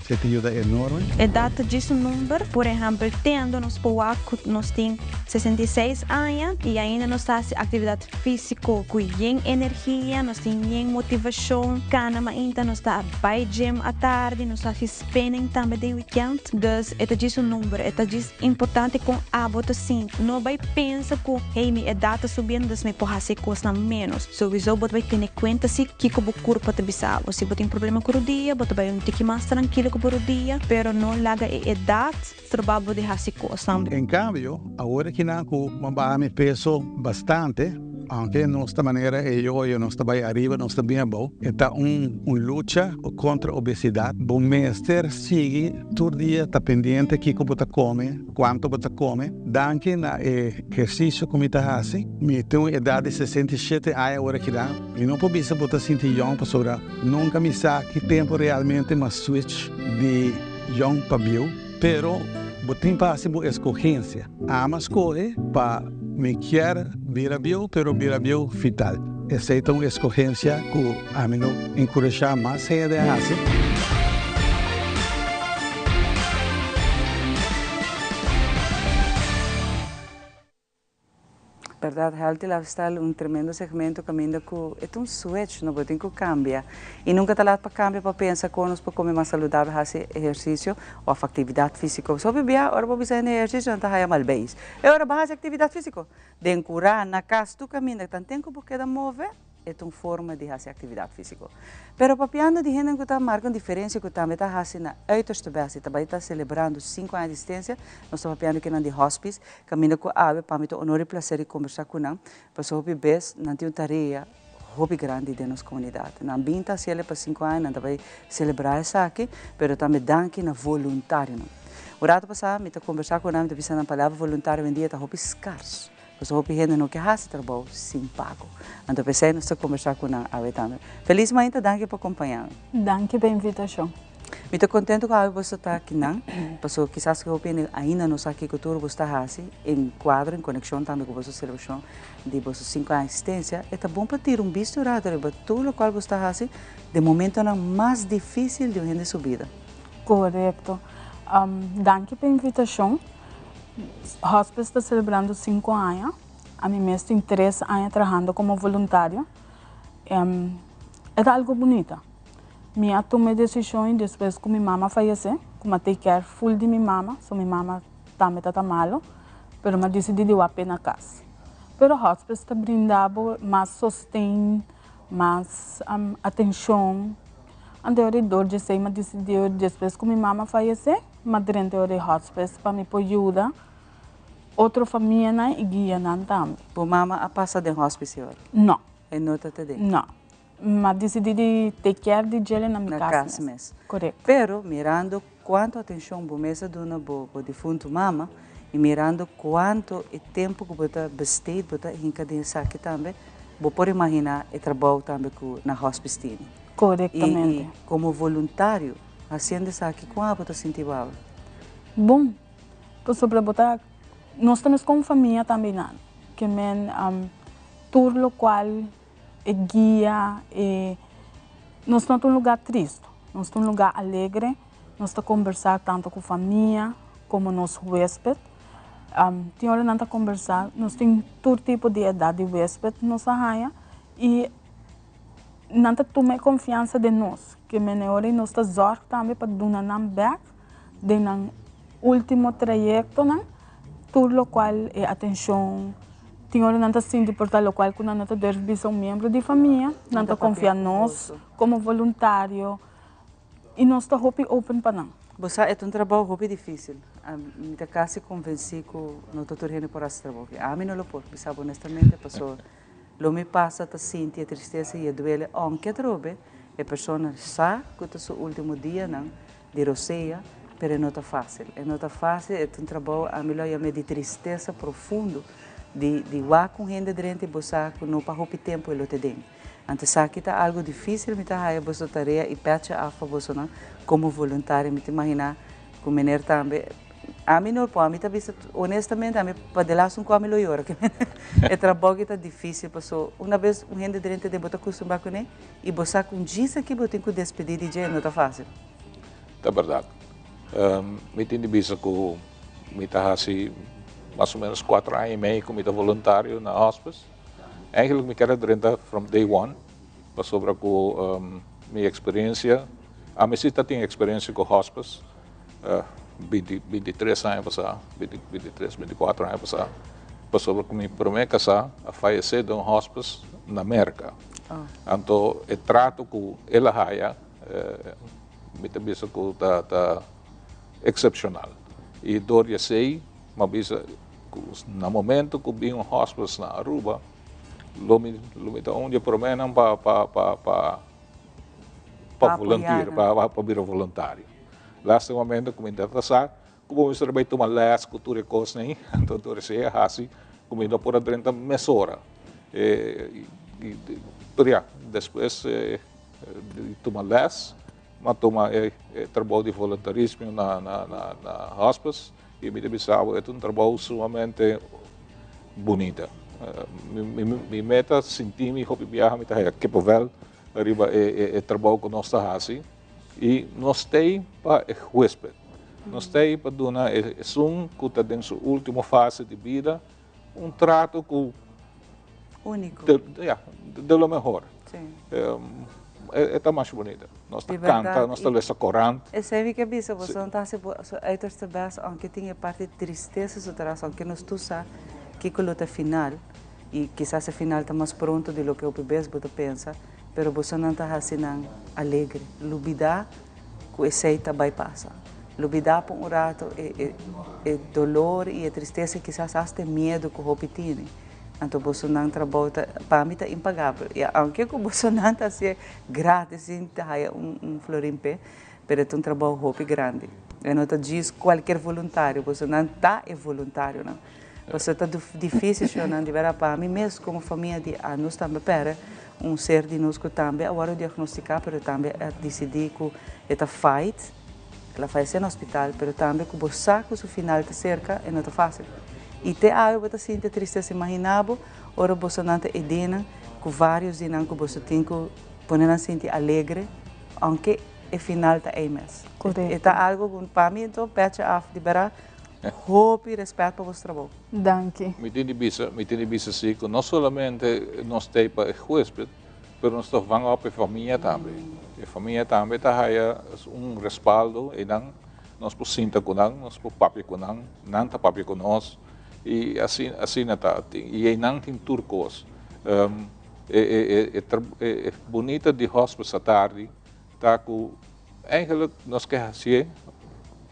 Esei ta yuda enorme. Edat ta djis un number. Por ehèmpel, tendo nos por wak ku nos tin 66 aña i ainda nos ta hasi aktividat físiko ku yen energia, nos tin yen motivashon, kana mainta, nos ta bai gym atardi, nos ta hasi spinning tambe den wikènt. Dus e ta djis un number. E ta djis importante kon abo ta sinti. No bai pensa ku, hey, mi edat ta subiendo, dus mi por hasi e kosnan ménos. Souiso bo ta bai tene kuenta si kiko bo kurpa ta bisa bo. Si bo tin problema ku rodia, bo ta bai un tiki mas trankilo ku bo rodia, pero no laga e edat stroba bo di hasi kosnan. En kambio, awor kinan ku bo baha mi peso bastante, aunke nos ta manera e yoyo, nos ta bai ariba, nos ta bin abou, e ta un lucha kontra obesidat. Bo mester sigui tur dia ta pendiente kiko bo ta kome, Kuantu bo ta kome? Danki na e ehersisio ku mi ta hasi, mi tin un edat di 67 aña ora kida. Mi no por bisa bo ta sinti yòn pasobra nunka mi sa ki tempu realmente m'a switch di yòn pa bieu. Pero bo tin pa hasi bo eskohensia. Ami a skohe pa mi kier bira bieu pero bira bieu vital. Esei ta un eskohensia ku ami no enkurashá mas hende a hasi. Berdad, Healthy Lifestyle un tremendo segmento caminda cu e ta un switch, no bo tin cu cambia. Y nunca ta laat pa cambia pa pensa con nos por come mas saludabel, haci ehercicio of actividad fisico. So hopi bia ora bo bisa hende ehercicio nan ta haya mal beis. E ora bo haci actividad fisico den cura, na cas, tur caminda, tanten cu bo keda move. E ta un forma di hasi aktividat físiko. Pero papiando di hendenan ku ta marka un diferensia ku tambe ta hasi na uiterste best i ta bai ta selebrando sinku aña di eksistensia, nos ta papiando kinan di hospice, kaminda ku awe pa mi ta honor i plaser di kombersá ku nan, pasobra hopi bes nan tin un tarea hopi grandi den nos komunidat. Nan bin ta hasiel pa sinku aña, nan ta bai selebrá esaki, pero tambe danki na voluntarionan. Un rato pasá mi ta kombersá ku nan, mi ta bisa nan palabra voluntario awendia ta hopi skars. Pasobra hopi hende no ke hasi trabou sin pago. Anto p'esei nos ta kombersá ku nan awe tambe. Felis mainta, danki pa kompañá mi. Danki pa invitashon. Mi ta kontentu ku awe boso ta akinan, pasobra kisas ku hopi hende ainda no sa kiko tur boso ta hasi en kuadro, en konekshon tambe ku boso selebrashon di boso sinku aña eksistensia. E ta bon pa tira un bista un rato riba tur lokual boso ta hasi den momentonan mas difísil di un hende su bida. Korekto. Danki pa invitashon. Hospice ta celebrando 5 aña. Ami mes tin 3 aña trahando como voluntario. E ta algo bunita. Mi a tuma e decision y despues cu mi mama fayece, cu mi a take care full di mi mama, so mi mama tambe tata malo, pero mi a dicidi di wak p'e na cas. Pero hospice ta brinda bo mas sosten, mas atencion. Anto ora dor djesey mi a dicidi despues cu mi mama fayece, M'a drenta ora e hospice pa mi por yuda otro famianan y guianan tambe. Bo mama a pasa den hospice ora? No. E no ta te den? No. M'a dicidi di take care di djele na mi Na cas cas mes. mes. Correcto. Pero mirando cuanto atencion bo mes a duna bo bo difunto mama y mirando cuanto e tempo cu bo ta besteed, bo ta hinca den esaki tambe, bo por imagina e trabou tambe cu na hospice tini. Correctamente. Y como voluntario Hasiendo esaki, kon abo ta sinti bo awe? Bon, pasobra bo ta, nos ta mes kon famia tambe nan, ke men tur lokual e guia, e, nos no ta un lugar tristu, nos ta un lugar alegre, nos ta kombersá tantu ku famia komo nos huesped. Tin ora nan ta kombersá, nos tin tur tipo di edat di huesped nos a haña i. Nan ta tuma e konfiansa den nos, ke mene ora i nos ta zòrg tambe pa duna nan bèk den nan último trayektonan tur lokual e atenshon. Tin ora nan ta sinti por ta lokual ku nan no ta durf bisa un miembro di famia, nan ta konfia nos komo voluntario i nos ta hopi open pa nan. Bo sa, e ta un trabou hopi difísil. Mi ta kasi konvensí ku no ta tur hende por hasi trabou aki. Ami no lo por, bisa bo honestamente, pasobra lo mi pasa ta sinti e tristesa i e duele, ounke atrobe e persona sa ku ta su último dianan di rosea, pero e no ta fásil. E no ta fásil, e ta un trabou, ami lo yam'é di tristesa profundo, di di wak un hende drenta i bo sa ku no pa hopi tempu e lo ta den. Anto esaki ta algo difísil, mi ta haya boso tarea i pètje af pa bosonan komo voluntario. Mi ta imaginá ku mener tambe, ami no por, ami ta bisa honestamente, ami pa de laatste un ku ami lo yora. E trabou aki ta difísil paso una bes un hende drenta den bo ta kustumbrá kuné i bo sa ku un djis aki bo tin ku despedí di dje, no ta fásil. Ta bèrdat. Mi tin di bisa ku mi ta hasi mas o ménos kuater aña i mei ku mi ta voluntario na hospice. Eigenlijk mi kier a drenta from day one pasobra ku mi experiencia, ami si ta tin experiencia ku hospice binti 23 aña pasá, 23, 24 aña pasá, pasobra ku mi promé kasá a fayesé den un hospice na Merka. Anto e trato ku el a haya mi ta bisa ku ta ta excepcional i dor di esei mi a bisa Ku na momento ku bin un hospice na Aruba lo mi lo mi ta un di e proménan pa pa pa pa pa volunteer pa pa bira voluntario. Lastimamente ku mi ta sa ku bo mester a bai tuma les ku tur e kosnan ei anto tur esei a hasi ku mi no por a drenta mesora. E pero ya despues di tuma les mi a tuma e trabou di voluntarismo na na na hospice. I mi ta bisa bo, e ta un trabou sumamente bunita. Mi meta sinti mi hopi biaha mi ta haya kippenvel riba e trabou ku nos ta hasi. I nos t'ei pa e huesped. Nos t'ei pa duna esun ku ta den su ultimo fase di bida un trato ku Único. Ya, de lo mehor. Sí. E ta masha bunita. Nos ta canta, nos ta lesa corant. Esei mi ke bisa, boso no ta hasi boso uiterste best, aunke tin e parti tristesa su tras, aunke nos tur sa kiko lo ta final, i kisas e final ta mas pronto di loke hopi bes bo ta pensa, pero bosonan ta hasi nan alegre. Lubida ku esei ta bai pasa. Lubida pa un rato e e dolor i e tristesa i kisas asta e miedu ku hopi tini. Anto bosonan trabou ta pa mi ta impagabel. I aunke ku bosonan ta hasié gratis sin ta haya un florin p'e, pero e ta un trabou hopi grandi. E no ta djis kualkier voluntario, bosonan ta e voluntarionan. Pasobra ta difísil shownan di bèrdat pa mi mes komo famia di a nos tambe pèrdè un ser di nos ku tambe a wòrdu diagnostiká pero tambe a disidí ku e ta fight, el a fayesé na hospital pero tambe ku bo sa ku su final ta serka e no ta fásil. I te awe bo ta sinti e tristesa imaginá bo ora bosonan ta edenan ku vários di nan ku boso tin ku pone nan sinti alegre aunke e final ta ei mes. E ta algu ku pa mi anto pèchi af di bèrdat. Hopi respet pa bos trabou. Danki. Mi tin di bisa, mi tin di bisa si ku no solamente nos ta ei pa e huesped, pero nos ta vang op e famia tambe. E famia tambe ta haya un respaldo einan, nos por sinta ku nan, nos por papia ku nan, nan ta papia ku nos i asina asina ta. I einan tin tur kos. E e e bunita di hospice atardi ta ku Eigenlijk nos ke hasié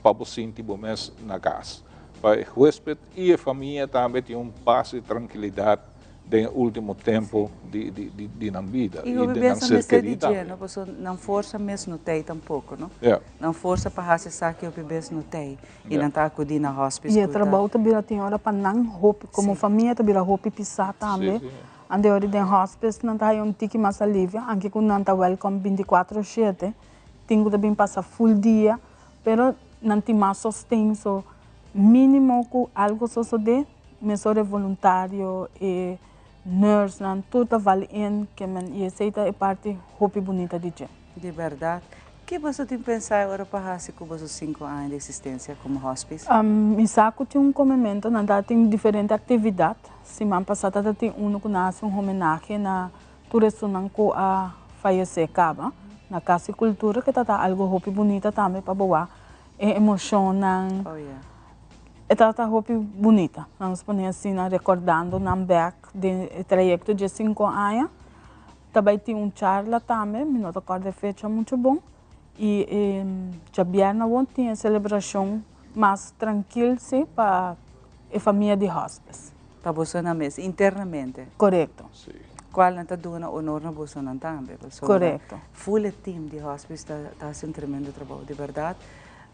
pa bo sinti bo mes na kas. Pa e huesped i e famia tambe tin un pas i trankilidat den e ultimo tempu di nan bida i den nan ser kerí tambe. No, pasobra nan forsa mes no t'ei tampoko, no? Nan forsa pa hasi esaki hopi bes no t'ei i nan ta akudí na hospice. I e trabou ta bira tin ora pa nan hopi, komo famia ta bira hopi pisá tambe. Ande ora den hospice nan ta haya un tiki mas alivio, anke ku nan ta welkom bintikuatro shete, tin ku ta bin pasa full dia, pero nan tin mas sosten, so minimo ku algo sosode, mesora e voluntario, e nurse nan tur ta val in, ke men i esei ta e parti hopi bunita di dje. Di bèrdat. Ke boso tin pensa e ora pa hasi ku boso sinku aña di eksistensia komo hospice? Mi sa ku tin un komementu, nan ta tin diferente aktividat. Siman pasá ta tin unu ku nan hasi un homenahe na tur esunnan ku a fayesé kaba na Kas di Kultura, ke ta ta algu hopi bunita tambe pa bo wak e emoshonnan. E ta ta hopi bunita, nan nos pone asina rekordando nan bèk den e trayekto dje sinku aña. Ta bai tin un charla tambe, mi no ta kòrda e fecha muchu bon. I e djabièrnè awor tin e selebrashon mas trankil si pa e famia di hospice. Pa bosonan mes, internamente. Korekto. Kual nan ta duna honor na bosonan tambe. Pasobra Korekto. Ful e team di hospice ta ta hasi un tremendo trabou. Di bèrdat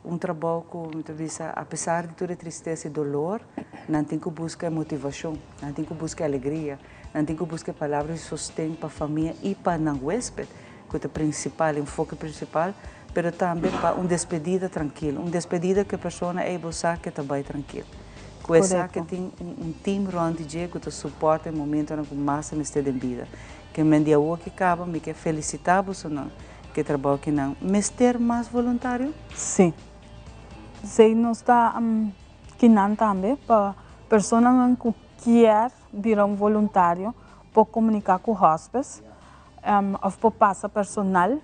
un trabou ku mi ta bisa apesar di tur e tristesa i dolor, nan tin ku buska e motivashon, nan tin ku buska e alegria, nan tin ku buska e palabra di sosten pa famia i pa nan huésped. ku ta prinsipal, enfoke prinsipal, pero tambe pa un despedida trankil, un despedida ku e persona ei bo sa ke ta bai trankil, ku e sa ke tin un team rònt di dje ku ta supòrt e momentonan ku mas ta mester den bida. Ke men di awor ke kaba mi ke felisitá bosonan ku e trabou ki nan mester mas voluntario. Sí. Esei nos ta kinan tambe pa personanan ku kier bira un voluntario por komuniká ku hospice. Of por pasa personal,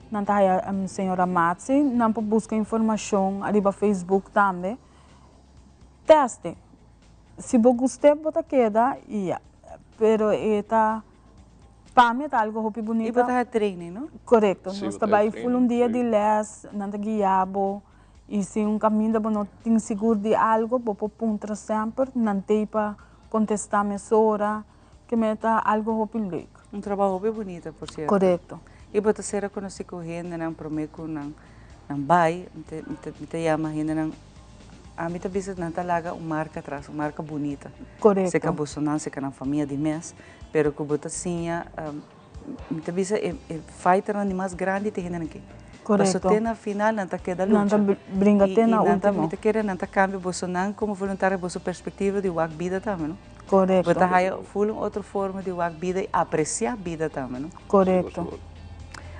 nan ta haya señora Matsi, nan por busca informacion ariba Facebook tambe. Teste, si bo gust'e bo ta keda y ya, pero e ta, pa mi e ta algo hopi bunita. Y bo ta haya training, no? Corecto, nos ta bay full un dia di les, nan ta guia bo y si un caminda bo no tin sigur di algo bo por puntra semper, nan t'ey pa contesta mesora. Ke me ta algo hopi leuk. Un trabou hopi bunita por cierto. Corecto. Y bo ta ser reconoci cu hendenan prome cu nan nan bay, mi ta yama hendenan, ami ta bisa nan ta laga un marca atras, un marca bunita. Corecto. Seca bosonan, seca nan famia di mes, pero cu bo ta siña, mi ta bisa e fighternan di mas grandi ta e hendenan aki. Corecto. Paso te na final nan ta keda lucha. Nan ta bringa te na ultimo. Mi ta kere nan ta cambia bosonan como voluntario boso perspectiva di wak bida tambe, no? Korekto. Bo ta haya ful un otro forma di wak bida i apresiá bida tambe, no? Korekto.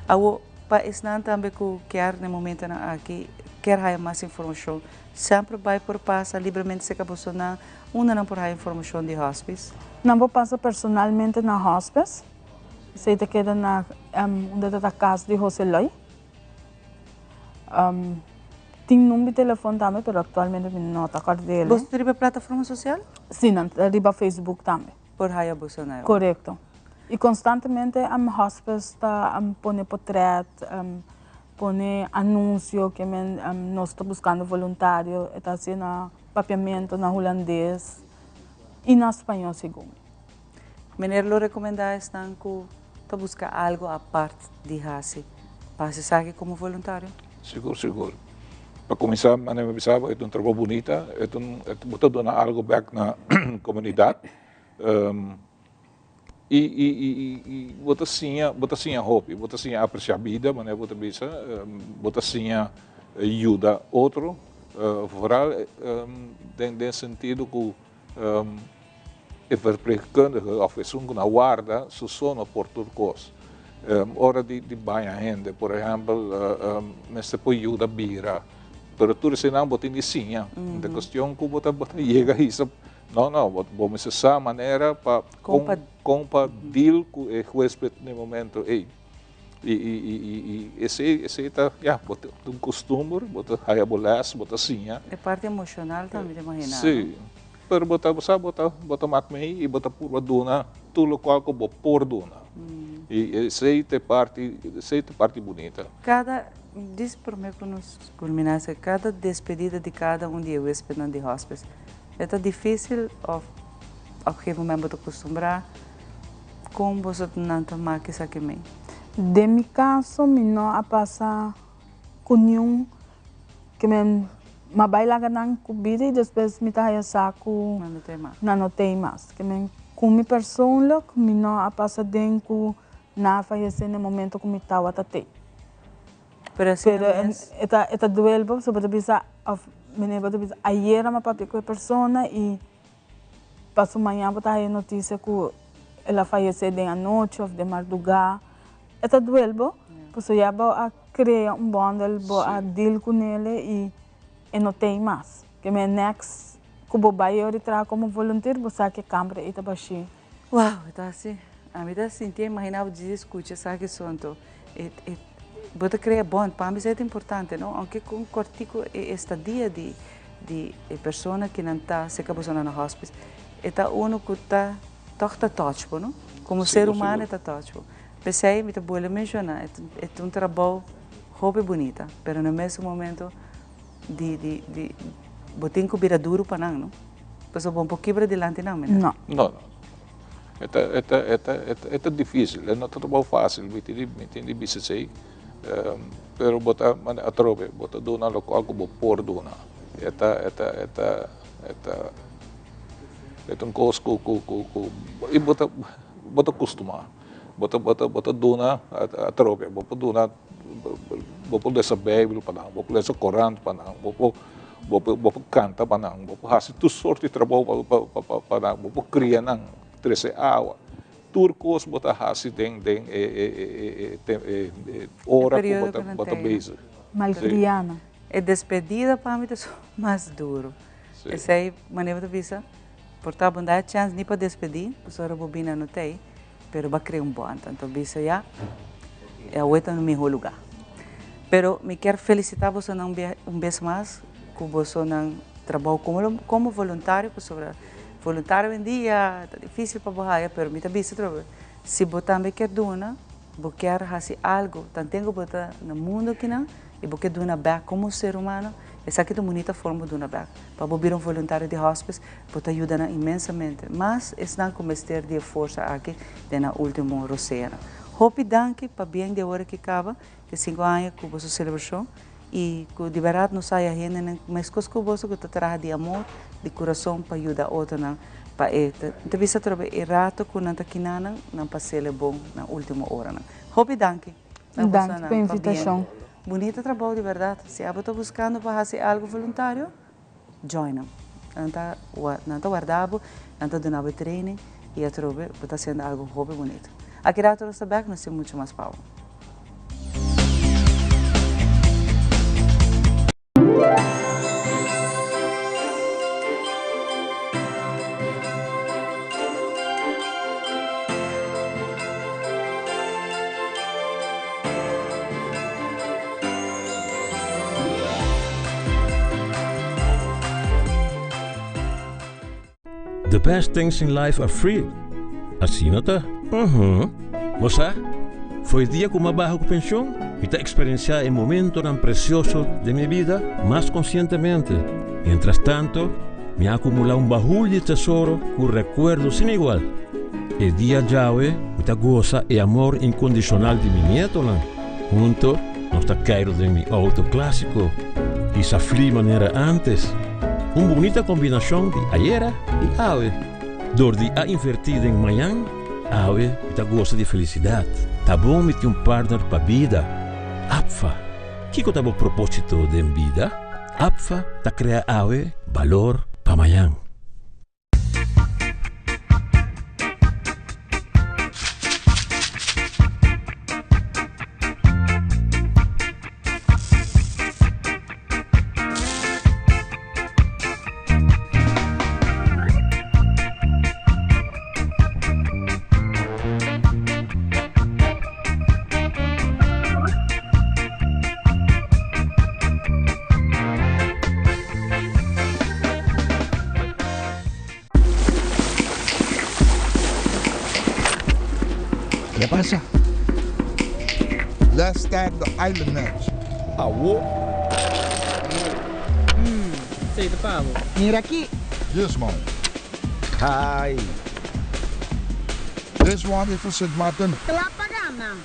Awor, pa esnan tambe ku kier na e momentonan aki kier haya mas informashon, semper bai por pasa libremente serka bosonan, unda nan por haya informashon di hospice? Nan por pasa personalmente na hospice, esei ta keda na unda ta ta kas di Jose Loy. Tin number di telefon tambe pero actualmente mi no ta kòrda el. Boso ta riba plataforma sosial? Si, nan ta riba Facebook tambe. Por haya boso na. Korekto. I konstantemente hospice ta pone potret, pone anunsio ke men nos ta buskando voluntario, e ta hasi na papiamento, na hulandes i na spañó segun. Meneer lo rekomendá esnan ku ta buska algu apart di hasi pa hasi esaki komo voluntario? Sigur, sigur. Pa kuminsá, manera mi bisa bo, e ta un trabou bunita, e ta un, bo ta duna algu bèk na komunidat i i i i bo ta siña, bo ta siña hopi, bo ta siña apresiá bida, manera bo ta bisa, bo ta siña yuda otro, vooral den den sentido ku E verpleegkundige of esun ku na warda su so no por tur kos. Ora di baña hende, por ehèmpel, mester por yuda bira, pero tur eseinan bo tin di siña. Ta kuestion ku bo ta yega hisa, no no, bo mester sa manera pa kon pa deal ku e huesped na e momento ei. I esei esei ta ya, bo ta un kustumber, bo ta haya bo lès, bo ta siña. E parti emoshonal tambe ta imaginá, no? Sí, pero bo ta bo sa bo ta bo ta mak mei i bo ta purba duna tur lokual ku bo por duna. I esei ta e parti esei ta e parti bunita. Kada, dis promé ku nos kulminá esaki, kada despedida di kada un di e wéspednan di hospice, e ta difísil òf op gegeven moment bo ta kustumbrá? Kon boso nan ta maki esaki mei? Den mi kaso mi no a pasa ku niun ke men m'a bai laga nan ku bida i despues mi ta haya sa ku nan no tei mas. Ke men ku mi persoonlijk mi no a pasa den ku nan a fayesé na e momento ku mi tawata tei. Pero e ta e ta duel bo pasobra bo ta bisa òf meneer bo ta bisa ayera m'a papia ku e persona i Paso mañan bo ta haya noticia cu el a fayece den anochi of den marduga. E ta duel bo, pasobra ya bo a crea un bondel, bo a deal cu nele y e no tey mas. Ke men next cu bo bay ora di traha como volunteer, bo sa cu e camber ey ta bashi. Wow, e ta haci. Ami ta sinti e imagina bo djis scucha esaki so anto e e bo ta crea bond. Pa mi esey ta importante, no? Aunke con cortico e estadia di di e persona ki nan ta serka boso na hospice, e ta uno ku ta tòg ta touch bo, no? Komo ser humano e ta touch bo. P'esei mi ta bolbe menshoná, e ta un trabou Hopi bunita, pero na mesun momento di di di bo tin ku bira duru pa nan, no? Pasobra bo no por kibra dilanti nan, meneer. No. No, no. E ta e ta e ta e ta dificil, e no ta trabou facil, mi tin di mi tin di bisa esey, pero bo ta manda atrobe, bo ta duna locual cu bo por duna. E ta e ta e ta e ta e ta un cos cu cu cu cu y bo ta bo ta custuma, bo ta bo ta bo ta duna atrobe, bo por duna bo por lesa bijbel pa nan, bo por lesa corant pa nan, bo por Bo por bo por canta pa nan, bo por haci tur soort di trabou pa pa pa pa nan, bo por cria nan, trece awa. Tur cos bo ta haci den den e e e e e e e ora cu bo ta bo ta bezig. Malcria nan. E despedida pa mi ta esun mas duro. Esey manera bo ta bisa, por ta bo no da e chance ni pa despedi, pasobra bo bini a no ta ey, pero bo a crea un bond. Anto bisa ya, e awe ta na miho lugar. Pero mi kier felicita bosonan un bes mas cu bosonan trabou como voluntario pasobra voluntario hoy-en-dia ta dificil pa bo haya pero mi ta bisa trobe si bo tambe kier duna bo kier haci algo tanten cu bo ta na mundo akinan y bo kier duna bek como ser humano esaki ta un bunita forma bo duna bek pa bo bira un voluntario di hospice bo ta yuda nan inmensamente mas esnan cu mester di e forsa aki den nan ultimo roseanan. Hopi danki pabien di awor aki caba. E sinku aña ku boso selebrashon i ku di bèrdat nos haya hendenan meskos ku boso ku ta traha di amor, di kurason pa yuda otronan pa e ta ta bisa atrobe e rato ku nan ta kinanan nan pas'el e bon na ultimo oranan. Hopi danki na Danki bosonan pa pabien. invitashon. Bunita trabou di bèrdat. Si abo ta buskando pa hasi algu voluntario, join nan. Nan ta nan ta warda bo, nan ta duna bo e training y atrobe bo ta haciendo algo hopi bonito. Aki rato nos ta bek, nos tin mucho mas pa bo. The best things in life are free. Asina ta? Uhum. Bo sa, for e dia ku mi a baha ku penshon, mi ta eksperensiá e momentonan presioso den mi bida mas konsientemente. Mientras tanto, mi a akumulá un bahul di tesoro ku rekuerdo sin igual. E dia djawe mi ta gosa e amor inkondishonal di mi nietonan. Hunto nos ta keiru den mi outo klásiko i sa fli manera ántes. Un bunita kombinashon di ayera i awe. Dor di a invertí den mañan, awe mi ta gosa di felisidat. Ta bon mi tin un partner pa bida. APFA, kiko ta bo propósito den bida? APFA ta krea awe balor pa mañan. ¿Qué pasa? Let's start the island match. Awo. Mm, sei ta pa bo. Mira aki. This one. Hi. This one is for Sint Maarten. Kla pa gana.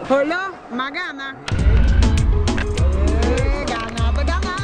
Holo, m'a gana. Gana ta gana.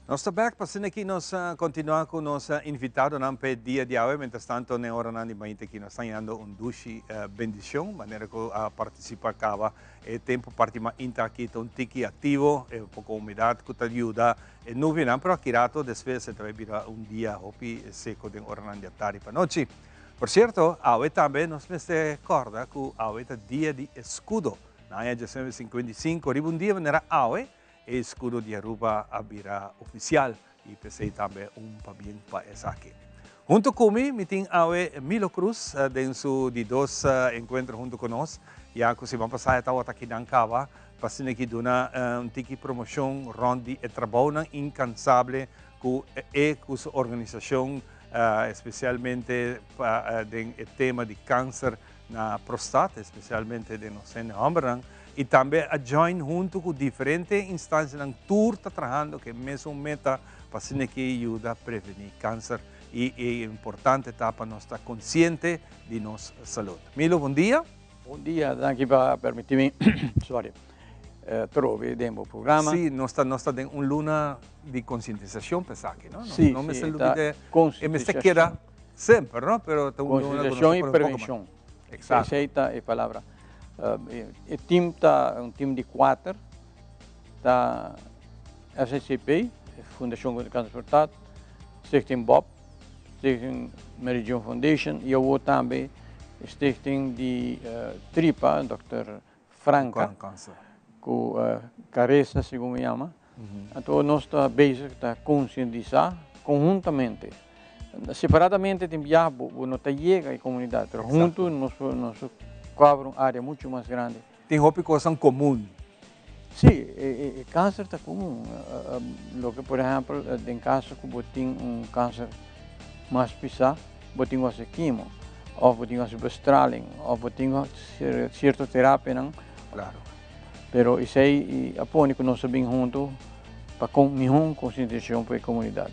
Nos ta bek pa asina aki nos continua cu nos invitadonan p'e dia di awe. Mientras tanto n'e oranan di mainta aki nos ta hañando un dushi bendicion manera cu a participa caba e tempo parti mainta aki ta un tiki activo, e poco humedad cu ta yuda e nubianan pero aki rato despues e ta bay bira un dia hopi seco den oranan di atardi pa nochi. Por cierto, awe tambe nos mester corda cu awe ta dia di escudo. Na aña 1955 riba un dia manera awe. e escudo di Aruba a bira oficial y p'esey tambe un pabien pa esaki. Hunto cu mi, mi tin awe Milo Cruz den su di dos encuentro hunto cu nos, ya cu siman pasa e tawata akinan caba pa asina ki duna un tiki promocion rond di e trabounan incansable cu e cu su organisacion especialmente pa den e tema di cancer na prostat, especialmente den nos hende hombernan, y tambe a join hunto cu diferente instancianan tur ta trahando cu e mesun meta pa asina ki yuda preveni cancer y e importante ta pa nos ta consciente di nos salud. Milo, bon dia. Bon dia, danki pa permiti mi, sorry, trobe den bo programa. Sí, nos ta nos ta den un luna di concientisacion pa esaki, no? Sí, no sí, mester ta lubida, e mester concientisacion. keda semper, no? Pero ta un luna ku nos ta Concientisacion y pone un poko mas. prevencion. Exacto. Esey ta e palabra. E team ta un team di kuater, ta FCCP, Fundacion Contra Cancer Portaat, Stichting Bob, Stichting Mary Joan Foundation y awo tambe Stichting di Tripa, Dokter Franca, cu Careza segun mi yama. Anto nos ta bezig ta concientisa conhuntamente. Separadamente tin biaha bo no ta yega e comunidad, pero hunto nos nos cobra un area mucho mas grandi. Tin hopi cosnan comun. Sí, e cancer ta comun. Loke por ehempel den caso cu bo tin un cancer mas pisa, bo tin cu haci quimo, of bo tin cu haci bestraling, of bo tin cu haci cierto terapianan. Claro. Pero esey a pone cu nos a bin hunto pa con mihon concientisacion pa e comunidad.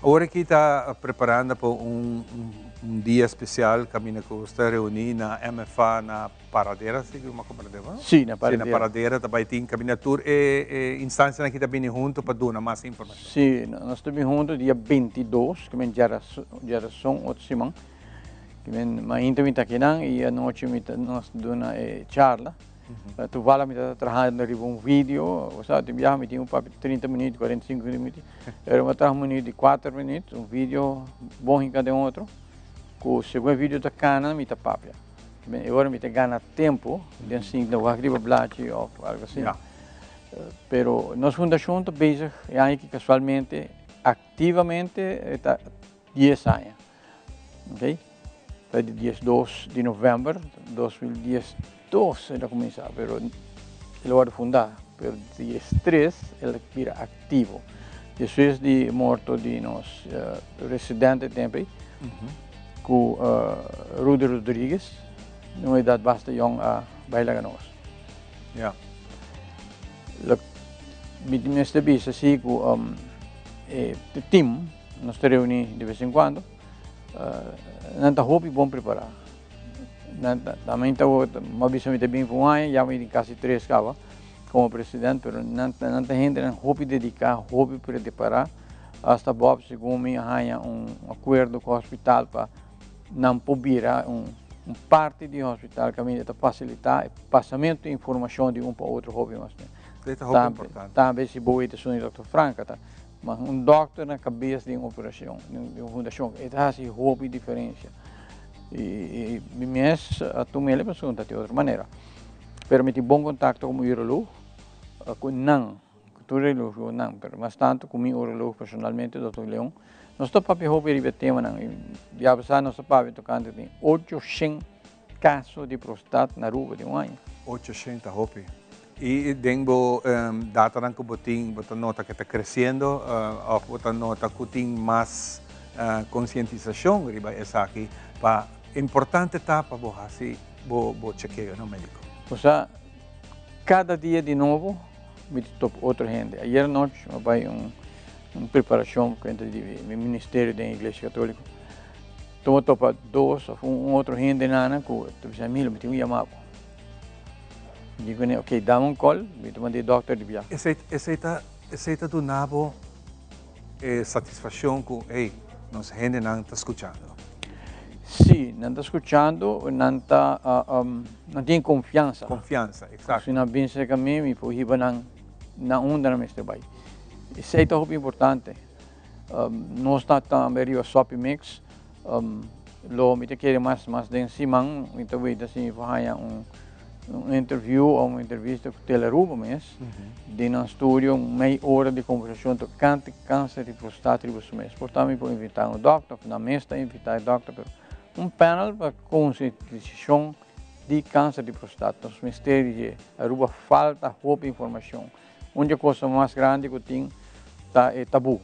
Awor aki ta preparando pa un dia special caminda cu ta reuni na MFA na Paradera, si cu mi a comprende bo? Si, na Paradera. Si, na Paradera ta bay tin caminda tur e instancianan aki ta bini hunto pa duna mas informacion. Si, nos ta bini hunto dia 22, cu men djarason otro siman, cu men mainta mi ta akinan y anochi mi ta nos duna e charla. Toevallig mi ta trahando riba un video, bo sa, tin biaha mi tin un papia 30 minuut, 45 minuut, pero mi a traha un minuut di cuater minuut, un video bon hinca den otro, cu segun e video ta cana mi ta papia. E ora mi ta gana tempo den sinta wak riba blachi of algo asina. Pero nos fundacion ta bezig e aña aki casualmente activamente ta dies aña. Ok. Ta di 12 di november 2012 el a cuminsa pero el a wordo funda pero 13 el a bira activo. Despues di morto di nos residente tempo ey. Ku Rudy Rodriguez, na un edat basta yong a bai laga nos. Ya. Lo mi mester bisa si ku e team nos ta reuni de bes en cuando, nan ta hopi bon prepara. Nan ta, tambe ta mi a bisa mi ta bin pa un aña, ya mi tin kasi tres kaba komo president, pero nan nan ta hendenan hopi dediká, hopi prepara. Hasta Bob segun mi a haña un akuerdo ku hospital pa nan por bira un un parti di hospital kaminda ta fasilitá e pasamentu di informashon di un pa otro hopi mas bien. Esei ta hopi importante. Tambe si bo weta esun di Dòkter Franca ta mas un dòkter na kabes di un operashon di un fundashon e ta hasi hopi diferensia i mi mes a tuma el e pasobra ta di otro manera pero mi tin bon kontakto ku mi uroloog ku nan. Ku tur relogionan, pero mas tantu ku mi urolog personalmente, Dòkter Leon, nos ta papia hopi riba e temanan i bia pasá nos a papia tokante tin 800 kaso di prostat na Aruba den un aña. 800 ta hopi. I den bo datanan ku bo tin, bo ta nota ku ta kresiendo òf bo ta nota ku tin mas konsientisashon riba esaki pa importante ta pa bo hasi bo chekeo no médiko? Osea, kada dia di nobo Mi ta topa otro hende. Ayer anochi mi a bai un un preparacion cuenta di mi ministerio den iglesia catolico. Enton mi a topa dos of un otro hende nana cu ta bisa mi, mi tin cu yama bo. Mi di cune, ok, dame un call, mi ta manda e dokter di bia. Esey esey ta esey ta duna bo e satisfaccion cu, hey, nos hendenan ta scuchando. Sí, nan ta scuchando, nan ta, nan tin confiansa. Confiansa, exacto. Si nan bin cerca mi, mi por hiba nan na unda nan mester bai. Esey ta hopi importante. Nos ta tambe riba Soppy Mix, lo mi ta kere mas, mas den siman, mi ta weta si mi por haya un. Un interview o un entrevista ku Tele Aruba mes, den nan studio, un mei ora di kombersashon tokante kanser di prostat riba su mes. Por ta mi por invitá un dòkter òf nan mes ta invitá e dòkter, pero un panel pa konsientisashon di kanser di prostat. Nos mester di dje. Aruba falta hopi informashon. Un di e kosnan mas grandi ku tin ta e tabú.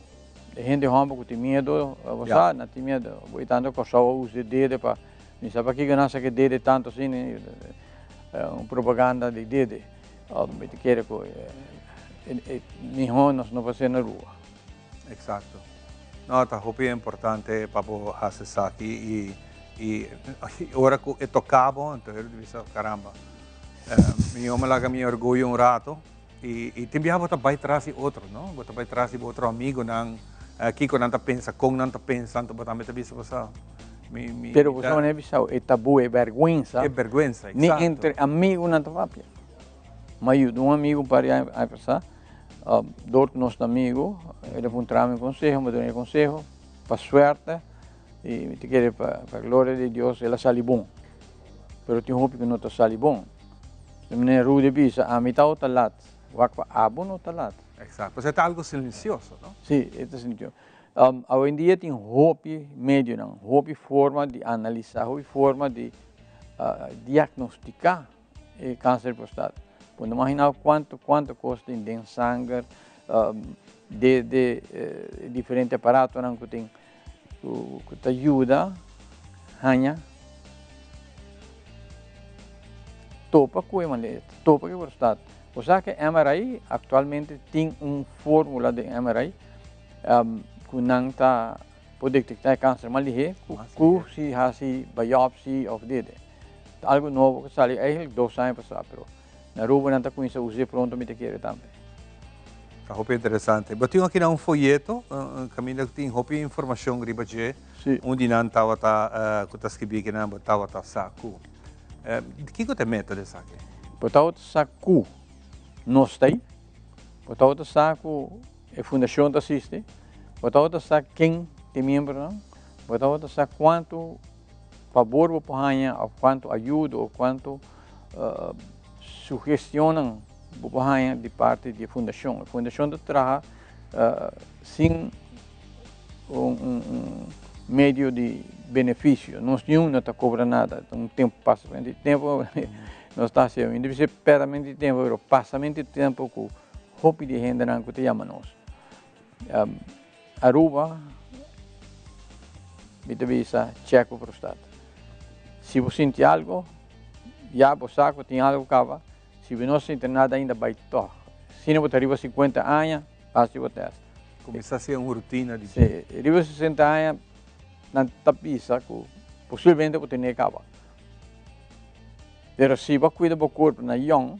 E hende hòmber ku tin miedu, bo sa, nan tin miedu. Bo i tantu Kòrsou a usa e dede pa, mi sa pakiko nan sa ke dede tantu asina, un propaganda di dede. Mi ta kere ku e mihó nos no por hasi na rua. Eksakto. No, ta hopi importante pa bo hasi esaki i i ora ku e toka bo, anto e bisa, karamba, mi home laga mi orguyo un rato i i tin biaha bo ta bai tras di otro, no? Bo ta bai tras di bo otro amigonan, kiko nan ta pensa, kon nan ta pensa, anto bo tambe ta bisa bo sa, mi mi Pero bo sa manera bisao, e tabu, e bèrgwensa, E bèrgwensa, ni eksakto. entre amigunan ta papia. Mi a yuda un amigu un par di aña pasá, dor ku nos ta amigu, el a puntra mi un konseho, mi a duna e konseho, pa suerte i mi ta kere pa gloria di Dios el a sali bon, pero tin hopi ku no ta sali bon. Di manera Rudy a bisa, ami tabata lat, wak pa abo no ta lat. Exacto, pasobra e ta algo silencioso, no? Si, e ta silencioso. Awendia tin hopi medionan, hopi forma di analisa, hopi forma di diagnostica e kanser di prostat. Bo no imaginá kuantu kuantu kos tin den sanger, de de diferente aparatonan ku tin ku ta yuda haña topa ku e malesa, topa ku e prostat. Bo sa ku MRI aktualmente tin un fórmula den MRI ku nan ta por detektá e kanser mas lihé ku si hasi biopsi òf dede. Ta algo nobo ku sali eigenlijk dos aña pasá, pero na Aruba nan ta kuminsá us'é pronto mi ta kere tambe. Ta hopi interesante. Bo tin aki nan un foyeto kaminda ku tin hopi informashon riba dje. Un di nan tabata ku ta skibí aki nan bo tabata sa ku. Kiko ta e meta di esaki? Bo tabata sa ku nos ta ei, bo tabata sa ku e fundashon ta asisti, bo tabata sa ken ta e miembronan, bo tabata sa kuantu fabor bo por haña òf kuantu ayudo òf kuantu sugestionnan bo por haña di parti di e fundashon. E fundashon ta traha sin un medio di benefisio. Nos niun no ta kobra nada. Un tempu pasa tempu nos ta hasi, mi no bisa pèrdamento di tempu pero pasamento di tempu ku hopi di hendenan ku ta yama nos. Aruba, mi ta bisa check bo prostat. Si bo sinti algo, ya bo sa ku tin algo kaba. Si bo no sinti nada ainda bai tog. Si no bo ta riba sinkuenta aña, hasi bo test. Kuminsá hasi un rutina di. Si, riba sesenta aña nan ta bisa ku posiblemente bo tene kaba. Pero si bo a kuida bo kurpo na yòn.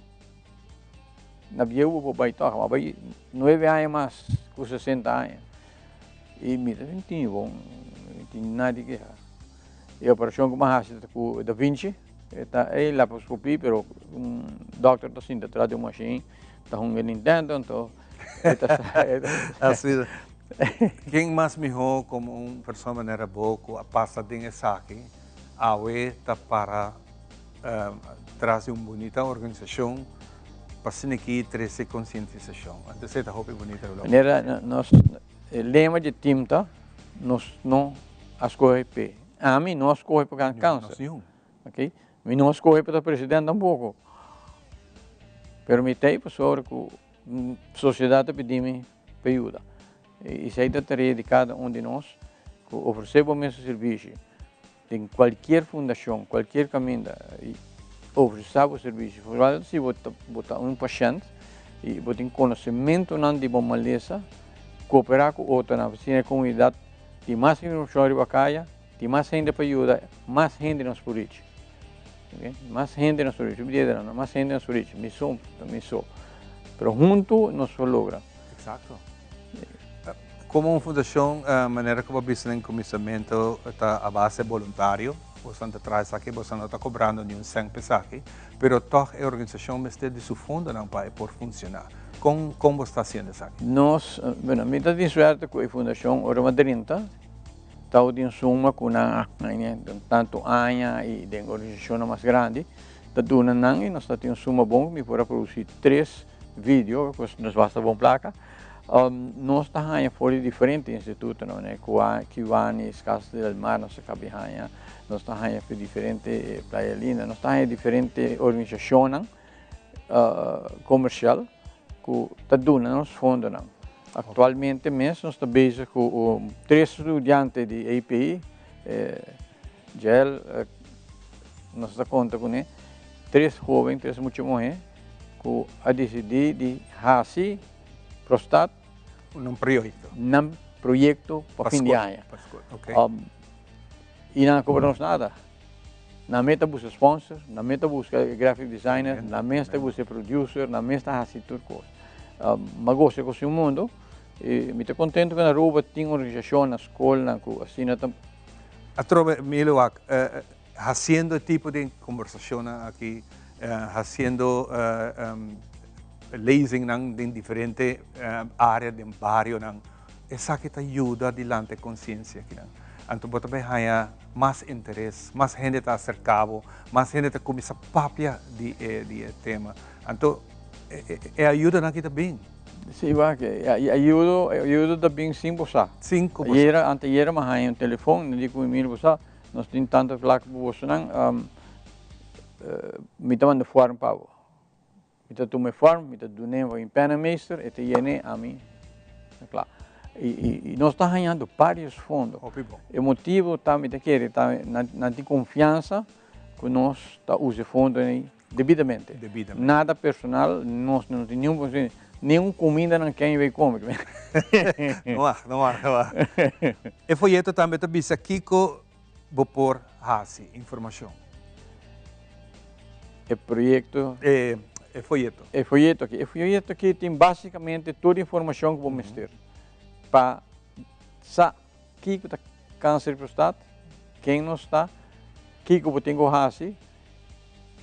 Na bieu bo por bai tòg, ma bai nuebe aña mas ku sesenta aña. I mi ta sinti bon, mi tin nada di keha. E operashon ku mi a hasi ta ku Da Vinci, e ta e laparoscopie, pero un dòkter ta sinta tras di un mashin, ta hunga Nintendo, anto e ta sa. Así. Ken mas mihó komo un persona manera bo ku a pasa den esaki, awe ta para tras di un bunita organisashon pa asina aki trese konsientisashon. Anto esei ta hopi bunita. Manera nos e lema di tim ta nos no a skohe p'e. Ami no a skohe pa gana kanser. Ok mi no a skohe pa ta president tampoko. Pero mi ta ei pasobra ku sosiedat ta pidi mi pa yuda. I esei ta tarea di kada un di nos ku ofresé bo mes sirbishi. Den cualkier fundacion, cualkier caminda y ofrece bo servicio, vooral si bo ta bo ta un pashent y bo tin conocimentonan di bo malesa, coopera cu otronan, asina e comunidad tin mas informacion riba caya, tin mas hende pa yuda, mas hende nos por reach. Ok, mas hende nos por reach, mas hende nos por reach, mi so, mi so, pero hunto nos por logra. Exacto. Como un fundacion, manera cu bo a bisa den cuminsamentu, ta a base boluntario. Boso ta traha esaki, boso no ta cobrando ni un cent pa esaki, pero toch e organisacion mester di su fondonan pa e por funciona. Con con bo sta haciendo esaki? Nos, bueno, mi ta tin suerte cu e fundacion ora mi a drenta, tabatin suma cu nan a haña den tanto aña y den organisacionnan mas grandi. Ta duna nan y nos ta tin un suma bon cu mi por a produci tres video cu nos basta bon placa. Nos ta haña for di diferente institutonan manera Kiwanis, Casa del Mar nos a cabi haña, nos ta haña for diferente Playa Linda, nos ta haña diferente organisacionnan comercial cu ta duna nos fondonan. Actualmente mes nos ta bezig cu tres studiante di API, Jael, nos ta conta cune, tres hoben, tres mucha muhe cu a dicidi di haci prostat Nan proyecto. Nan proyecto pa fin di aña. Y nan a cobra nos nada. Nan mes ta busca sponsor, nan mes ta busca graphic designer, nan mes ta busca producer, nan mes ta haci tur cos. M'a gosta cu su mundo y mi ta contento cu na Aruba tin organisacion na scolnan cu asina ta. Atrobe, Milo, wak, haciendo e tipo di conversacionnan aki, haciendo lezingnan den diferente area den barionan, esaki ta yuda dilante conciencia akinan. Anto bo ta bay haya mas interes, mas hende ta acerca bo, mas hende ta cuminsa papia di e di e tema. Anto e ayudanan aki ta bin. Si, wak, e ayudo, e ayudo ta bin sin bo sa. Sin cu bo sa. Ayera, anteayera mi a haya un telefon, mi di cu mi mira bo sa, nos tin tanto placa pa bosonan, mi ta manda form pa bo. Mi ta tuma e form, mi ta dun'é pa mi penningmeester, e ta yen'é, ami ta kla. I nos ta hañando varios fondo. E motibu ta mi ta kere ta nan tin konfiansa ku nos ta usa e fondo ei debidamente. Nada personal, nos no tin niun niun kuminda nan ken bay kome. No wak, no wak, no wak. E foyeto tambe ta bisa kiko bo por hasi informashon. E proyekto. E foyeto. E foyeto aki. E foyeto aki tin basikamente tur informashon ku bo mester pa sa kiko ta kanser di prostat, ken nos ta, kiko bo tin ku hasi,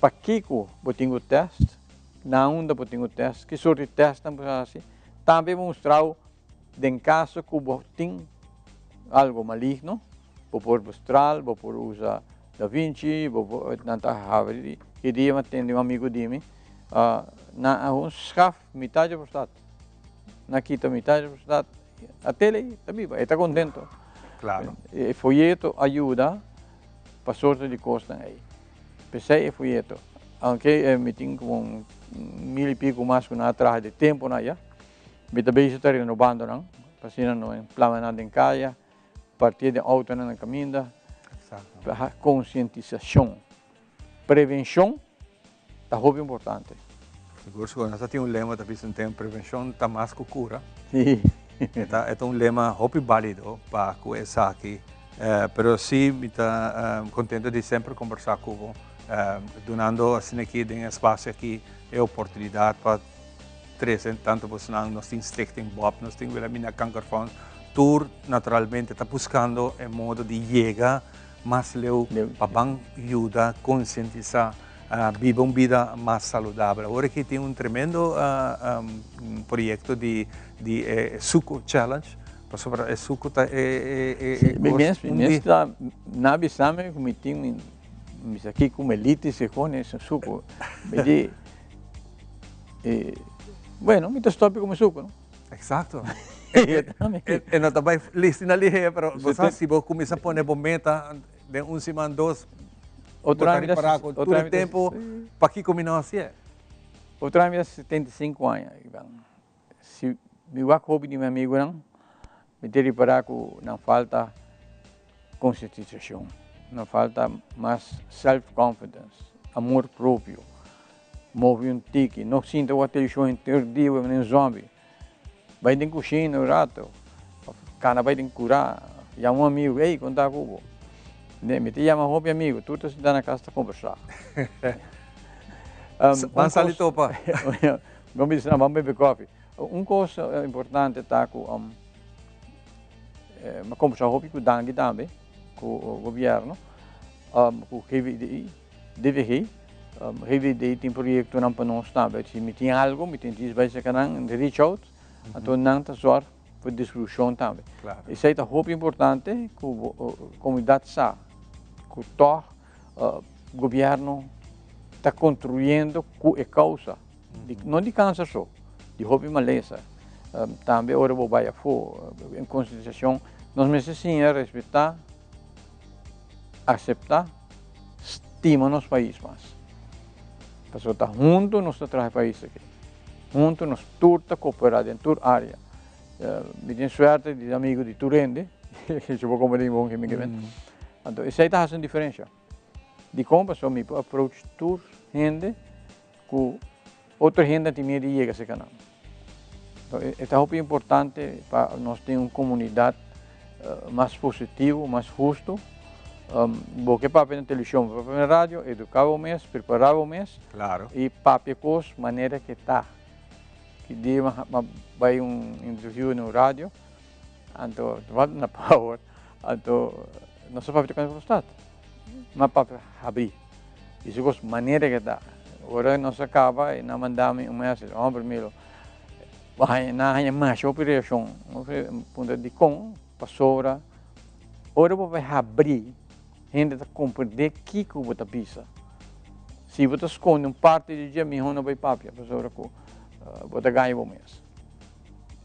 pakiko bo tin ku tèst, na unda bo tin ku tèst, ki sort di tèstnan bo ta hasi. Tambe bo mustrau Den kaso ku bo tin algo maligno, bo por bustral, bo por usa Da Vinci, bo por, nan ta habri, ki dia mi a tende un amigu di mi, nan a un schaf mitad dje prostat, nan a kita mitad dje prostat, a tele ei ta biba, e ta kontento. Claro. E foyeto a yuda pa sorto di kosnan ei. P'esei e foyeto, aunke mi tin komo un mil i piko mas ku nan a traha di temponan ya, Mi ta bezig ta renobando nan, pa asina no plama nan den kaya, partia den autonan na kaminda, pa konsientisashon. Prevenshon ta hopi importante. Sigur sigur, nos ta tin un lema ta bisa un prevenshon ta mas ku kura. E ta e ta un lema hopi balido pa ku esaki, pero si mi ta kontento di semper kombersá ku bo, dunando asina aki den e espasio aki e oportunidat pa Trece tanto bosnan, nos tin Stichting Bob, nos tin Wilhelmina Kankerfonds, tur naturalmente ta buscando e modo di yega mas leu pa ban yuda concientisa biba un bida mas saludabel. Awor aki tin un tremendo proyecto di di e Suco Challenge, pasobra e suco ta e Mi mes, mi mes ta na bisa mi cu mi tin mi sa kico melitis e con e suco, mi di. E, bueno, mi ta stop come suco, no? Exacto. E no ta bai listi na lihe, pero bo sa si bo cuminsa pone bo meta den un siman, dos, Otro bo ta aña mi ta ripara cu otro tur aña e mi ta tempo, pakico mi no hacié? Otro aña mi ta 75 aña, Ivan. Si mi wak hopi di mi amigunan, mi ta ripara cu nan falta concientisacion, nan falta mas self confidence, amor propio, move un tiki, no sinta wak television henter dia wak manera un zombie, bay den cushina un rato, of cana bay den cura, yama un amigu, ey con ta cu bo? Mi ta yama hopi amigu, tur ta sinta na cas ta conversa. Ban sali topa. Ban bisa nan ban bebe kofi. Un kos importante ta ku mi a kombersá hopi ku Dangui tambe, ku gobièrnu, ku GVDI, DVG. GVDI tin proyektonan pa nos tambe. Si mi tin algu, mi tin djis bai seka nan, reach out, anto nan ta zòrg pa distribushon tambe. Esei ta hopi importante ku komunidat sa ku tòg gobièrnu. ta kontribuyendo ku e kousa, di, no di kanser so, di hopi malesa. Tambe ora bo bai afó, en konsientisashon, nos mester siña respetá, aseptá, stima nos pais mas. Pasobra ta huntu nos ta traha e pais aki. Huntu nos tur ta kooperá den tur área. Mi tin suerte di amigo di tur hende, si bo komprende bon ke mi ke men. Anto esei ta hasi un diferensha. Dikon? Pasobra mi por approach tur hende ku otro hende tin miedu di yega serka nan. E ta hopi importante pa nos tin un komunidat mas positivo, mas hustu. Bo ke papia na televishon, bo ke papia na radio, eduká bo mes, prepará bo mes i papia kos manera ke ta. Ki dia mi a bai un interview na un radio, anto tabata na Power, anto nos a papia tokante prostat. Mi a papia habrí. I su kos manera ke ta. Ora nos a kaba e nan manda mi un message, homber Milo, bo haña nan a haña masha hopi reakshon. Mi puntra dikon? Pasobra ora bo bai habrí hende ta komprendé kiko bo ta bisa. Si bo ta skonde un parti di dje mihó no bai papia pasobra ku bo ta gaña bo mes.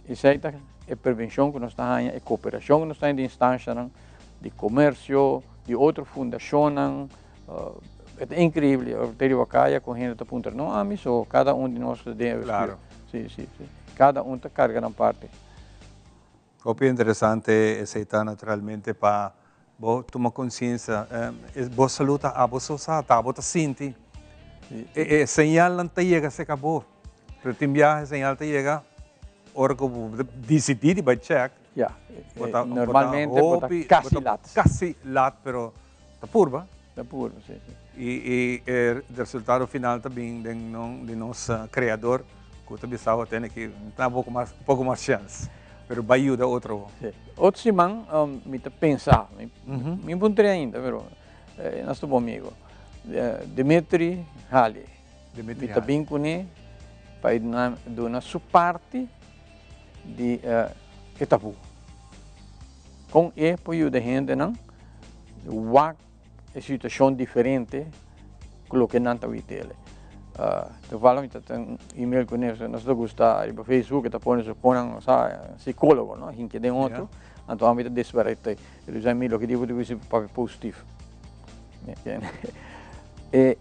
Esei ta e prevenshon ku nos ta haña, e kooperashon ku nos ta haña di instanshanan di komersio, di otro fundashonnan. E ta inkreibel, ora ta riba kaya ku hende ta puntra, no ami so, kada un di nos ta den e Klaro. Si, si, si. Kada un ta karga nan parti. Hopi interesante esei ta naturalmente pa bo tuma konsiensia. Bo salú ta abo so sa, ta abo ta sinti. E señalnan ta yega serka bo, pero tin biaha e señal ta yega ora ku bo disidí di bai chèk. Ya, normalmente bo ta kasi lat. Kasi lat, pero ta purba. Ta purba, si, si. I e resultado final ta bin den nom di nos Creador cu ta bisa bo tene ki ta un poco mas, un poco mas chance, pero bai yuda otro. Si. Otro siman mi ta pensa, mi puntra ainda, pero nos ta bon amigo, Dimitri Hali. Dimitri Mi ta bin cune pa e duna su parti di e tabu. Con e por yuda hendenan wak e situacion diferente cu loke nan ta witele. Toevallig mi ta tin email cu ne, nos ta gusta riba Facebook e ta pone su conan, sa, psicologo, no, hinke den otro, anto ami ta desbarata. E bisa mi loke di bo ta bisa papia positief. E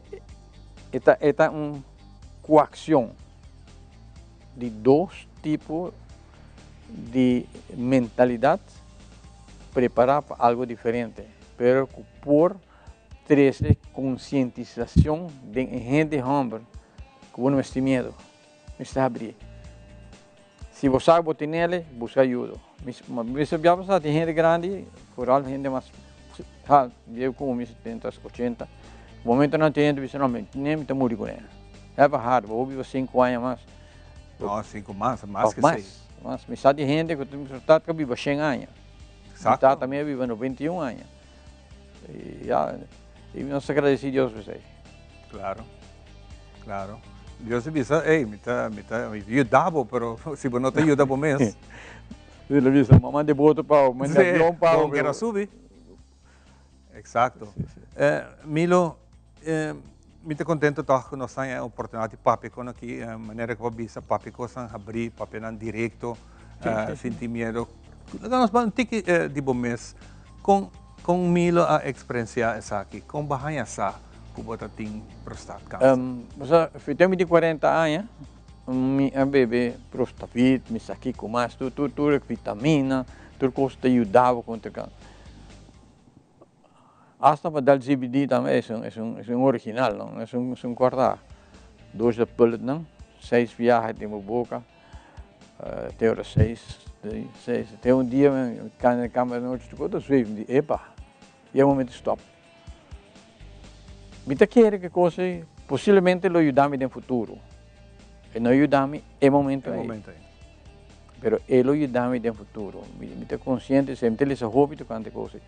ta e ta un coaccion di dos tipo di mentalidad prepara pa algo diferente, pero cu por trece concientisacion den e hende homber cu bo no mester miedo, mester habri. Si bo sa cu bo tinele, busca ayudo. Mi sa bia pasa tin hende grandi, vooral hende mas bieu como mi, setenta, ochenta, momento nan tin hende bisa no, mi tine mi ta muri cune. Have a heart, bo biba cinco aña mas. No, cinco mas, mas que seis. Mas, mi sa di hende cu tin resultado cu a biba shen aña. Exacto. Mi tata mi a biba 91 aña. Y ya, y nos ta agradeci Dios pa esey. Claro, claro. Dios a bisa, ey, mi ta, mi ta yuda bo, pero si bo no ta yuda bo mes. Sí, lo bisa, mama de boto pa bo, manda avion pa bo. Bo kera subi. Exacto. Milo, mi ta contento toch cu nos haña e oportunidad di papia con aki, manera cu bo a bisa, papia cosnan habrí, papianan directo, sin tin miedo. Laga nos ban un tiki di bo mes, con con Milo a experiencia esaki? Con bo a haña sa cu bo ta tin prostaatkanser? Bo sa, fi tempo di cuarenta aña, mi a bebe prostavit, mi sa kico mas, tur tur tur vitamina, tur cos ta yuda bo contra cancer. Hasta pa dal CBD tambe es un es un es un original no es un es un corta dos de pulletnan seis viahe den bo boca te ora seis seis te un dia mi cana den cama anochi tur cosa ta zweef mi di epa ya momento stop mi ta kere ku e kos ei posiblemente lo yuda mi den futuro e no yuda mi e momento ei pero e lo yuda mi den futuro mi ta konsiente esei mi ta lesa hopi tokante e kos ei.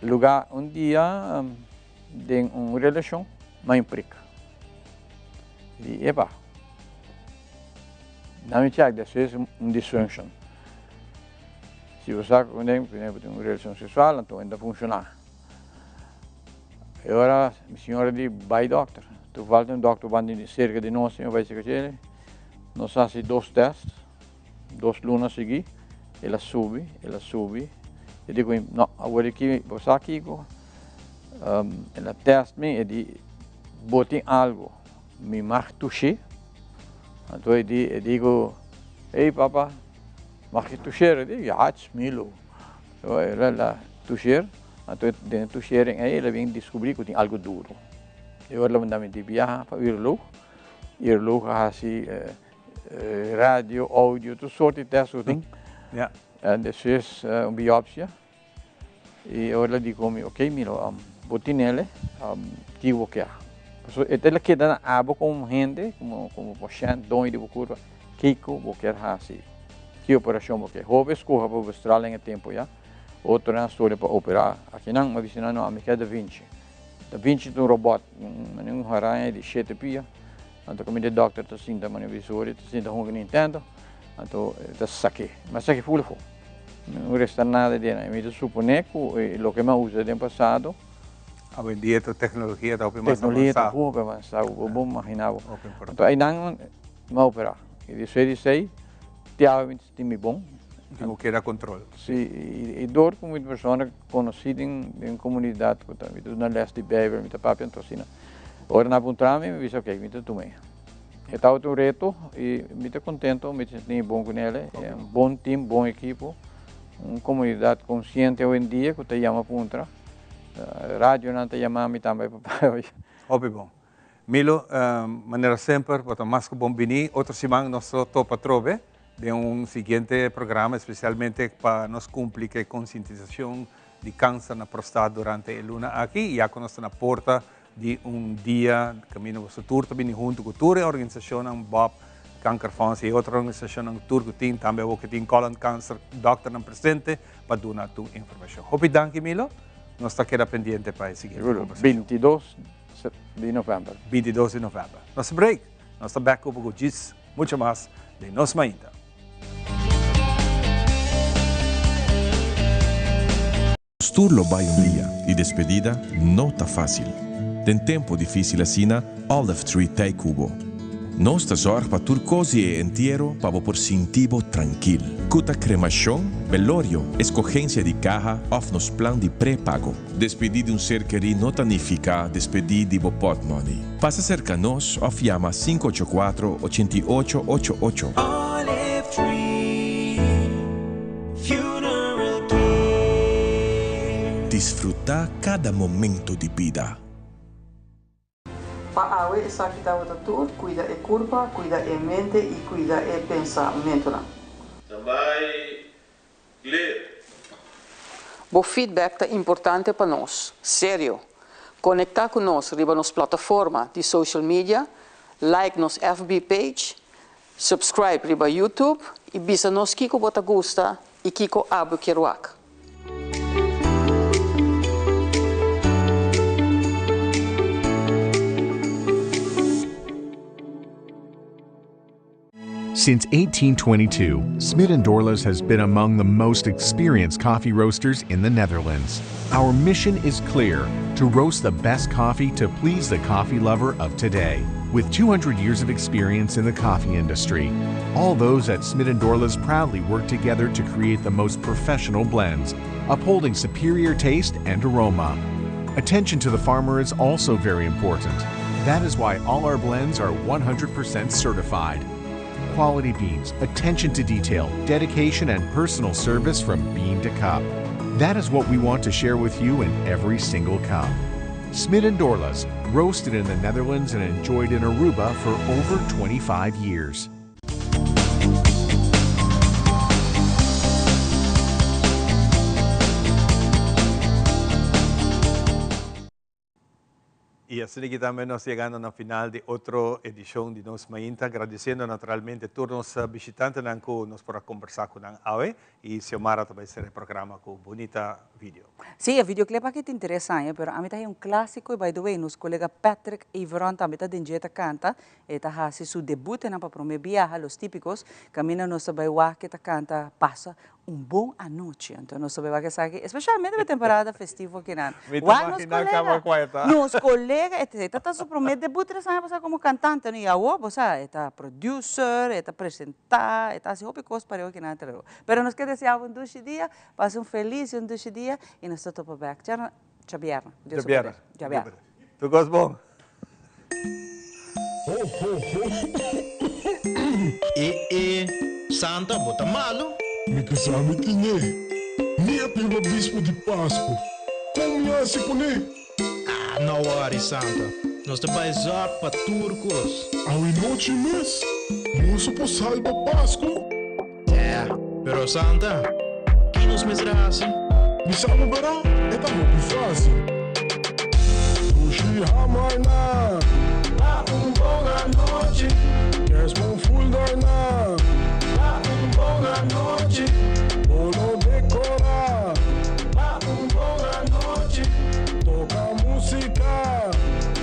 Luga un dia den un relashon m'a un prik. Di epa, na mi chèk despues un disfunction. Si bo sa ku bo tin un relashon seksual anto e no ta funshoná. E ora mi señora di bai dokter. Toevallig un dokter banda di cerca di nos, mi a bai cerca djele. Nos a haci dos test, dos luna sigui, el a subi, el a subi. E di cu mi, no, awor aki bo sa kico? El a test mi, e di, bo tin algo, mi mag tushi? Anto e di, e di cu, ey papa, mag ik tusheer? E di, ja, het is Milo. So el a tusheer, anto den e tusheering ey el a bin descubri cu tin algo duro. E ora el a manda mi di biaha pa uroloog, uroloog a haci radio, audio, tur soort di test cu tin. En despues un biopsia. Y ora el a di cu mi, ok Milo, bo tinele, ki bo kier. Pasobra e ta keda na abo como hende, como pashent, doño di bo curpa, kico bo kier haci, ki operacion bo kier. Hopi a scoge pa bestralen den e tempo ya, otronan a scoge pa opera. Akinan mi a bisa nan, no, ami kier Da Vinci. Da Vinci ta un robot, manera un haraña di shete pia, anto caminda e dokter ta sinta manera visori, ta sinta hunga Nintendo, anto e ta sake, mi a sake ful afo. No resta nada di nan. Mi ta supone cu loke mi a usa den pasado. Awendia ta tecnologia ta hopi mas avansa. Tecnologia ta hopi avansa, bo bo imagina bo. Anto aynan mi a opera. Y despues di esey te awe mi ta sinti mi bon. Tin cu keda control. Si, y door cu mi ta persona conoci den comunidad cu ta mi ta duna les di bijbel, mi ta papia anto asina. Ora nan a puntra mi, mi bisa ok, mi ta tuma e. E tabata un reto y mi ta contento, mi ta sinti mi bon cu nele. E un bon team, bon ekipo, un comunidad consciente hoy-en-dia cu ta yama puntra. Radionan ta yama mi tambe pa papia. Hopi bon. Milo, manera semper bo ta mas cu bon bini. Otro siman nos lo topa atrobe den un siguiente programa, especialmente pa nos cumpli cu e concientisacion di cancer na prostat durante e luna aki. Ya cu nos ta na porta di un dia kaminda boso tur ta bini huntu ku tur e organisashonnan, Bob, Kankerfonds i e otro organisashonnan tur ku tin, tambe awor ku tin Colon Cancer, dòkternan presente pa duna tur informashon. Hopi danki Milo, nos ta keda pendiente pa e siguiente kombersashon. Bintidos di novèmber. Bintidos di novèmber. Nos ta break, nos ta bèk ku bo ku djis mucho mas den Nos Mainta. Nos tur lo bai un dia y despedida no ta facil. Den tempo dificil asina, Olive Tree t'ey cu bo. Nos ta zorg pa tur cos di e entiero pa bo por sinti bo trankil. Cu ta cremacion, belorio, escogencia di caha of nos plan di prepago. Despedi di un ser keri no ta nifica despedi di bo potmoney. Pasa cerca nos of yama sinku ocho kuatro, ochenta i ocho, ocho ocho. Olive Tree Funeral Care. Disfruta cada momento di bida. Pa awe esaki tabata tur, cuida e curpa, cuida e mente y cuida e pensamentonan. Standby, clear. Bo feedback ta importante pa nos. Serio! Conecta cu nos riba nos plataforma di social media, like nos FB page, Subscribe riba YouTube y bisa nos kico bo ta gusta y kico abo kier wak. Since 1822, Smit & Dorlas has been among the most experienced coffee roasters in the Netherlands. Our mission is clear, to roast the best coffee to please the coffee lover of today. With 200 years of experience in the coffee industry, all those at Smit & Dorlas proudly work together to create the most professional blends, upholding superior taste and aroma. Attention to the farmer is also very important. That is why all our blends are 100% certified. Quality beans, attention to detail, dedication, and personal service from bean to cup. That is what we want to share with you in every single cup. Smit & Dorlas, roasted in the Netherlands and enjoyed in Aruba for over 25 years. Y asina aki tambe nos yegando na final di otro edicion di Nos Mainta, agradeciendo naturalmente tur nos bishitantenan cu nos por a conversa cu nan awe y Xiomara ta bay cera e programa cu bunita video. Sí, e videoclip aki ta interesante, pero ami ta haña un clásico y by the way nos colega Patrick Everon tambe ta den dje ta canta, e ta haci su debutenan pa prome biaha, Los Típicos, caminda nos ta bay wak e ta canta pasa. Un bon anochi. Anto nos ta beba esaki, especialmente pa e temporada festivo akinan. Mi ta Wak nos imagina caba colega, cua e ta. nos colega, e ta ta su prome debut tres aña pasa como cantante, no? Y awo, bo sa, e ta producer, e ta presenta, e ta haci hopi cos pareu akinan te luego. Pero nos ke desea bo un dushi dia, pasa un feliz y un dushi dia, y nos ta topa bek djabièrnè. Ku Dios su Djabièrnè. poder. Djabièrnè. Tur cos bon. Ho ho ho E e Santa bo ta malo? Mi ta sa mi tine. Mi a pima bispo di Pasco. Kon mi hasi kuné? Ah no worry Santa. Nos ta bai zorg pa tur kos. Awe nochi mes boso por salba Pasco? Eh, pero Santa, ki nos mester hasi? Bisa bo bera, e ta hopi fácil. Dushi hamarnan. Pa un bon anochi. Kerstboom full dornan. Pa un bon anochi. Bolo decorá. Pa un bon anochi. Toca música.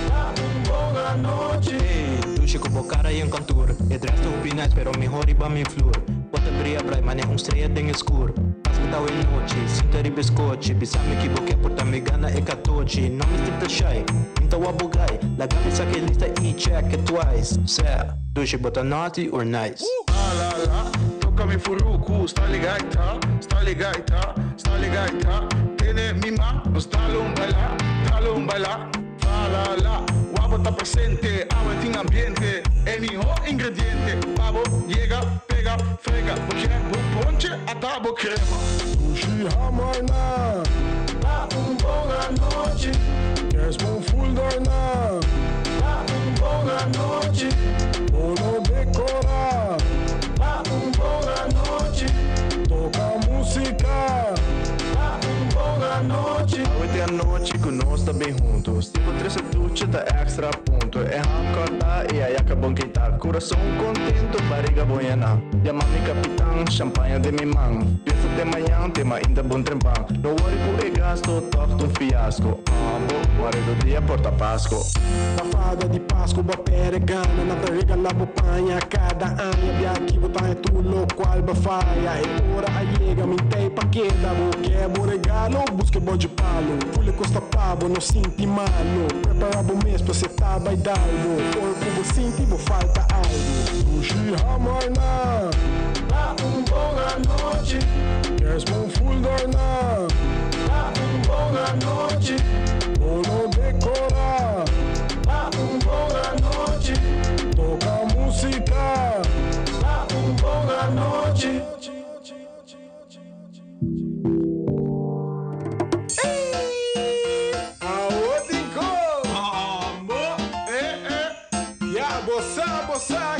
Pa un bon anochi. Hey, dushi ku bo kara i un kontur. E dress ta hopi nice pero mihor riba mi flur. Bo ta bria brai mane un strea den e skur. Pas ku ta awe nochi, sinta riba e skochi. Bisa mi ki bo ke por ta mi gana e katochi. No mester ta shy, mi ta wak bo gai. Laga mi saka e lista i check it twice. Sea, dushi bo ta naughty or nice. La la la, toka mi furuku, stali gaita, stali gaita, stali gaita, tene mi ma, nos dal un baila, dal un baila. La la la, wabo ta presente, awe tin ambiente, e miho ingrediente, pa bo yega, pega, frega, bo kier bo ponche, ata bo crema. Dushi hamarnan. Pa un bon anochi. Kerstboom full dornan. Pa un bon anochi. Bolo decora. Pa un bon anochi. Toca musica. Pa un bon anochi. Awe te anochi ku nos ta bin huntu. Si bo trese duche ta extra punto. E ham kòrtá i ayaka bon keitá. Kurason kontentu, bariga bon yená. Yama mi kapitan, shampaña den mi man. Fiesta te mañan, te mainta bon trempan. No wòri ku e gasto, tòg ta un fiasko. Abo, wòri do dia por ta Pasko. Pa fada di Pasko bo a perde gana. Nan ta regala bo paña kada aña. Bia aki bo ta haña tur lokual bo faya. E ora a yega, mi tei pa keda. Bo ke bo regalo, buska e bodje palo. Fule kosta pa bo no sinti malo. Prepara bo mes pa se ta bai dal bo. Ora ku bo sinti bo falta algo. Dushi hamarnan. Pa un bon anochi. Kerstboom full dornan. Pa un bon anochi. Bolo dekora. Pa un bon anochi. Toka musika. Pa un bon anochi. Awo tin ko! Amo! Eh eh! Ya bo sa, bo sa!